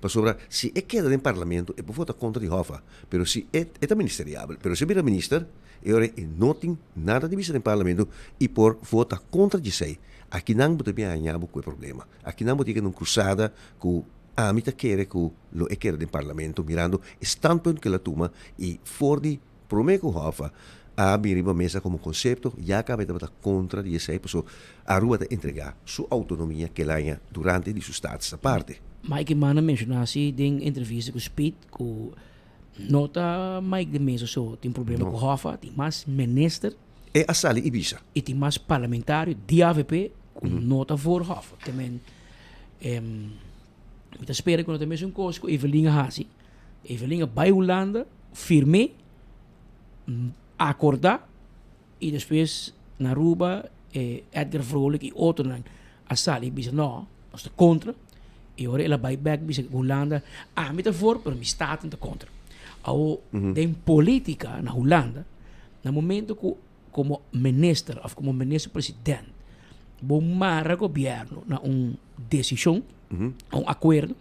Pasobra si e keda den parlamento e por vota kontra di Hoffa. Pero si e e ta ministeriabel. Pero si e bira minister e ora e no tin nada di bisa den parlamento i por vota kontra djesei. Akinan bo ta bin haña bo ku e problema. Akinan bo tin keda un krusada ku Ami ta kere ku lo e keda den parlamento mirando e standpunt ku el a tuma i for di prome ku Hoffa a bin riba mesa komo konsepto ya kaba e tabata kontra di esei paso Aruba ta entrega su outonomia kel aña durante di su status aparte. Mike Eman a menshoná si den entrevista ku Speed ku no ta Mike de Meza so tin problema ku Hoffa, tin mas minister. E a sali i bisa. I tin mas parlamentario di avp ku no ta voor Hoffa. Te men Mi ta spera ku no ta mesun kos ku Evelyn a hasi. Evelyn a bai Hulanda, firm'é, akordá i despues na Aruba Edgar Vrolijk i otronan a sali i bisa no, nos ta kontra. I ora el a bai bèk bisa Hulanda, ami ta for pero mi staten ta kontra. Awor den politika na Hulanda, na momento ku komo minister of komo minister president bo mara gobierno na un desishon, a un akuerdo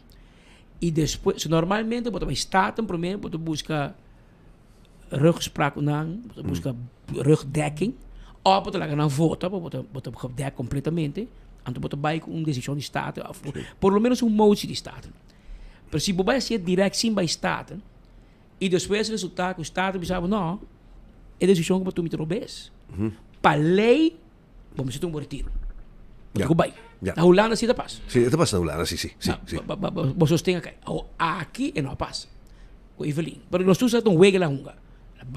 i despues so normalmente bo ta bai staten prome bo ta buska rugspraak ku nan, bo ta buska rugdekking of bo ta laga nan vota bo ta bo ta gedek kompletamente anto bo ta bai ku un desishon di staten of por lo menos un motie di staten. Pero si bo bai hasié dirèkt sin bai staten I despues resulta ku Staten bisa bo no, e desishon ku bo tuma ta robes. Pa lei bo mester tuma bo retiro. Bo tin ku bai. Na Hulanda si ta pasa. Si, e ta pasa na Hulanda, si, si, si. Bo sosten a kai. Awor aki e no a pasa ku Evelyn. Pero nos tur sa ta un wega el a hunga.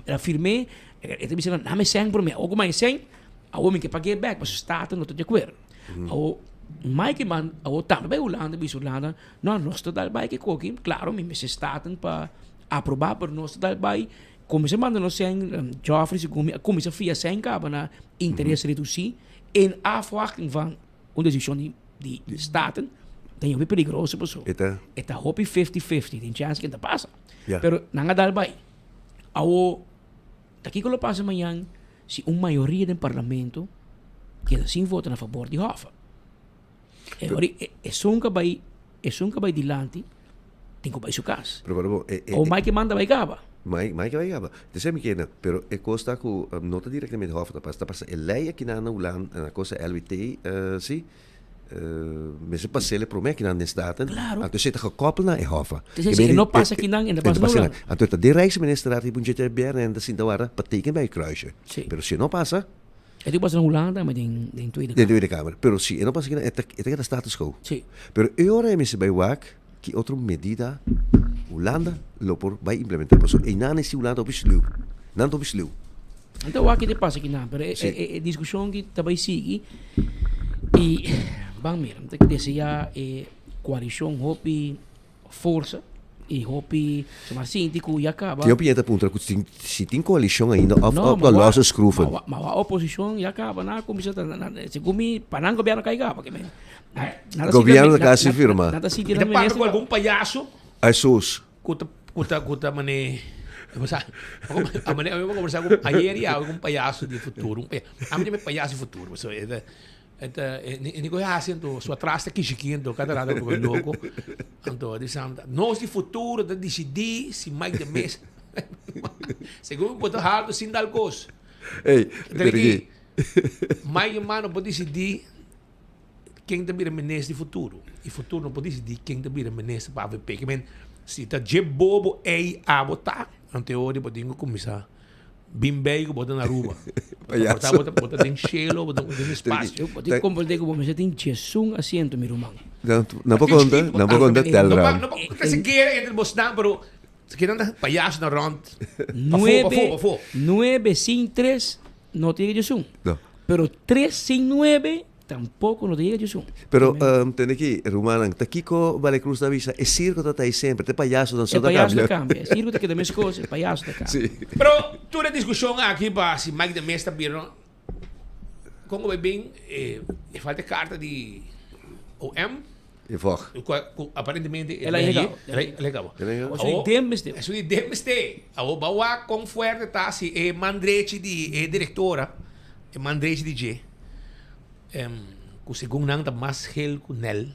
El a firm'é, e ta bisa nan, dame sèn promé. Awor ku mi haña sèn, awor mi ke pag'é bèk pasobra Staten no ta di akuerdo. Awor Mike man awor tambe bai Hulanda bisa Hulanda, No, nos ta dal bai ki koki, klaro mi mester Staten pa aprobá, pero nos ta dal bai, kuminsá manda nos sèn, Geoffrey segun mi a kuminsá fia sèn kaba na interes redusí en afwachting van un desishon di di Staten, ta hopi peligroso paso e ta hopi fifty fifty, tin chèns ku e ta pasa, pero nan a dal bai. Awor ta kiko lo pasa mañan si un mayoria den parlamento keda sin vota na fabor di Hoffa? E ora esun ka bai. esun ku a bai dilanti tin ku bai su kas. Pero pero bo, e, e, O Mike manda bai kaba. Mike, Mike bai kaba. Te mi kende, pero e kos ta ku no ta direktamente Hof ta pasa, ta pasa e lei aki na Hulanda, na kosa LWT, uh, si, uh, mester pas'é e promé akinan den Staten. Claro. Anto esei ta gekoppel na e Hof. Te si e no pasa akinan, e no pasa na Hulanda. Anto ta den Rijksministerraad riba un dje bièrnè nan ta sinta warda pa teken bij e kruisje. Si. Pero si e no pasa, E tin pasa na Hulanda, ma den den Tweede Den Kamer. Tweede Kamer. Pero si e no pasa akinan, e ta e ta keda status quo. Si. Pero e ora e mester bai wak ki otro medida Hulanda lo por bai implementá. Pasobra einan e si Hulanda hopi sluw. Nan ta hopi sluw. Nan ta wak ki ta pasa akinan, pero e Si. e e diskushon ki ta bai sigui i ban mira, mi ta deseá e koalishon hopi Forsa y hopi ma sinti cu ya caba. Tin hopi gente ta puntra cu si tin coalicion ainda of No, of ta ma losse schroeven. Ma wa oposicion ya caba nan a cuminsa ta segun mi pa nan gobierno cay caba ke men. Gobierno ta casi firma. Nan ta sinti Mi ta nan papia minister cu algun payaso. Hesus. Cu ta cu ta cu ta mane a mane a mi a conversa cu ayer y awe cu un payaso di futuro un payaso ami ta yama payaso di futuro pasobra e ta E ta e ni koe hasi anto su atras ta kishiki anto kada rato ta poko loko anto a bisa nos di futuro ta disidí si Mike de Meza segun mi por ta halto sin dal kos Ey, ta di Mike Eman no por disidí ken ta bira minister di futuro y futuro no por disidí ken ta bira minister pa avp ke men si ta dje bobo ey abo ta anto e ora bo tin ku kuminsá Bin bay ku bo ta na Aruba. Payaso. Bo ta bo ta den shelo, bo ta den espacio. Bo tin comprende ku bo mester tin diesun asiento mi ruman. No por konta, no por konta Telram. No por konta sikiera entre bosnan pero kinan ta payaso na rond. Pafó, pafó, pafó. Nuebe sin tres no ta yega diesun. No. Pero tres sin nuebe Tampoco no ta yega djesun. Pero tende aki, rumannan, ta kiko Vale Cruz ta bisa? E circo ta ta ei semper, ta e payasonan so E ta payaso ta cambia. cambia. E circo ta keda mescos, e payaso ta cambia. Sí. Pero tur e discusion aki pa si Mike de Meza ta bira no, con cu bay bin e falta e carta di OM. E vog. Cu aparentemente El a yega. El a yega. El a yega. Eso di dem mester. Eso di dem mester. Awor ba wak con fuerte ta si e man drechi di e directora, e man drechi di dje, cu segun nan ta mas gel cu Nel,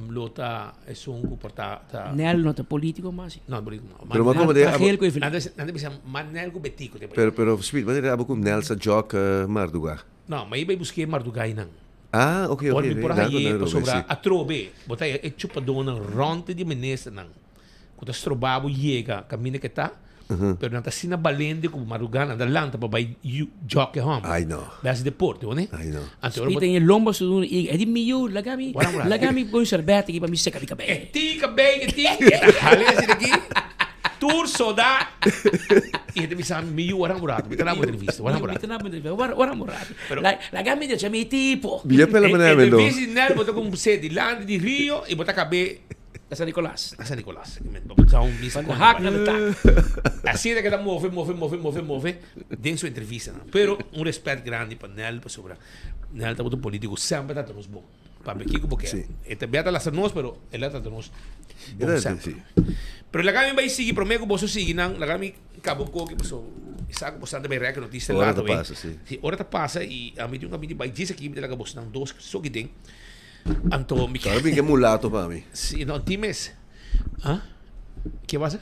lo ta esun cu por ta. Nel no ta politico mas. No, politico mas. Pero ma como de. Mas gel cu Nan ta bisa mas Nel cu Betico. Pero, pero, Speed, manera abo cu Nel sa jok Marduga? No, ma e bay busca e Mardugainan. Ah, ok, ok. Ora mi por ok. haye Nan pasobra sí. atrobe bo ta e chupadónan rònt di ministernan ku ta stroba bo yega kaminda ke ta, pero nan ta asina balente ku madrugá nan ta lanta pa bai jòk e hòmber. Ai no. Bai hasi deporte, bo ne? Ai no. Anto ora bo. Spita en e lomba su duna i e di mi yu, laga mi, Wara wara. laga mi pon un sèrbèt aki pa mi seka mi kabei. E tin kabei ke tin, e ta hala esei di aki. Tur soda y e ta bisa mi yu wara un rato, mi ta na bo entrevista, wara un rato. Mi ta na bo entrevista, wara wara un rato. Laga mi decha mi tipo. Bia pela manera mendo. Entrevista di Nel bo ta con se dilanti di Rio y bo ta cabe Na San Nicolas. Na San Nicolas. Bo ta un misa Van de hak naar de tak. Asina ta keda move, move, move, move, move den su entrevistanan. Pero un respet grandi pa Nel pasobra Nel tabata un politico semper ta nos bon. Papia kiko bo ke. E ta bia ta lastra nos pero el a trata nos bon semper. Pero laga mi bai sigui prome ku boso sigui nan laga mi kaba un koki paso mi sa ku boso ta bai rèk notisia Ora lato ta pasa si. Si ora ta pasa i ami tin un kaminda di bai djis aki mi ta laga boso nan dos soki den anto mi Tabata bin ke mulato pa mi. Si no tin mes. Ah ke pasa?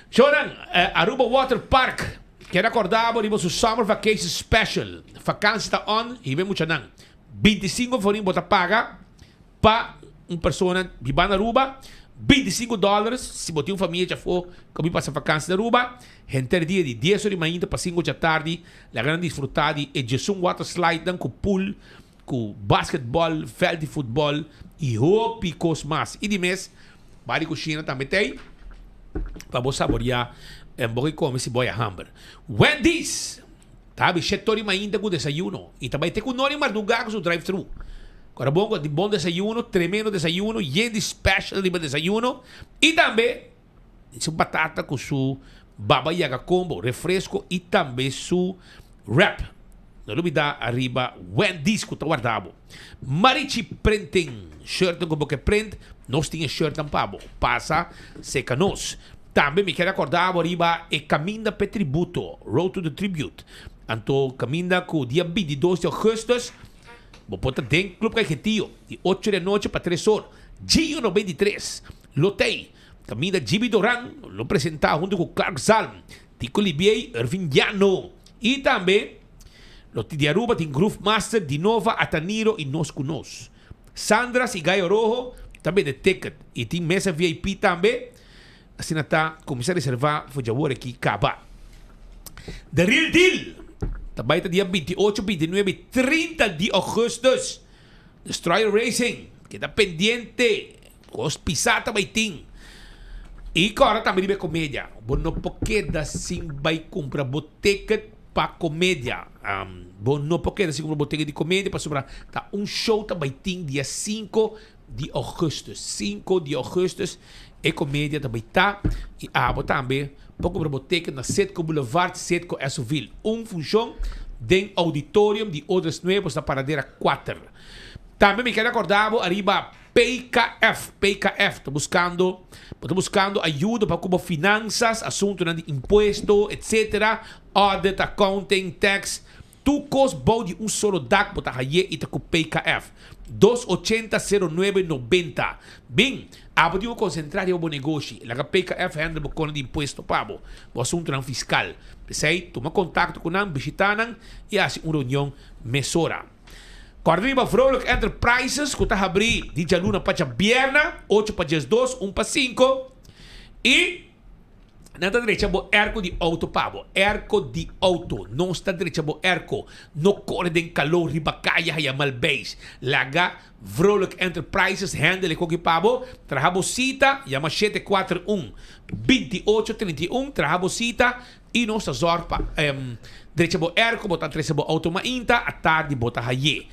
Shonan Aruba Water Park Keda acorda bo riba su Summer Vacation Special. Vakantie ta on, hiba e muchanan. Bintisinco forin bo ta paga pa un persona biba na Aruba, bintisinco dòlars si bo tin un famia djafó ku a bin pasa vakantie na Aruba. Henter dia di dies ora di mainta pa sinco djatardi laga nan disfruta di e djesun water slidenan ku pool, ku basketball, veld di futbol y hopi kos mas. Y di mes, bar di kushina tambe t'ey pa bo saboria en bo ke kome si bo haya hamber. Wendy's ta habi shetor di mainta ku desayuno y ta bay te ku nori marduga ku su drive thru. Ora bon ku tin bon desayuno, tremendo desayuno, yen di special riba desayuno y tambe su batata ku su baba yaga combo, refresco y tambe su wrap. No lubida ariba Wendy's ku ta warda bo. Marichi Printing, shirtnan ku bo ke print, nos tin e shirtnan pa bo. Pasa seka nos. Tambe mi kier akorda bo riba e Kaminda p'e Tributo, Road to the Tribute. Anto kaminda ku dia 22 di augustus. Bo por ta den Club Caiquetio di ocho di anochi pa tres or. Gio 93 lo t'ei. Caminda Jimmy Doran lo presenta hunto cu Clark Zalm, Tico Libiey, Irving Llano y tambe lo tin di Aruba tin Groove Master, Dinova, Ataniro y Nos Cu Nos. Sandras y Gallo Rojo ta bende ticket y tin mesa VIP tambe. Asina ta cuminsa reserva for djawor aki caba. The Real Deal ta bay ta dia 28, 29 y 30 di augustus. Destroyer Racing keda pendiente. Cos pisa ta bay tin. Y cora tambe riba e comedia. Bo no por keda sin bay cumpra bo ticket pa comedia. Bo no por keda sin cumpra bo ticket di comedia pasobra ta un show ta bay tin dia 5 di augustus. 5 di augustus e comedia ta bay ta y abo tambe por cumpra bo ticket na Citgo Boulevard, Citgo Esoville. Un funcion den auditorium di Odres Nuevos na Paradera 4. Tambe mi ker acorda bo ariba PKF, PKF ta buscando, bo ta buscando ayudo pa cu bo finanzas, asuntonan di impuesto, etc. Audit, accounting, tax, tur cos bou di un solo dak bo ta haye y ta cu PKF. Dos ochenta sero nuebe nobenta. Bin, abo tin cu concentra riba bo negoshi. Laga PKF handle bo cona di impuesto pa bo, bo asuntonan fiscal. P'esey, tuma contacto cu nan, bishita nan y haci un reunion mesora. Kòrda riba Vrolijk Enterprises ku ta habrí di djaluna pa djabierna, ocho pa diesdos, un pa sinku, i nan ta drecha bo erko di outo pa bo. Erko di outo. Nos ta drecha bo erko. No kore den kalor riba kaya haya mal beis. Laga Vrolijk Enterprises handle e koki pa bo. Traha bo sita, yama 741 28 31, traha bo sita. I nos ta zòrg pa drecha bo erko, bo ta trese bo outo mainta, atardi bo ta hay'é.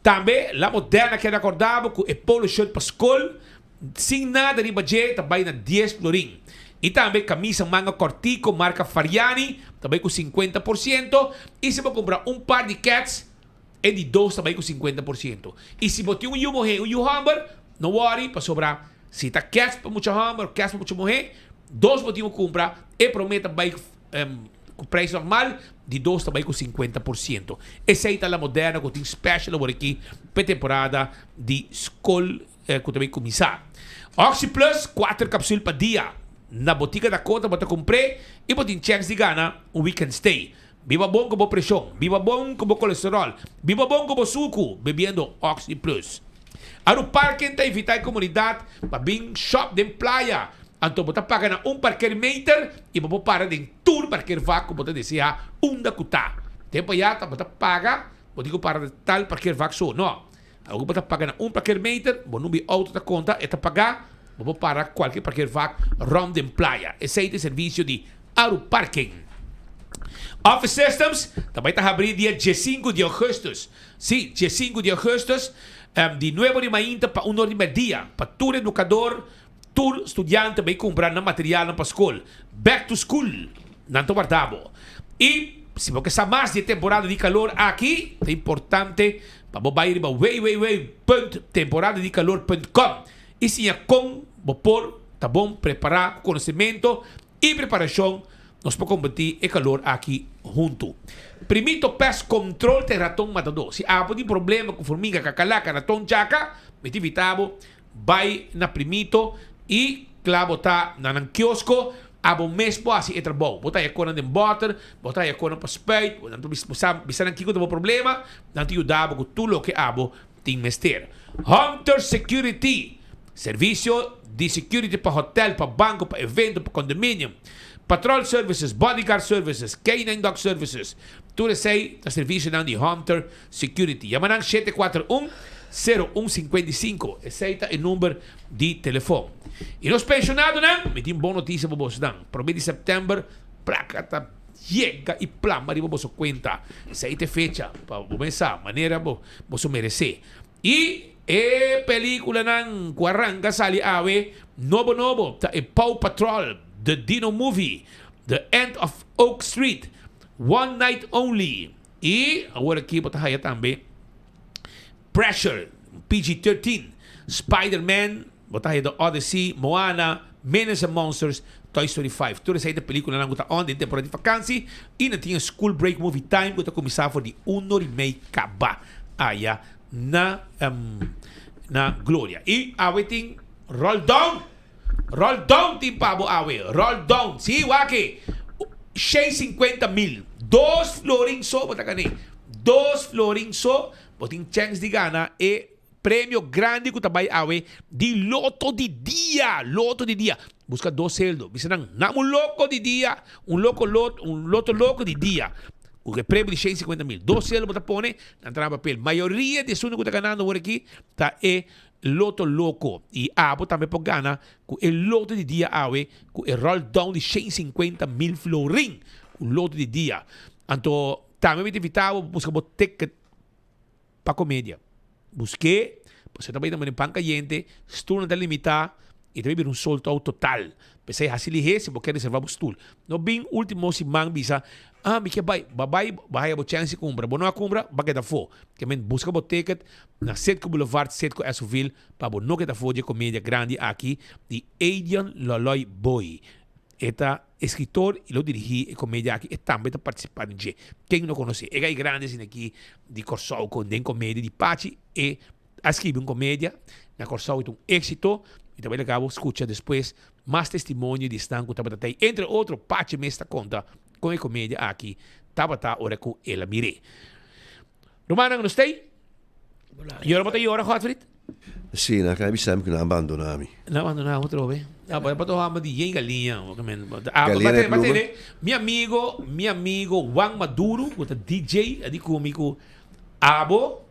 Tambe La Moderna keda kòrda bo ku e polo shirt pa skol sin nada riba dje ta bai na dies florin. I tambe kamisa manga kòrtiko marka Fariani ta bai ku 50% i si bo kumpra un par di kèts e di dos ta bai ku 50%. I si bo tin un yu muhé i un yu hòmber no wòri pasobra si ta kèts pa mucha hòmber òf kèts pa mucha muhé Dos bo tin ku kumpra, e promé ta bai ku preis normal, di dos ta bai ku 50%. Esei ta La Moderna ku tin special awor aki p'e temporada di skol ku ta bai kuminsá. Oxi Plus, kuater kapsul pa dia. Na Botica Dakota bo ta kumpr'é i bo tin chèns di gana un weekend stay. Biba bon ku bo preshon, biba bon ku bo kolesteròl, biba bon ku bo suku bebiendo Oxi Plus. Aruparken ta invitá e komunidat pa bin shòp den playa. Anto bo ta paga na un parkermeter i bo por para den tur parkervak ku bo ta deseá unda ku ta. Tempu ayá ta bo ta paga, bo tin ku para den tal parkervak so. No. Awor ku bo ta paga na un parkermeter, bo number di outo ta konta, e ta pagá, bo por para kualke parkervak rònt den playa. Esei ta e servisio di Aruparken. Office Systems ta bai ta habrí dia diesinku di ougùstùs. Sí, diesinku di ougùstùs, di nuebe di mainta pa un or di mèrdia, pa tur edukador, Tur studiante bay cumpra nan materialnan pa scol. Back to school! Nan ta warda bo. Y si bo ke sa mas di e temporada di calor aki, ta importante pa bo bay riba www.temporadadicalor.com y siña con bo por ta bon prepara cu conocemento y preparacion nos por combati e calor aki hunto. Primito Pest Control ta e raton matador. Si abo tin problema cu formiga, cacalaca, raton, chaca, mi ta invita bo Bai na Primito y cla bo ta na nan kiosko, abo mes bo haci e trabou. Bo ta haya conan den boter, bo ta haya conan pa spuit, nan ta bisa bisa nan kico ta bo problema, nan ta yuda bo cu tur loke abo tin mester. Hunter Security, servicio di security pa hotel, pa banco, pa evento, pa condominium, patrol services, bodyguard services, K-nine dog services, tur esey ta servicionan di Hunter Security. Yama nan 741 0155. Esei ta e number di telefon. I nos pensionadonan, mi tin bon notisia pa bosnan. Prome di september plaka ta yega i plama riba boso kuenta. Esei ta e fecha pa bo mesa manera bo boso meresé. I e pelikulanan ku a ranka sali awe nobo nobo ta e Paw Patrol, The Dino Movie, The End of Oak Street, One Night Only. I awor aki bo ta haya tambe Pressure, PG-13, Spider-Man, bo ta haya The Odyssey, Moana, Minions and Monsters, Toy Story 5. Tur esei ta peliculanan cu ta on den temporada di vakantie y nan tin e School Break Movie Time cu ta cuminsa for di uno di mei caba aya. na na Gloria. Y awe tin roll down. Roll down tin pa bo awe. Roll down. Si, wak-e. 650 mil. Dos florin so bo ta gane. Dos florin so bo tin chèns di gana e premio grandi ku ta bai awe di loto di dia. Loto di dia. Buska dos seldo. Bisa nan, nam un loko di dia, un loko lot, un loto loko di dia. Ku e premio di 650 mil. Dos seldo bo ta pone, nan traha papel. Mayoria di esunnan ku ta ganando awor aki ta e Loto loko y abo tambe por gana cu e loto di dia awe cu e roll down di 150 mil florin cu loto di dia. Anto tambe mi ta invita bo pa busca bo ticket pa comedia. Busque pasobra ta bay na mane pan cayente, stoelnan ta limita y ta bay bira un sold out total. P'esey haci lihe si bo kier reserva bo stoel. No bin ultimo siman bisa Ah, mi ke bai. Ba bai, ba haya bo chèns di kumpra. Bo no a kumpra, ba keda afó. Ke men buska bo ticket na Citgo Boulevard, Citgo Esoville, pa bo no keda afó dje komedia grandi aki di Adian Loloy Boy. E ta eskritor i lo dirigí e komedia aki. E tambe ta partisipá den dje. Ken no konosé? E gai grandi asina aki di Kòrsou kon den komedia di Pachi. E a skibi un komedia na Kòrsou i ta un éksito. Mi ta bai laga bo skucha despues mas testimonio di esnan ku tabata tei. Entre otro, Pachi mes ta konta Kon e komedia aki tabata ora ku el a mir'é? Rumannan, nos t'ei? Yora bo ta yora, Godfried? Sí, nan a bisa mi ku nan a bandoná mi. Nan a bandoná bo atrobe? Ah, bo ta hòmber di yen galiña. Galiña na e pluma? Mi amigo, mi amigo Juan Maduro, ku ta DJ, a di ku mi ku abo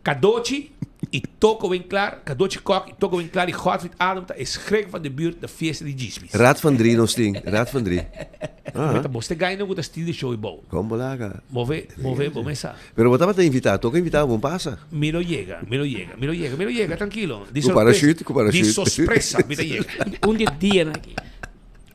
Cadochi y Toko Winklaar, Cadochi Kok y Toko Winklaar y Godfried Adam ta e schrik van de buurt na fiesta di Djismis. Raad van Drie nos tin, Raad van Drie. Ah. Ta bos te gainan ku ta steal de show y bou. Kon bo laga? Move, move, bo mesa. Pero bo tabata invitá, Toko invitá bo pasa. Mi lo yega, mi lo yega, mi lo yega, mi lo yega, trankilo. Di Ku parachute, ku parachute. Di sospresa mi ta yega. Un di e dianan aki.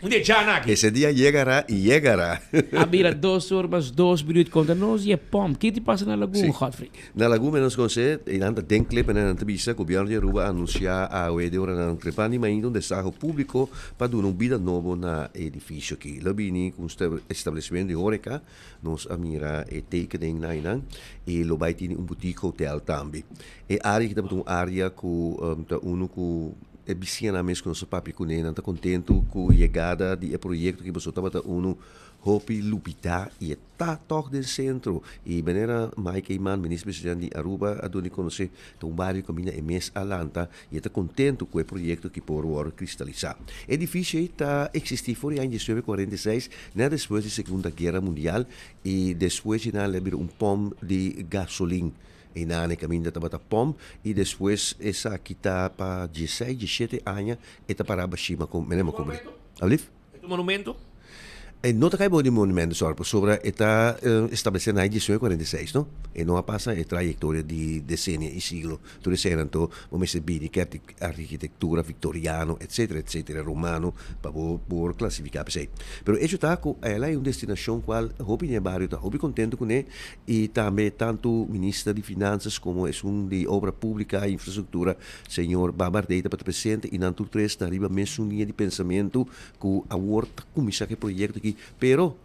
Un dia djana aki. Ese dia yegará y yegará. A bira dos or mas dos minuut konta nos y e pòmp. Ke ti pasa na Lagun, Sí. Godfrey? Na Lagun menos konosé, e nan ta den klep en nan ta bisa, Gobierno di Aruba a anuncia awe den oranan trepan di mainta un desaho publico pa duna un bida nobo na e edificio aki. Lo bini cu un establecimento di horeca, nos a mira e tekening na einan, y lo bay tini un boutique hotel tambe. E area aki tabata un area cu ta uno cu. E bisiñanan mes ku nos a papia kuné, nan ta kontentu ku yegada di e proyekto ki boso tabata unu hopi lubidá i e ta tòg den sentro. I manera Mike Eman, Minister Presidente di Aruba a duna di konosé, ta un bario kaminda e mes a lanta i e ta kontentu ku e proyekto ki por wòrdu kristalisá. E edifisio ei ta eksistí for di aña 1946, nèt despues di Segunda Guera Mundial i despues di nan a bira un pòmp di gasolin. Einan e kaminda tabata pòmp i despues esaki ta pa dieseis, diesshete aña e ta pará bashima ku mene mokumbre. Alblief? E ta un monumento? E no ta kai bou di monumento sòr pasobra e ta establesé na 1946 no. E no a pasa e trayektoria di desenia i siglo. Tur eseinan anto bo mester bini ku arkitektura viktoriano etsetera etsetera romano pa bo por klasifiká p'esei. Pero echo ta ku el a un destinashon kual hopi den e bario ta hopi kontento kuné I tambe tantu Minister di Finanzas como esun di Obra Publica y Infrastructura, señor Barbardey tabata presente y nan tur tres ta riba mesun liña di pensamiento cu awor ta cuminsa cu e proyecto aki, pero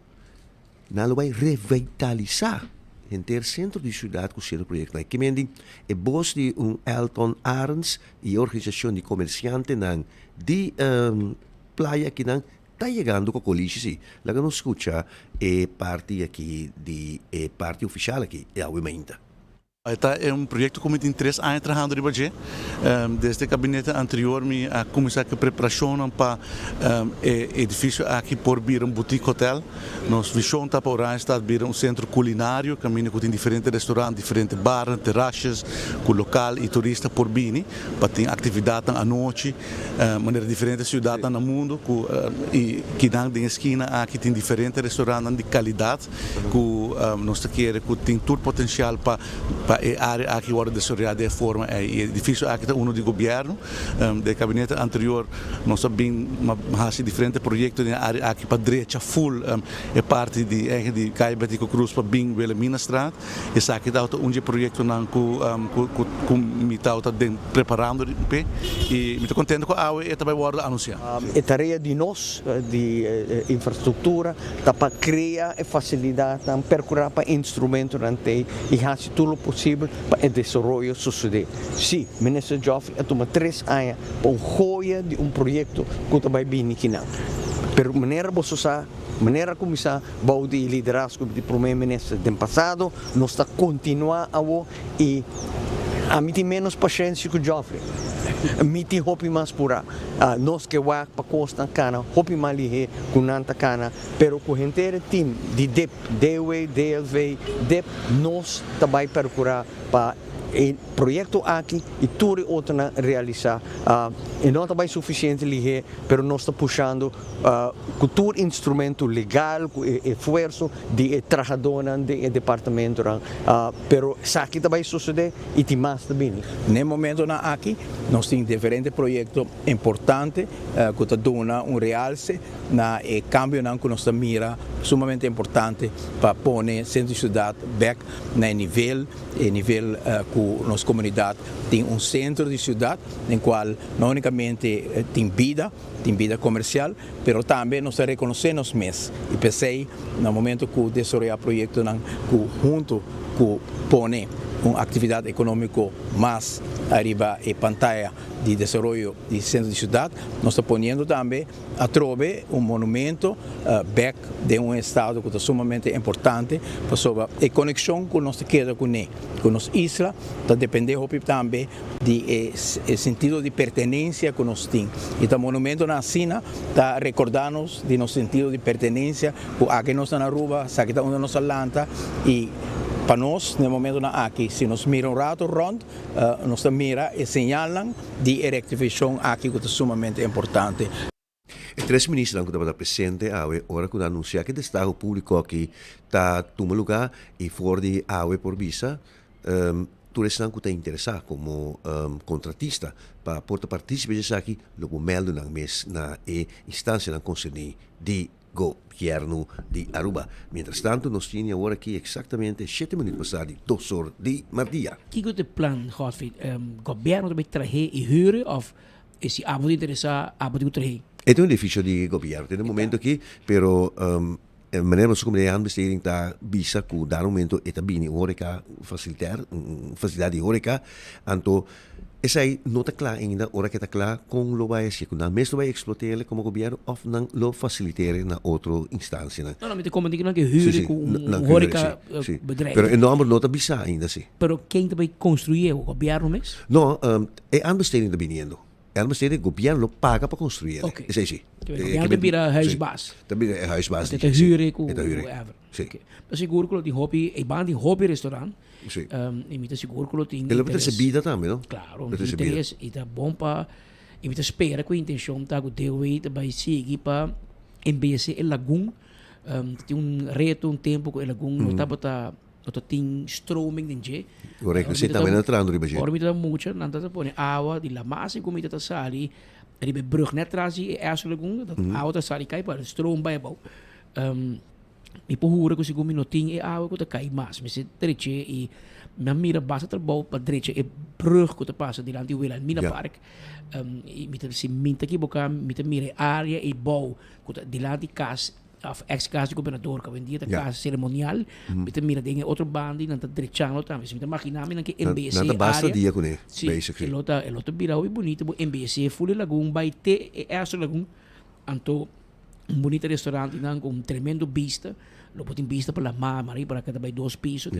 nan lo bay revitalisa henter centro di ciudad cu cierto proyectonan. Ke men di e bos di un Elton Arends y e organisacion di comerciantenan di playa akinan Ta yegando cu colishi si. Laga nos scucha e parti aki di e parti oficial aki e awe mainta. E ta un proyecto cu mi tin tres aña trahando riba dje. Desde e gabinete anterior mi a cuminsa cu e preparacionnan pa e edificio aki por bira un boutique hotel. Nos vision ta pa Oranjestad bira un centro culinario caminda cu tin diferente restaurant, diferente barnan, terrasjes cu local y turista por bini pa tin actividadnan anochi. Manera diferente siudatnan na mundu ku i kinan den e skina aki tin diferente restorantnan di kalidat ku nos ta kere ku tin tur potensial pa pa e área aki wòrdu desaroyá den e forma ei. E edifisio aki ta unu di gobièrnu. Den e kabinete anterior nos a bin hasi diferente proyekto den e área aki pa drecha ful e parti di eje di Kaya Betico Cruz pa bin Wilhelminastraat. Esaki tabata un dje proyektonan ku ku mi tabata den preparando p'e i mi ta kontento ku awe e ta bai wòrdu anunsiá. E tarea di nos di infrastruktura ta pa krea e fasilidatnan, perkurá pa instrumentonan t'ei i hasi tur lo posibel. posibel pa e desaroyo sosodé. Sí, Minister Geoffrey a tuma tres aña pa un joya di un proyekto ku ta bai bini kinan. Pero manera boso sa, manera a kuminsá bou di liderazgo di Prome Minister den pasado, nos ta kontinuá awo i ami tin ménos pashensia ku Geoffrey. Mi tin hopi mas purá. Nos ke wak pa kosnan kana hopi mas lihé ku nan ta kana, pero ku henter e tim di dip, DW, DLV, dip, nos ta bai perkurá pa e proyekto aki i tur e otronan realisá. E no ta bai sufisiente lihé, pero nos ta pushando ku tur instrumento legal, ku e esfuerso di e trahadónan den e departamentonan. Pero esaki ta bai sosodé i tin mas ta bini. Na e momentonan aki nos tin diferente proyekto importante ku ta duna un realse na e kambionan ku nos ta mira sumamente importante pa pone sentro di siudat bèk na e nivel e nivel ku nos komunidat tin un sentro di siudat den kual no únikamente tin bida, tin bida komersial, pero tambe nos ta rekonosé nos mes i p'esei na momento ku desaroyá proyektonan ku huntu ku pone un aktividat ekonómiko mas ariba e pantaya di desaroyo di sentro di siudat, nos ta poniendo tambe atrobe un monumento bek den un estado ku ta sumamente importante pasobra e konekshon ku nos ta keda kuné ku nos isla ta dependé hopi tambe di e sentido di pertenensia ku nos tin. I ta monumentonan asina ta rekordá nos di nos sentido di pertenensia ku aki nos ta na Aruba, esaki ta unda nos a lanta i pa nos na e momentonan aki si nos mira un rato rònt nos ta mira e señalnan di e rektifikashon aki ku ta sumamente importante. E tres ministernan ku tabata presente awe ora ku nan anunsiá ku e destaho públiko aki ta tuma lugá i for di awe por bisa tur esnan ku ta interesá komo kontratista pa por ta partísipe di esaki lo por mèldu nan mes na e instansianan konserní di gobièrnu di Aruba. Mientras tanto nos tini awor aki eksaktamente shete minüt pasá di dos or di mardia. Kiko ta e plan, Godfried? Gobièrnu ta bai trah'é i hür òf E si abo ta interesá, abo tin ku trahe. E ta un edificio di gobierno den e momento aki, pero manera nos komunidad di handbesteding ta bisa ku dado momento e ta bini un horeca facilitair, un facilidad di horeca, anto esei no ta kla ainda, ora ke ta kla kon lo bai haci, ku nan mes lo bai explote'le komo gobierno of nan lo facilite'le na otro instancianan. No, no, mi ta komprende ku nan ke huur ku un horeca bedrijf. Pero e nomber no ta bisa ainda si. Pero ken ta bai construye, gobierno mes? No, E aanbesteding ta biniendo. E aanbesteding gobierno lo paga pa construi el. Oké. Esei si. E gobierno ta bira huisbaas. Ta bira e huisbaas. E ta huur ku E ta huur. whatever. Si. Oké. Ta sigur ku lo tin hopi, e ban tin hopi restaurant. Si. I mi ta sigur ku lo tin E lo trese interes. bida tambe, no? Klaro, Lo trese bida. interes i ta bon pa, i mi ta spera ku e intencion ta ku DOW ta bai sigui pa embellece e lagun. Ta tin un reto, un tempo ku e lagun no tabata. No ta tin stroming den dje. Correcto, esei tambe nan ta trahando riba dje. Ora mi ta mucha, nan ta pone awa di lamas i ku mi ta sali riba e brug net tras di e Esso Lagoon, dat awa ta sali kai pa stroom bai abou. Mi por hura ku segun mi no tin e awa ku ta kai mas. Mi mester drecha i mi a mira basta trabou pa drecha e brug ku ta pasa dilanti Wilhelmina Park. I mi ta, si mi ta kiboká, mi ta mira e area ei bou ku ta dilanti kas. Of ex cas di gobernador cu awendia ta cas ceremonial, mi ta mira den e otro banda y nan ta drechando tambe. So mi ta magina mi nan ke embellece Nan ta basta area. dia cune, Si, basically. e lo ta, e lo ta bira hopi bunito bo embellece full e lagoon bay te e Astro Lagoon. Anto un bunita restaurant y nan cu un tremendo bista. Lo por tin bista pa la mar, maar ahí por acá ta bay dos piso.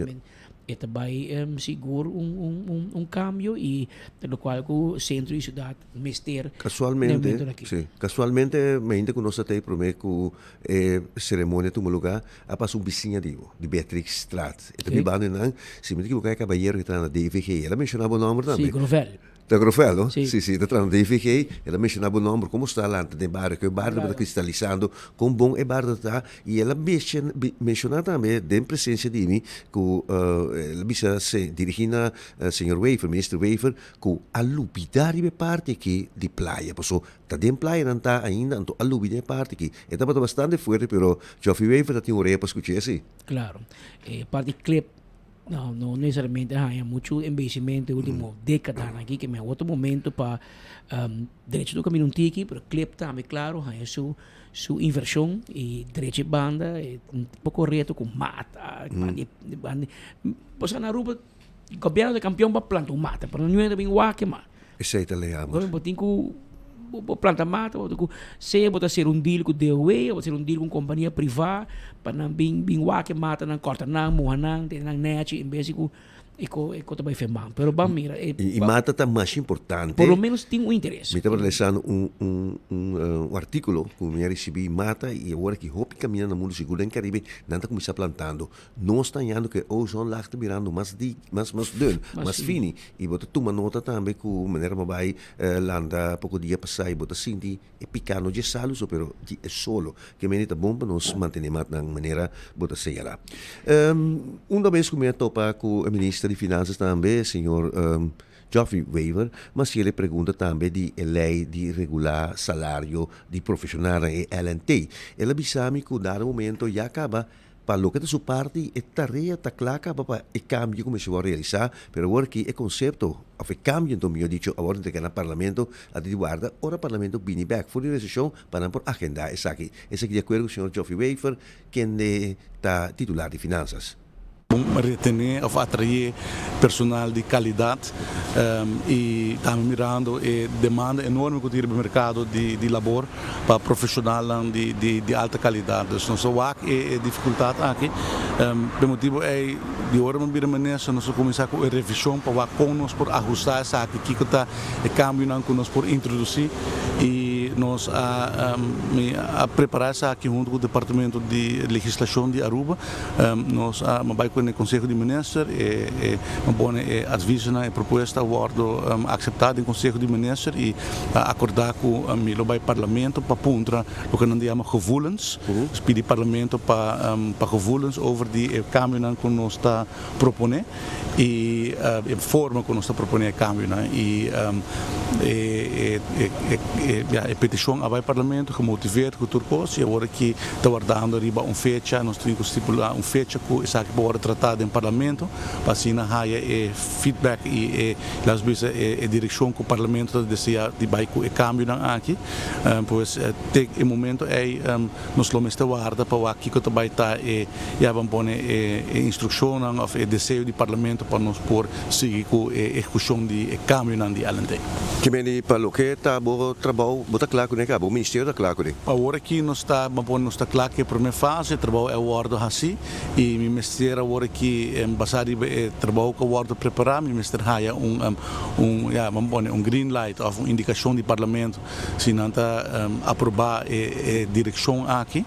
E ta bay sigur un, un, un, un cambio y locual cu centro di ciudad mester na e Casualmente, momento aki. sí, casualmente mainta cu nos ta tey prome cu e ceremonia tuma lugar, a pasa un bisiña di bo, di Beatrixstraat. E ta biba nan, si mi no ta equivoca e cabayero cu ta traha na DVG, el a menciona bo nomber tambe. Sí, Grovel. Ta Grovel, no? Sí. Sí, sí, ta traha na DVG, el a menciona bo nomber, como sta lanta den bario, cu e bario tabata cristalisando, con bon e bario ta, y el a menciona tambe den presencia di mi cu el a bisa dirigi na señor Wever, minister Wever, cu a lubida riba e parti aki di playa, paso ta den playa nan ta ainda, anto a lubida e parti aki. E tabata bastante fuerte, pero Geoffrey Wever ta tin orea pa scucha esey. Claro. E parti clip no, no necesariamente a haña mucho embellecimento e ultimo decadanan aki, ke mi a otro momento pa drecha tur caminda un tiki, pero clip tambe claro haña su su inversion y drecha e banda, e un poco reto cu mata, banda, banda, pasobra na Aruba. Gobierno ta campeon pa planta un mata, pero niun hende ta bin wak e mata. Esey ta ley amos. Bo tin cu bo planta mata, bo tin cu sea bo ta hacer un deal cu DOW, bo ta hacer un deal cu un compania priva pa nan bin bin wak e matanan, corta nan, muha nan, tene nan nechi en bes di cu e co e co ta bay firma. Pero ban mira e. Y mata ta mas importante. Por lo menos tin un interes. Mi tabata lesando un un un articulo cu mi a ricibi mata y awor aki hopi caminda na mundo sigur den Caribe nan ta cuminsa plantando. Nos ta hañando ku e ozonlaag ta birando mas di, mas mas dun, mas fini. I bo ta tuma nota tambe ku manera bo bai landa poko dia pasá i bo ta sinti e piká no dje salu so pero di e solo. Ke mende ta bon pa nos mantené matnan manera bo ta señalá. Un ta bes ku mi a topa ku e minister di Finansas tambe, señor Geoffrey Wever, mi a hasiel e pregunta tambe di e lei di regulá salario di profeshonalnan, e LNT. El a bisa mi ku dado momento ya kaba Pa loke ta su parti, e tarea ta kla kaba pa e kambio ku mester wòrdu realisá, pero awor aki e konsepto, òf e kambio anto mihó dicho, a wòrdu entregá na Parlamento, a di warda ora Parlamento bini bèk for di reseshon pa nan por agendá esaki. Esaki di akuerdo ku señor Geoffrey Wever, kende ta titular di Finansas. Bon retené òf atraé personal di kalidat i tambe mirando e demanda enorme ku tin riba e merkado di labor pa profeshonalnan di alta kalidat. Dus nos a wak e difikultat aki. P'e motibu ei di ora mi a bira minister nos a kuminsá ku e revishon pa wak kon nos por ahustá esaki, kiko ta e kambionan ku nos por introdusí i nos a mi a prepará esaki huntu ku departamento di legislashon di Aruba. Nos a bai ku e Konseho di Minister, e pone e advisonan, e propuesta a wòrdu akseptá den Konseho di Minister i a akordá ku mi lo bai Parlamento pa puntra loke nan ta yama gevoelens, dus pidi Parlamento pa pa gevoelens over di e kambionan ku nos ta proponé i e forma ku nos ta proponé e kambionan i e e petishon a bai Parlamento gemotiveerd ku tur kos i awor aki ta wardando riba un fecha, nos tin ku stipulá un fecha ku esaki por wòrdu tratá den Parlamento pa asina haya e feedback i e laat nos bisa e direkshon ku Parlamento ta deseá di bai ku e kambionan aki. Pues te e momento ei nos lo mester warda pa wak kiko ta bai ta e ya ban pone e instrukshonnan òf e deseo di Parlamento pa nos por sigui ku e ehekushon di e kambionan di LNT. Kimeni, pa loke ta bo trabou, bo ta kla kuné kaba? Bo ministerio ta kla kuné? Awor aki nos ta, ban pone nos ta kla ku e promé fase, e trabou a wòrdu hasí i mi mester awor aki basá riba e trabou ku a wòrdu prepará mi mester haya un un ya ban pone un green light òf un indikashon di Parlamento si nan ta aprobá e e direkshon aki.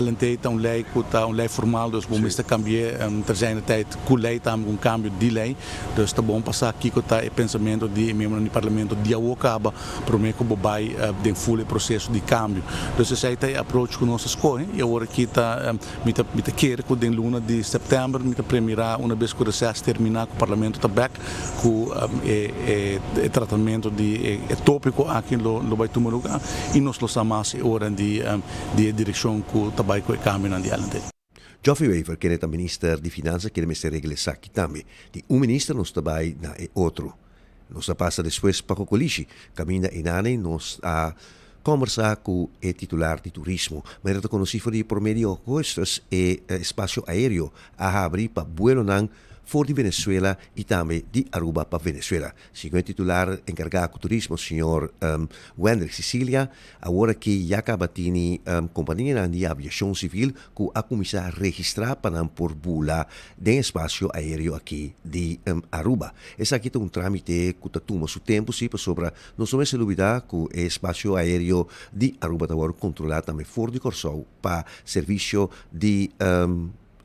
LNT ta un lei ku ta un lei formal dus bo mester kambi'é ter zijner tijd ku lei tambe ku un kambio di lei. Dus ta bon pa sa kiko ta e pensamentu di e miembronan di parlamento di awor kaba promé ku bo bai den ful e proseso di kambio. Dus esei ta e approach ku nos a skohe i awor aki ta mi ta mi ta kere ku den luna di sèptèmber mi ta premirá una bes ku reses terminá ku parlamento ta bèk ku e e tratamentu di e tópiko aki lo lo bai tuma lugá i nos lo sa mas e ora di di e direkshon ku ta bai ku e kambionan di LNT. Geoffrey Wever, kende ta minister di Finansa kende mester regla esaki tambe. Di un minister nos ta bai na e otro. Nos a pasa despues pa Cocolishi, caminda einane nos a combersa cu e titular di turismo. Manera ta conoci for di prome di augustus e espacio aereo a habri pa buelonan for di Venezuela y tambe di Aruba pa Venezuela. Segun e titular encarga cu turismo, señor Wendrick Cicilia, Awor aki ya caba tini companianan di aviacion civil cu a cuminsa registra pa nan por bula den espacio aereo aki di Aruba. Esaki ta un tramite cu ta tuma su tempo si pasobra nos no mester lubida cu e espacio aereo di Aruba ta worde controla tambe for di Corsou pa servicio di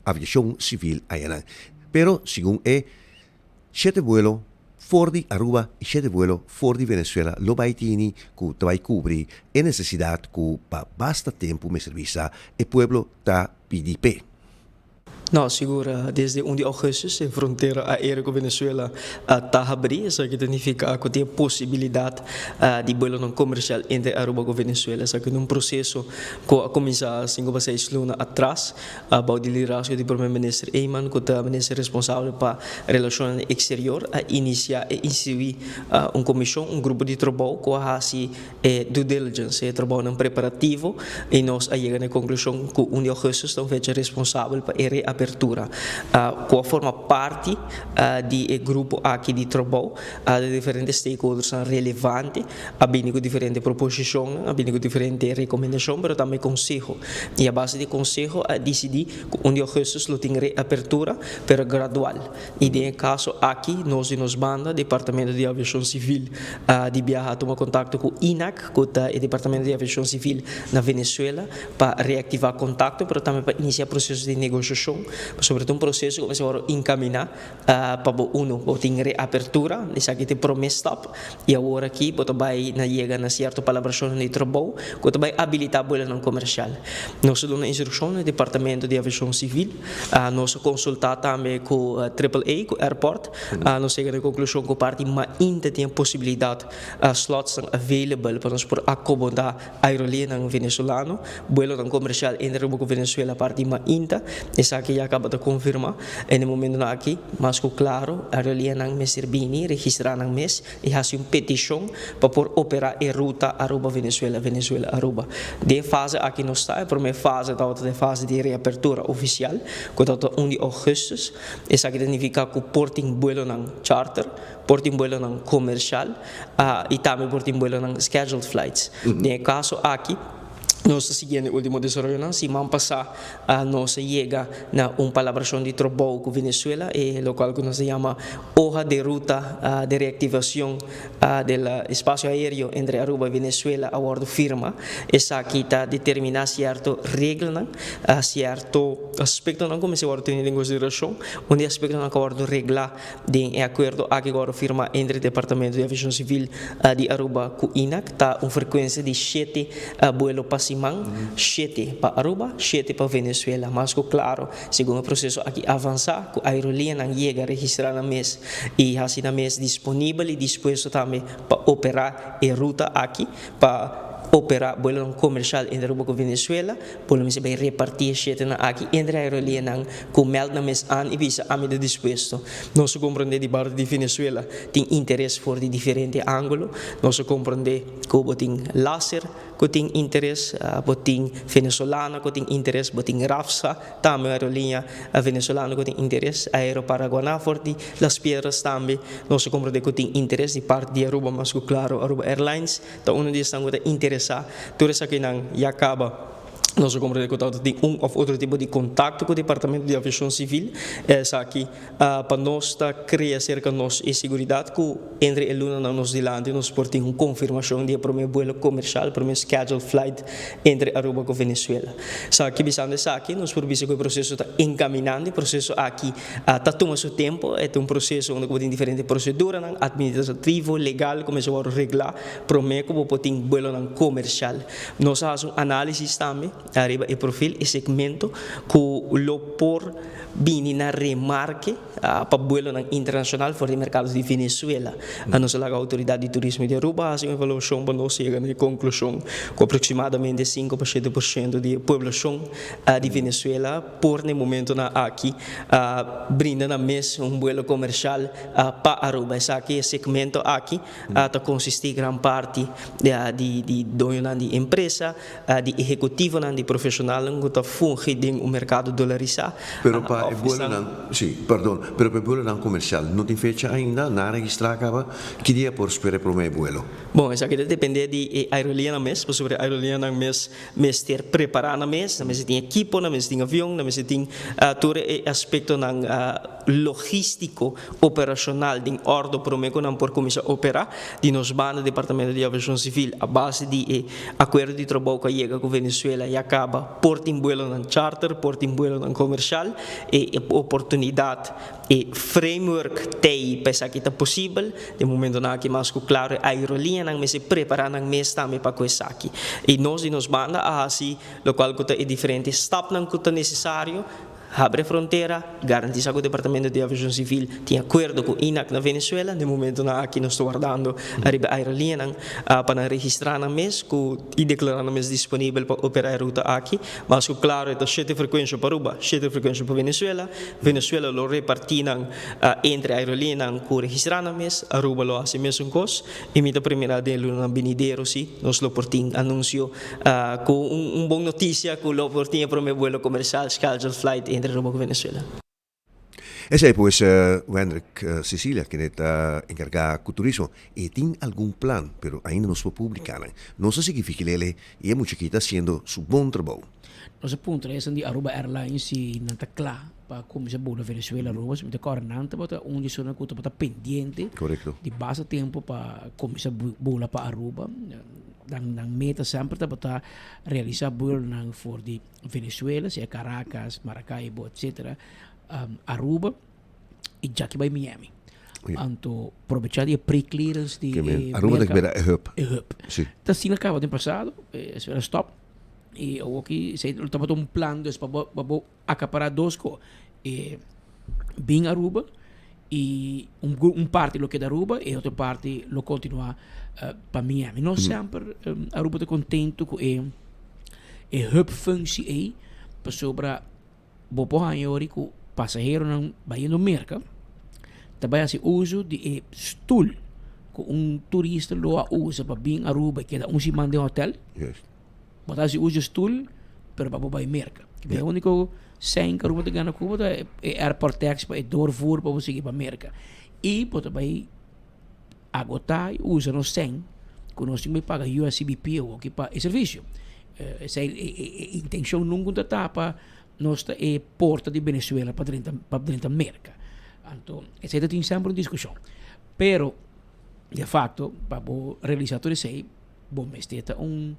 aviacion civil ayanan. Pero segun e Shete vuelo for di Aruba y shete vuelo for di Venezuela lo bay tini cu ta bay cubri e necesidad cu pa basta tempo mester bisa e pueblo ta pidi p'e. No, sigur, desde un di augustus e frontera aereo cu Venezuela ta habri, esaki ta nifica cu tin e posibilidad di buelonan comercial entre Aruba cu Venezuela. Esaki ta un proceso cu a cuminsa cinco pa seis luna atras. Bou di liderazgo di Prome Minister Eman ku ta minister responsabel pa relashonnan eksterior a inisiá e instituí un komishon, un grupo di trabou ku a hasi e due diligence, e trabounan preparativo i nos a yega na e konklushon ku un di ougùstus ta un fecha responsabel pa e reapertura. reapertura. Ku a forma parti di e grupo aki di trabou di diferente stakeholdersnan relevante a bini ku diferente proposishonnan, a bini ku diferente rekomendashon pero tambe konseho. I a base di konseho a disidí ku un di ougùstùs lo tin reapertura pero gradual. I den e kaso aki nos di nos banda, Departamento di Aviashon Sivil di biaha a tuma kontakto ku INAC ku ta e Departamento di Aviashon Sivil na Venezuela pa reaktivá kontakto pero tambe pa inisiá proseso di negoshashon pasobra ta un proseso ku mester wòrdu inkaminá pa bo unu bo tin reapertura, esaki ta e promé stap i awor aki bo ta bai na yega na sierto palabrashonnan di trabou ku ta bai abilitá buelonan komersial. Nos a duna instrukshon na e Departamento di Aviashon Sivil, nos a konsultá tambe ku Triple A, ku airport, nos yega na e konklushon ku parti mainta tin e posibilidat slotsnan available pa nos por akomodá Aerolineanan venezolano, buelonan komersial entre Aruba ku Venezuela parti mainta, esaki ya kaba ta konfirmá. En e momentunan aki, mas ku klaro, aerolineanan mester bini registrá nan mes i hasi un petishon pa por operá e ruta Aruba-Venezuela, Venezuela-Aruba. Den e fase aki nos ta, e promé fase tabata e fase di reapertura ofisial, ku tabata un di ougùstùs. Esaki ta nifiká ku por tin buelonan charter, Por tin buelonan komershal i tambe por tin buelonan scheduled flights. Den e kaso aki nos ta siguiendo e ultimo desaroyonan. Siman pasá nos a yega na un palabrashon di trabou ku Venezuela, e lokual ku nos ta yama hoja de ruta de reactivacion del espacio aereo entre Aruba i Venezuela a wòrdu firma. Esaki ta determiná sierto reglanan, sierto aspektonan ku mester wòrdu tene den konsiderashon. Un di e aspektonan ku a wòrdu reglá Den e akuerdo aki ku a wòrdu firmá entre Departamento di Aviashon Sivil di Aruba ku INAC ta un frekuensia di shete buelo pa siman, shete pa Aruba, shete pa Venezuela. Mas ku klaro, segun e proseso aki avansá, ku aerolineanan yega registrá nan mes i hasi nan mes disponibel i dispuesto tambe pa operá e ruta aki pa operá buelonan komershal entre Aruba ku Venezuela. Por lo mester bai repartí e shetenan aki entre aerolineanan ku mèld nan mes an i bisa ami ta dispuesto. Nos a komprondé di parti di Venezuela tin interes for di diferente ángulo. Nos a komprondé ku bo tin Láser ku tin interes, bo tin Venezolana ku tin interes, bo tin Rafsa tambe un aerolinea venezolano ku tin interes, Aeroparaguaná for di Las Piedras tambe nos a komprondé ku tin interes di parti di Aruba mas ku klaro Aruba Airlines. Ta uno di esnan ku ta interesá. Tur esakinan ya kaba. Nos a komprendé ku tabata tin un òf otro tipo di kontakto ku Departamento di Aviashon Sivil. Esaki pa nos ta krea serka nos e siguridat ku entre e lunanan nos dilanti nos por tin un konfirmashon di e promé buelo komershal, promé scheduled flight entre Aruba ku Venezuela. Esaki bisando esaki nos por bisa ku e proseso ta enkaminando. E proseso aki Ta tuma su tempo, e ta un proseso unda ku bo tin diferente proseduranan administrativo, legal ku mester wòrdu reglá promé ku bo por tin buelonan komershal. Nos a hasi un análisis tambe ariba e profil, e segmento ku lo por bini na remarke pa buelonan internashonal for di merkado di Venezuela. Nos a laga outoridat di turismo di Aruba hasi un evaluashon pa nos yega na e konklushon ku aproksimadamente sinku pa shete por shento di e pueblashon di Venezuela por na e momentonan aki a brinda nan mes un buelo comercial pa Aruba. Esaki, e segmento aki ta consisti gran parti di doñonan di empresa, di ehecutivonan, di profesionalnan cu ta fungi den un mercado dolarisa. Pero pa e buelonan, si, perdon, pero pa e buelonan comercial no tin fecha ainda, nan a registra caba, ki dia por spera e prome buelo? Bon, esaki ta depende di e aerolineanan mes, pasobra e aerolineanan mes Mester prepará nan mes, nan mester tin ekipo, nan mester tin avion, nan mester tin tur e aspektonan logístiko, operashonal den òrdu promé ku nan por kuminsá operá. Di nos banda Departamento di Aviashon Sivil a base di e akuerdo di trabou ku a yega ku Venezuela ya kaba por tin buelonan charter, por tin buelonan komershal. E oportunidat E framework t'ei pa esaki ta posibel. Den momentonan aki mas ku klaro e aerolineanan mester prepará nan mes tambe pa ku esaki. I nos di nos banda a hasi lokual ku ta e diferente stapnan ku ta nesesario, habri e frontera, garantisá ku Departamento di Aviashon Sivil tin akuerdo ku INAC na Venezuela. Den momentonan aki nos ta wardando ariba e aerolineanan pa nan registrá nan mes ku i deklará nan mes disponibel pa operá e ruta aki. Mas ku klaro e ta shete frekuensha pa Aruba, shete frekuensha pa Venezuela. Venezuela lo repartí nan entre aerolineanan ku registrá nan mes, Aruba lo hasi mesun kos i mi ta primirá den e lunanan binidero si nos lo por tin anunsio ku un bon notisia ku lo por tin e promé buelo komershal scheduled flight entre. entre Aruba ku Venezuela. Esei pues Wendrick Cecilia kende ta enkargá ku turismo. E tin algun plan pero ainda nos por publiká nan. Nos a sigui vigil'é i e muchachita hasiendo su bon trabou. Nos a puntra esun di Aruba Airlines si nan ta kla pa kuminsá bula Venezuela Aruba. Si mi ta kòrda nan tabata un di esunnan ku tabata pendiente di basta tempu pa kuminsá bula pa Aruba. Nan meta semper tabata realisá buelonan for di Venezuela, sea Caracas, Maracaibo, etcetera, Aruba y djaki bai Miami. Anto probecha di e pre-clearance di e Aruba ta bira e hub. E hub. Si. Ta asina caba den pasado, e stop y awoki esey lo tabata un plan dus pa bo pa bo acapara dos co. E bin Aruba y un un parti lo keda Aruba y otro parti lo continua pa Miami. No semper Aruba ta contento cu e e hub functie ey pasobra bo por haña ori cu pasaheronan bayendo Merca ta bay haci uso di e stoel cu un turista lo a usa pa bin Aruba y keda un siman den hotel. Bo ta hasi uso stoel, pero pa bo bai Merka. E úniko sèn ku Aruba ta gana ku bo ta e airport tax pa e doorvoer pa bo sigui pa Merka. I bo ta bai agotá i usa nos sèn ku nos tin bai paga USCBP awoki pa e servisio. Esei e intenshon nunka ta ta pa nos ta e porta di Venezuela pa drenta pa drenta Merka. Anto esei ta tin semper un diskushon. Pero de facto pa bo realisá tur esei Bo mester ta un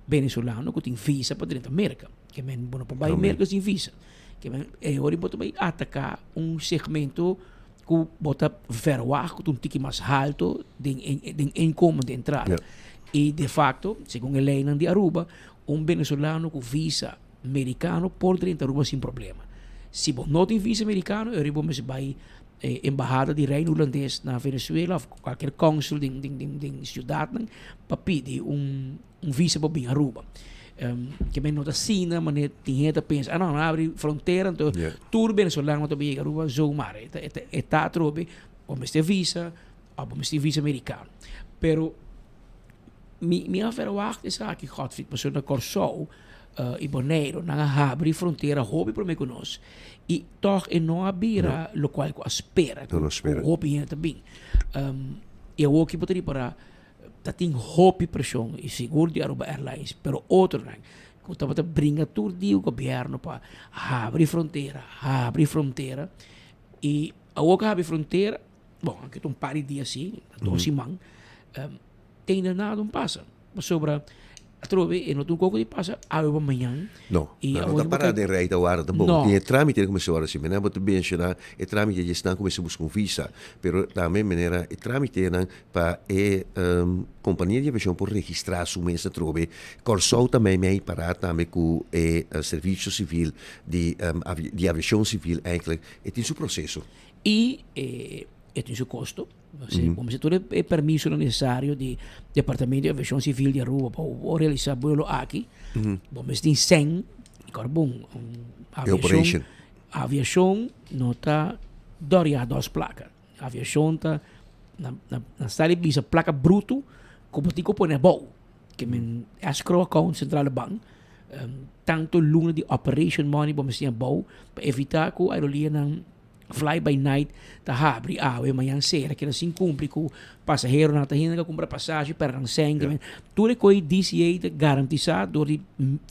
venezolano ku tin visa pa drenta Merka. Ke men bo no por bai Merka sin visa. Ke men e ora bo ta bai ataka un segmento ku bo ta verwagt ku ta un tiki mas halto den den inkomen di entrada. I de facto segun e leinan di Aruba un venezolano ku visa merikano por drenta Aruba sin problema. Si bo no tin visa merikano e ora bo mester bai e embahada di Reino Hulandes na Venezuela of cualkier consul den den den den ciudadnan pa pidi un un visa pa bin Aruba. Um, ke men no ta asina manera tin hende ta pensa, ah no, nan abri frontera anto yeah. tur venezolano ta bin yega Aruba zomaar. E ta, e ta, e ta atrobe, bo mester visa, of bo mester visa americano. Pero Mi mi a verwacht esaki Godfried pasobra na Kòrsou i Boneiru nan a habri frontera hopi promé ku nos i tòg e no a bira lokual ku a spera ku hopi hende ta bin. I awor ki bo ta ripará ta tin hopi preshon i sigur di Aruba Airlines pero otronan ku tabata bringa tur dia ku gobièrnu pa habri frontera habri frontera i awor ku a habri frontera bon anke ta un par di dia si dos siman. Te na nada un pasa. Pasobra atrobe e no ta un koko di pasa awe pa mañan. No, I nan no ta para den rij ta warda tampoco. No. Tin e tramite ku mester warda si. Menen bo ta menshoná e tramite di esnan ku mester buska un visa. Pero tambe manera e tramitenan pa e kompania di aviashon por registrá su mes atrobe. Kòrsou ta meimei pará tambe ku e servisio sivil di di aviashon sivil eigenlijk e tin su proseso. I e tin su kosto. Bo mester tur e permisonan necesario di Departamento di Aviacion Civil di Aruba pa bo realisa buelo aki. Bo mester tin sèn i kòrda bon, aviacion, aviacion no ta dòria dòs plaka. Aviacion ta na na sa di bisa plaka bruto ku bo tin ku pone abou. Ke men escrow account Centrale Bank tanto luna di operation money bo mester tin abou pa evita ku aerolineanan Fly by night ta habri awe mañan sera keda sin cumpli cu pasaheronan ta hende ka cumpra pasashi perde nan cen yeah. Tur e coi DCA ta garantisa door di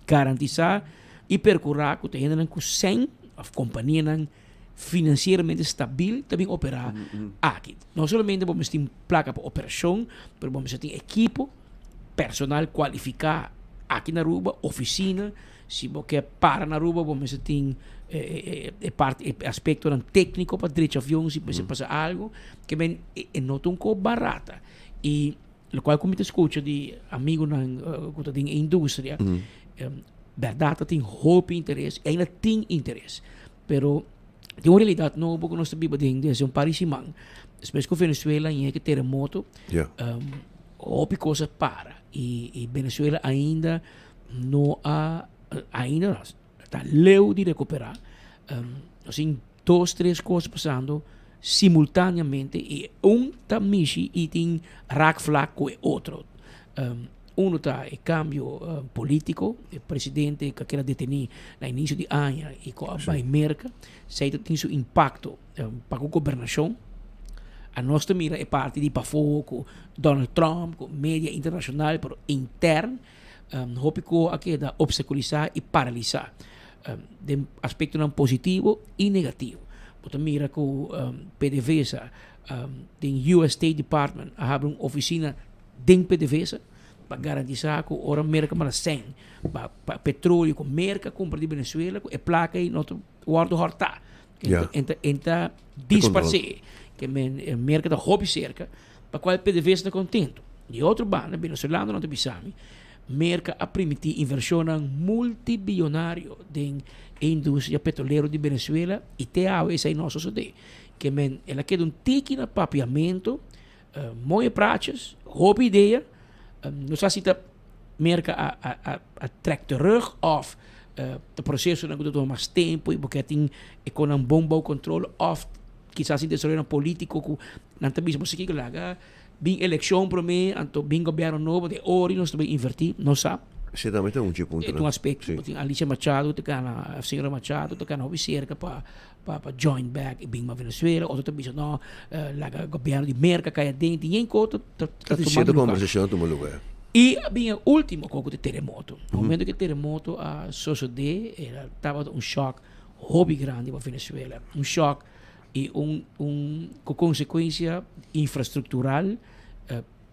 garantisa y percura cu ta hendenan cu cen of companianan financieramente stabil ta bin opera mm -hmm. aki. No solamente bo mester tin placa pa operacion pero bo mester tin ekipo personal cualifica aki na Aruba, oficina Si bo ke para na Aruba bo mester tin e parti e aspectonan tecnico pa drecha avion si mester pasa algo ke men e no ta un ko barata y locual cu mi ta scucha di amigonan cu ta den e industria berdad ta tin hopi interes y ainda tin interes pero tin un realidad nobo cu nos ta biba den desde un par di siman despues cu Venezuela yega e teremoto hopi cos a para y Venezuela ainda No a ainda ta leu di recuperá. Nos tin dos, tres cos pasando simultaneamente y un ta mishi y tin raakvlak cu e otro. Uno ta e cambio politico, e presidente cu a keda deteni na inicio di aña y cu a bay Merca, esey ta tin su impacto pa cu gobernacion. Anos ta mira e parti di pafo cu Donald Trump, cu media internacional, pero intern hopi cu a keda obstaculisa y paralisa den aspectonan positivo y negativo. Bo ta mira cu PDVSA den US State Department a habri un oficina den PDVSA pa garantisa cu ora Merca manda sèn pa pa petroleo cu Merca cumpra di Venezuela cu e placa ei no ta wordo horta. Ja. En ta en ta disparse. Ke men Merca ta hopi cerca pa cual PDVSA ta contento. Di otro banda venezolanonan ta bisa mi Merca a primiti inversionnan multibillonario den e industria petrolero di Venezuela y te awe esei no a sosode. Ke men el a keda un tiki na papiamento. Mooie praatjes, hopi idea. No sa si ta Merca a, a, a, a trek terug of ta procesonan cu ta tuma mas tempo y bo kier tin e conan bon bou control of kisas tin desaroyonan politico cu nan ta bisa bo si kico laga bin eleccion prome anto bin gobierno nobo de ori nos ta bay inverti, no sa. Esey tambe ta un dje puntonan. E ta un aspecto. Bo tin Alicia Machado cu ta gana, señora Machado ta gana hopi cerca pa pa pa join back y bin pa Venezuela, otro ta bisa no, laga gobierno di Merca cay aden, tin yen co ta ta Ta tumando cierto lugar. conversacion a tuma lugar. Y a bin e ultimo co cu ta teremoto. Na momento cu e teremoto a sosode, era tabata un shock hopi grandi pa Venezuela, un shock y un un cu consecuencia infrastructural,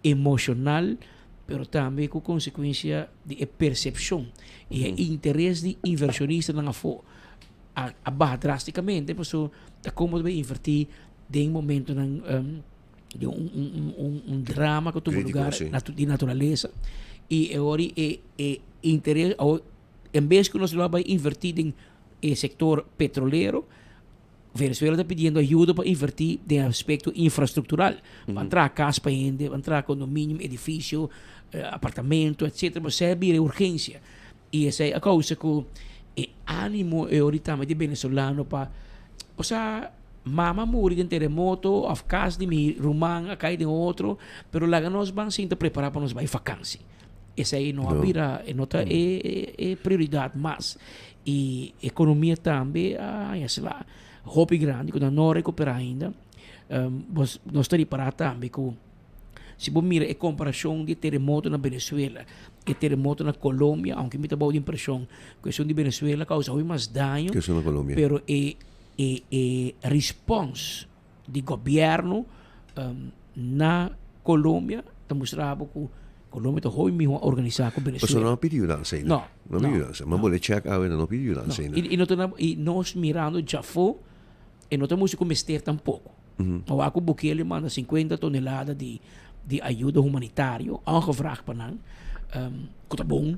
emocional, pero tambe cu consecuencia di e percepcion y e interes di inversionistanan afo. A a baha drásticamente paso ta como ta bay inverti den momentonan di un un un un drama cu tuma Crítico, lugar sí. natu di naturaleza y e ora e e interes awor en bes cu nos lo a bay inverti den e sector petrolero Venezuela ta pidiendo ayuda pa inverti den aspecto infrastructural pa traha cas pa hende pa traha condominium edificio apartamento etcetera bo esey a bira e urgencia. Y esey a causa cu e animo e ori tambe di venezolano pa, osea, mama a muri den teremoto of cas di mi ruman a cay den otro, pero laga nos ban sinta prepara pa nos bay vakantie. Esey no a bira, e no ta e e prioridad mas. Y economia tambe a haña sla hopi grandi cu nan no a recupera ainda. Nos ta ripara tambe cu. Si bo mira e komparashon di e teremoto na Venezuela, e teremoto na Colombia, aunke mi ta bou di impreshon ku esun di Venezuela kousa hopi mas daño, Ku esun na Colombia. pero e e e respons di gobièrnu na Colombia ta mustra bo ku Colombia ta hopi mihó organisá ku Pasobra Venezuela. no a pidi yudansa ainda. No, No a pidi yudansa. Ma bo le chèk awe nan no pidi yudansa No. ainda. I no ta na i nos mirando djafó e no ta mustra ku mester tampoko. Ma wak ku Bukele manda 50 tonelada di di ayuda humanitario, aangevraagd pa nan, ku ta bon,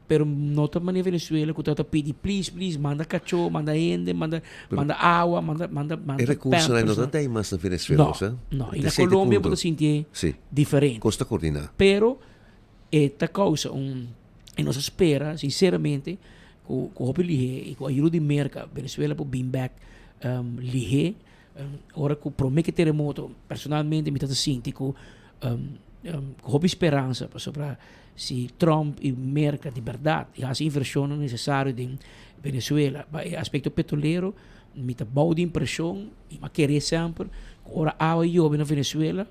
pero no ta manera Venezuela ku tabata pidi please please manda kachó, manda hende, manda manda awa, manda manda manda E rekursonan no pampers. ta tei mas na Venezuela, No, sa? no. I E na sete Colombia bo punto. ta sintié Sí. diferente. Kos ta koordiná. Pero e ta kousa un i nos a spera sinceramente ku ku hopi lihé i ku ayuda di Merka Venezuela por bin bek lihé ora ku promé ku e teremoto personalmente mi ta ta sinti ku ku hopi speransa pasobra si Trump i Merka di bèrdat i hasi invershonnan nesesario den Venezuela pa e aspekto petrolero mi ta bou di impreshon i mi a kere semper ku ora awa yobe na Venezuela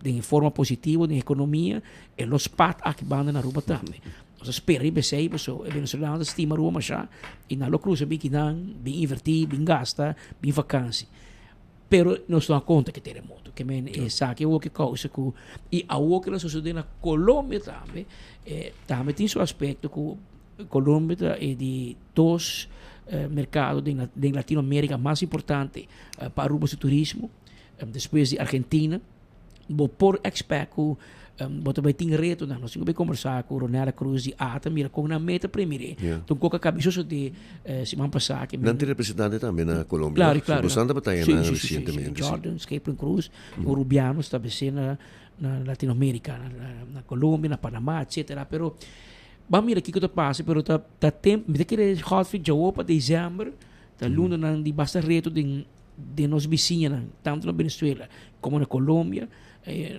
Den e forma positivo den economia e lo spat aki banda na Aruba tambe. Nos a spera riba esey paso e venezolano ta stima Aruba masha y nan lo cruza bin kinan, bin inverti, bin gasta, bin vakansi. Pero nos no a conta cu e teremoto. Ke men esaki awor ke causa cu y awor ke lo sucede na Colombia tambe, tambe tin su aspecto cu Colombia ta e di dos mercado den Latinoamerica mas importante pa Aruba su turismo. Despues di Argentina, bo por expect cu bo ta bay tin retonan. Nos tin cu bay conversa cu Ronella Cruz di ATA, mira con nan meta premire. Ton coca cabi sosode siman pasa. Nan tin representante tambe na Colombia. Claro, claro. Bo san tabata Sí, nan sí, sí, sí, recientemente. Jordan Scheepling Cruz, un Rubiano establece na Latinoamerica, na Colombia, na Panama, etcetera. Pero ban mira kico ta pasa, pero ta tempo, mi ta kere Godfrey djawo pa december, ta lunanan di basta reto den den nos bisiñanan, tanto na Venezuela como na Colombia,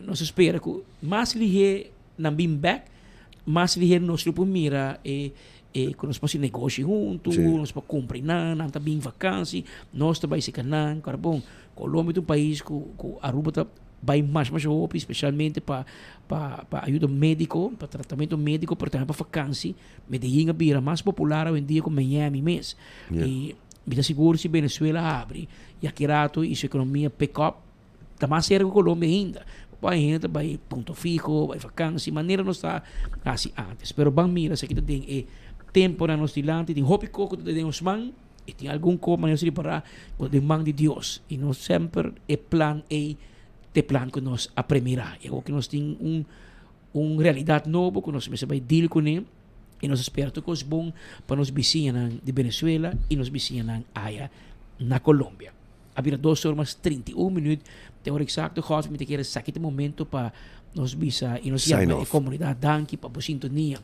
nos a spera cu mas lihé. nan bin bek, mas liher nos lo por mira e e ku nos por hasi negoshi huntu, nos por kumpra nan, nan ta bin vakansi, nos ta bai seka nan. Kòrda bon, Colombia ta un pais ku ku Aruba ta bai mas masha hopi, spesialmente pa pa pa ayuda médiko, pa tratamentu médiko, pero tambe pa vakansi. Medellin a bira mas popular awendia ku Miami mes. I mi ta sigur si Venezuela habri i aki rato i su ekonomia pick up, Ta mas serka ku Colombia ainda. Bai hende ta bai Punto Fijo, bai vakansi, manera nos ta hasi antes. Pero ban mira esaki ta den e temponan nos dilanti. Tin hopi kos ku ta den nos man i tin algun kos manera nos ripará ku ta den man di Dios. I no semper e plan ei ta e plan ku nos a premirá. I awor ku nos tin un un realidat nobo ku nos mester bai deal kuné i nos a spera tur kos bon pa nos bisiñanan di Venezuela i nos bisiñanan aya na Colombia. A bira dos or mas 31 minuut. Te ora exacto, Godfrey, mi ta kere saki te momento pa nos bisa y nos Sign yama e off. comunidad danki pa bo sintonia.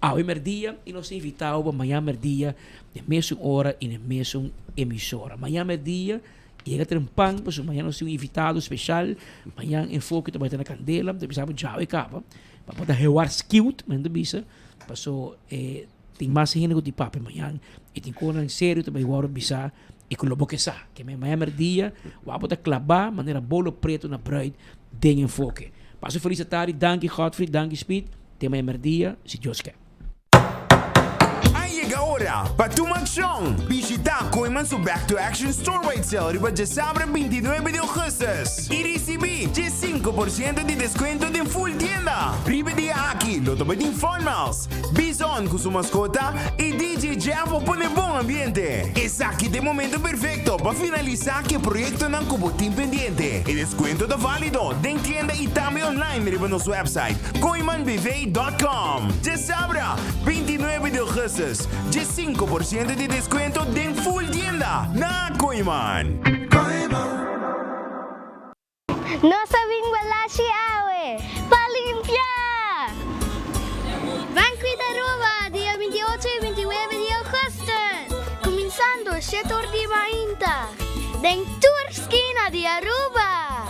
Awe merdia y nos ta invita bo pa mañan merdia den mesun ora y den mesun emisora. Mañan merdia yega trempan pasobra mañan nos tin un invitado special. Mañan Enfoke ta bai ta na candela. Mi ta bisa bo djawe caba pa bo ta gewaarschuwd, men ta bisa, paso e tin mas hende cu tin papia mañan y tin conan serio ta bai worde bisa. I ku lo bo ke sa, ke men maña merdia, wou bo ta klabá manera bolo pretu na bruid den enfoke. Pasa un felis atardi, danki Godfrey, danki Speed, te maña merdia, si Dios ke. A yega ora pa tuma akshon! Bishita Kooyman su Back to Action Store Wide Sale riba djasabra 29 di ougùstùs i risibí 15 por siento di deskuento den full tienda. Riba e dia aki lo ta bai tin Fun Miles, Bison ku su maskota i DJ Jeff pa pone bon ambiente. Esaki ta e momento perfecto pa finalisa ku e proyectonan ku bo tin pendiente. E descuento ta valido den tienda i tambe online riba nos website kooimanbv.com. Djasabra, 29 di augustus, 15% di descuento den full tienda na Kooyman. Nos a bin Balashi awe pa limpia! Ban Cuida Aruba dia 28 y 29 di augustus, cuminsando shete or di mainta, den tur skina di Aruba!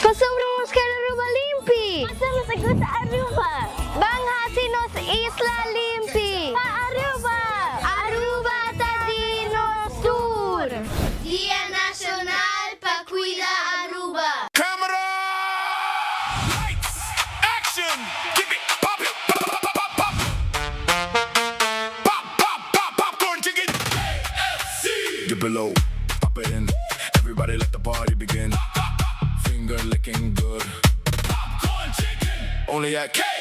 Pasobra nos ker Aruba limpi! Pasobra nos a gusta Aruba! Ban haci nos isla limpi! Pa Aruba! Aruba ta di nos tur! Dia Nacional pa cuida Aruba. Camera! Lights! Action! Keep it pop it pop pop pop pop pop pop pop popcorn chicken KFC! Dip it low, pop it in. Everybody let the party begin. Finger licking good. Popcorn chicken! Only at KFC.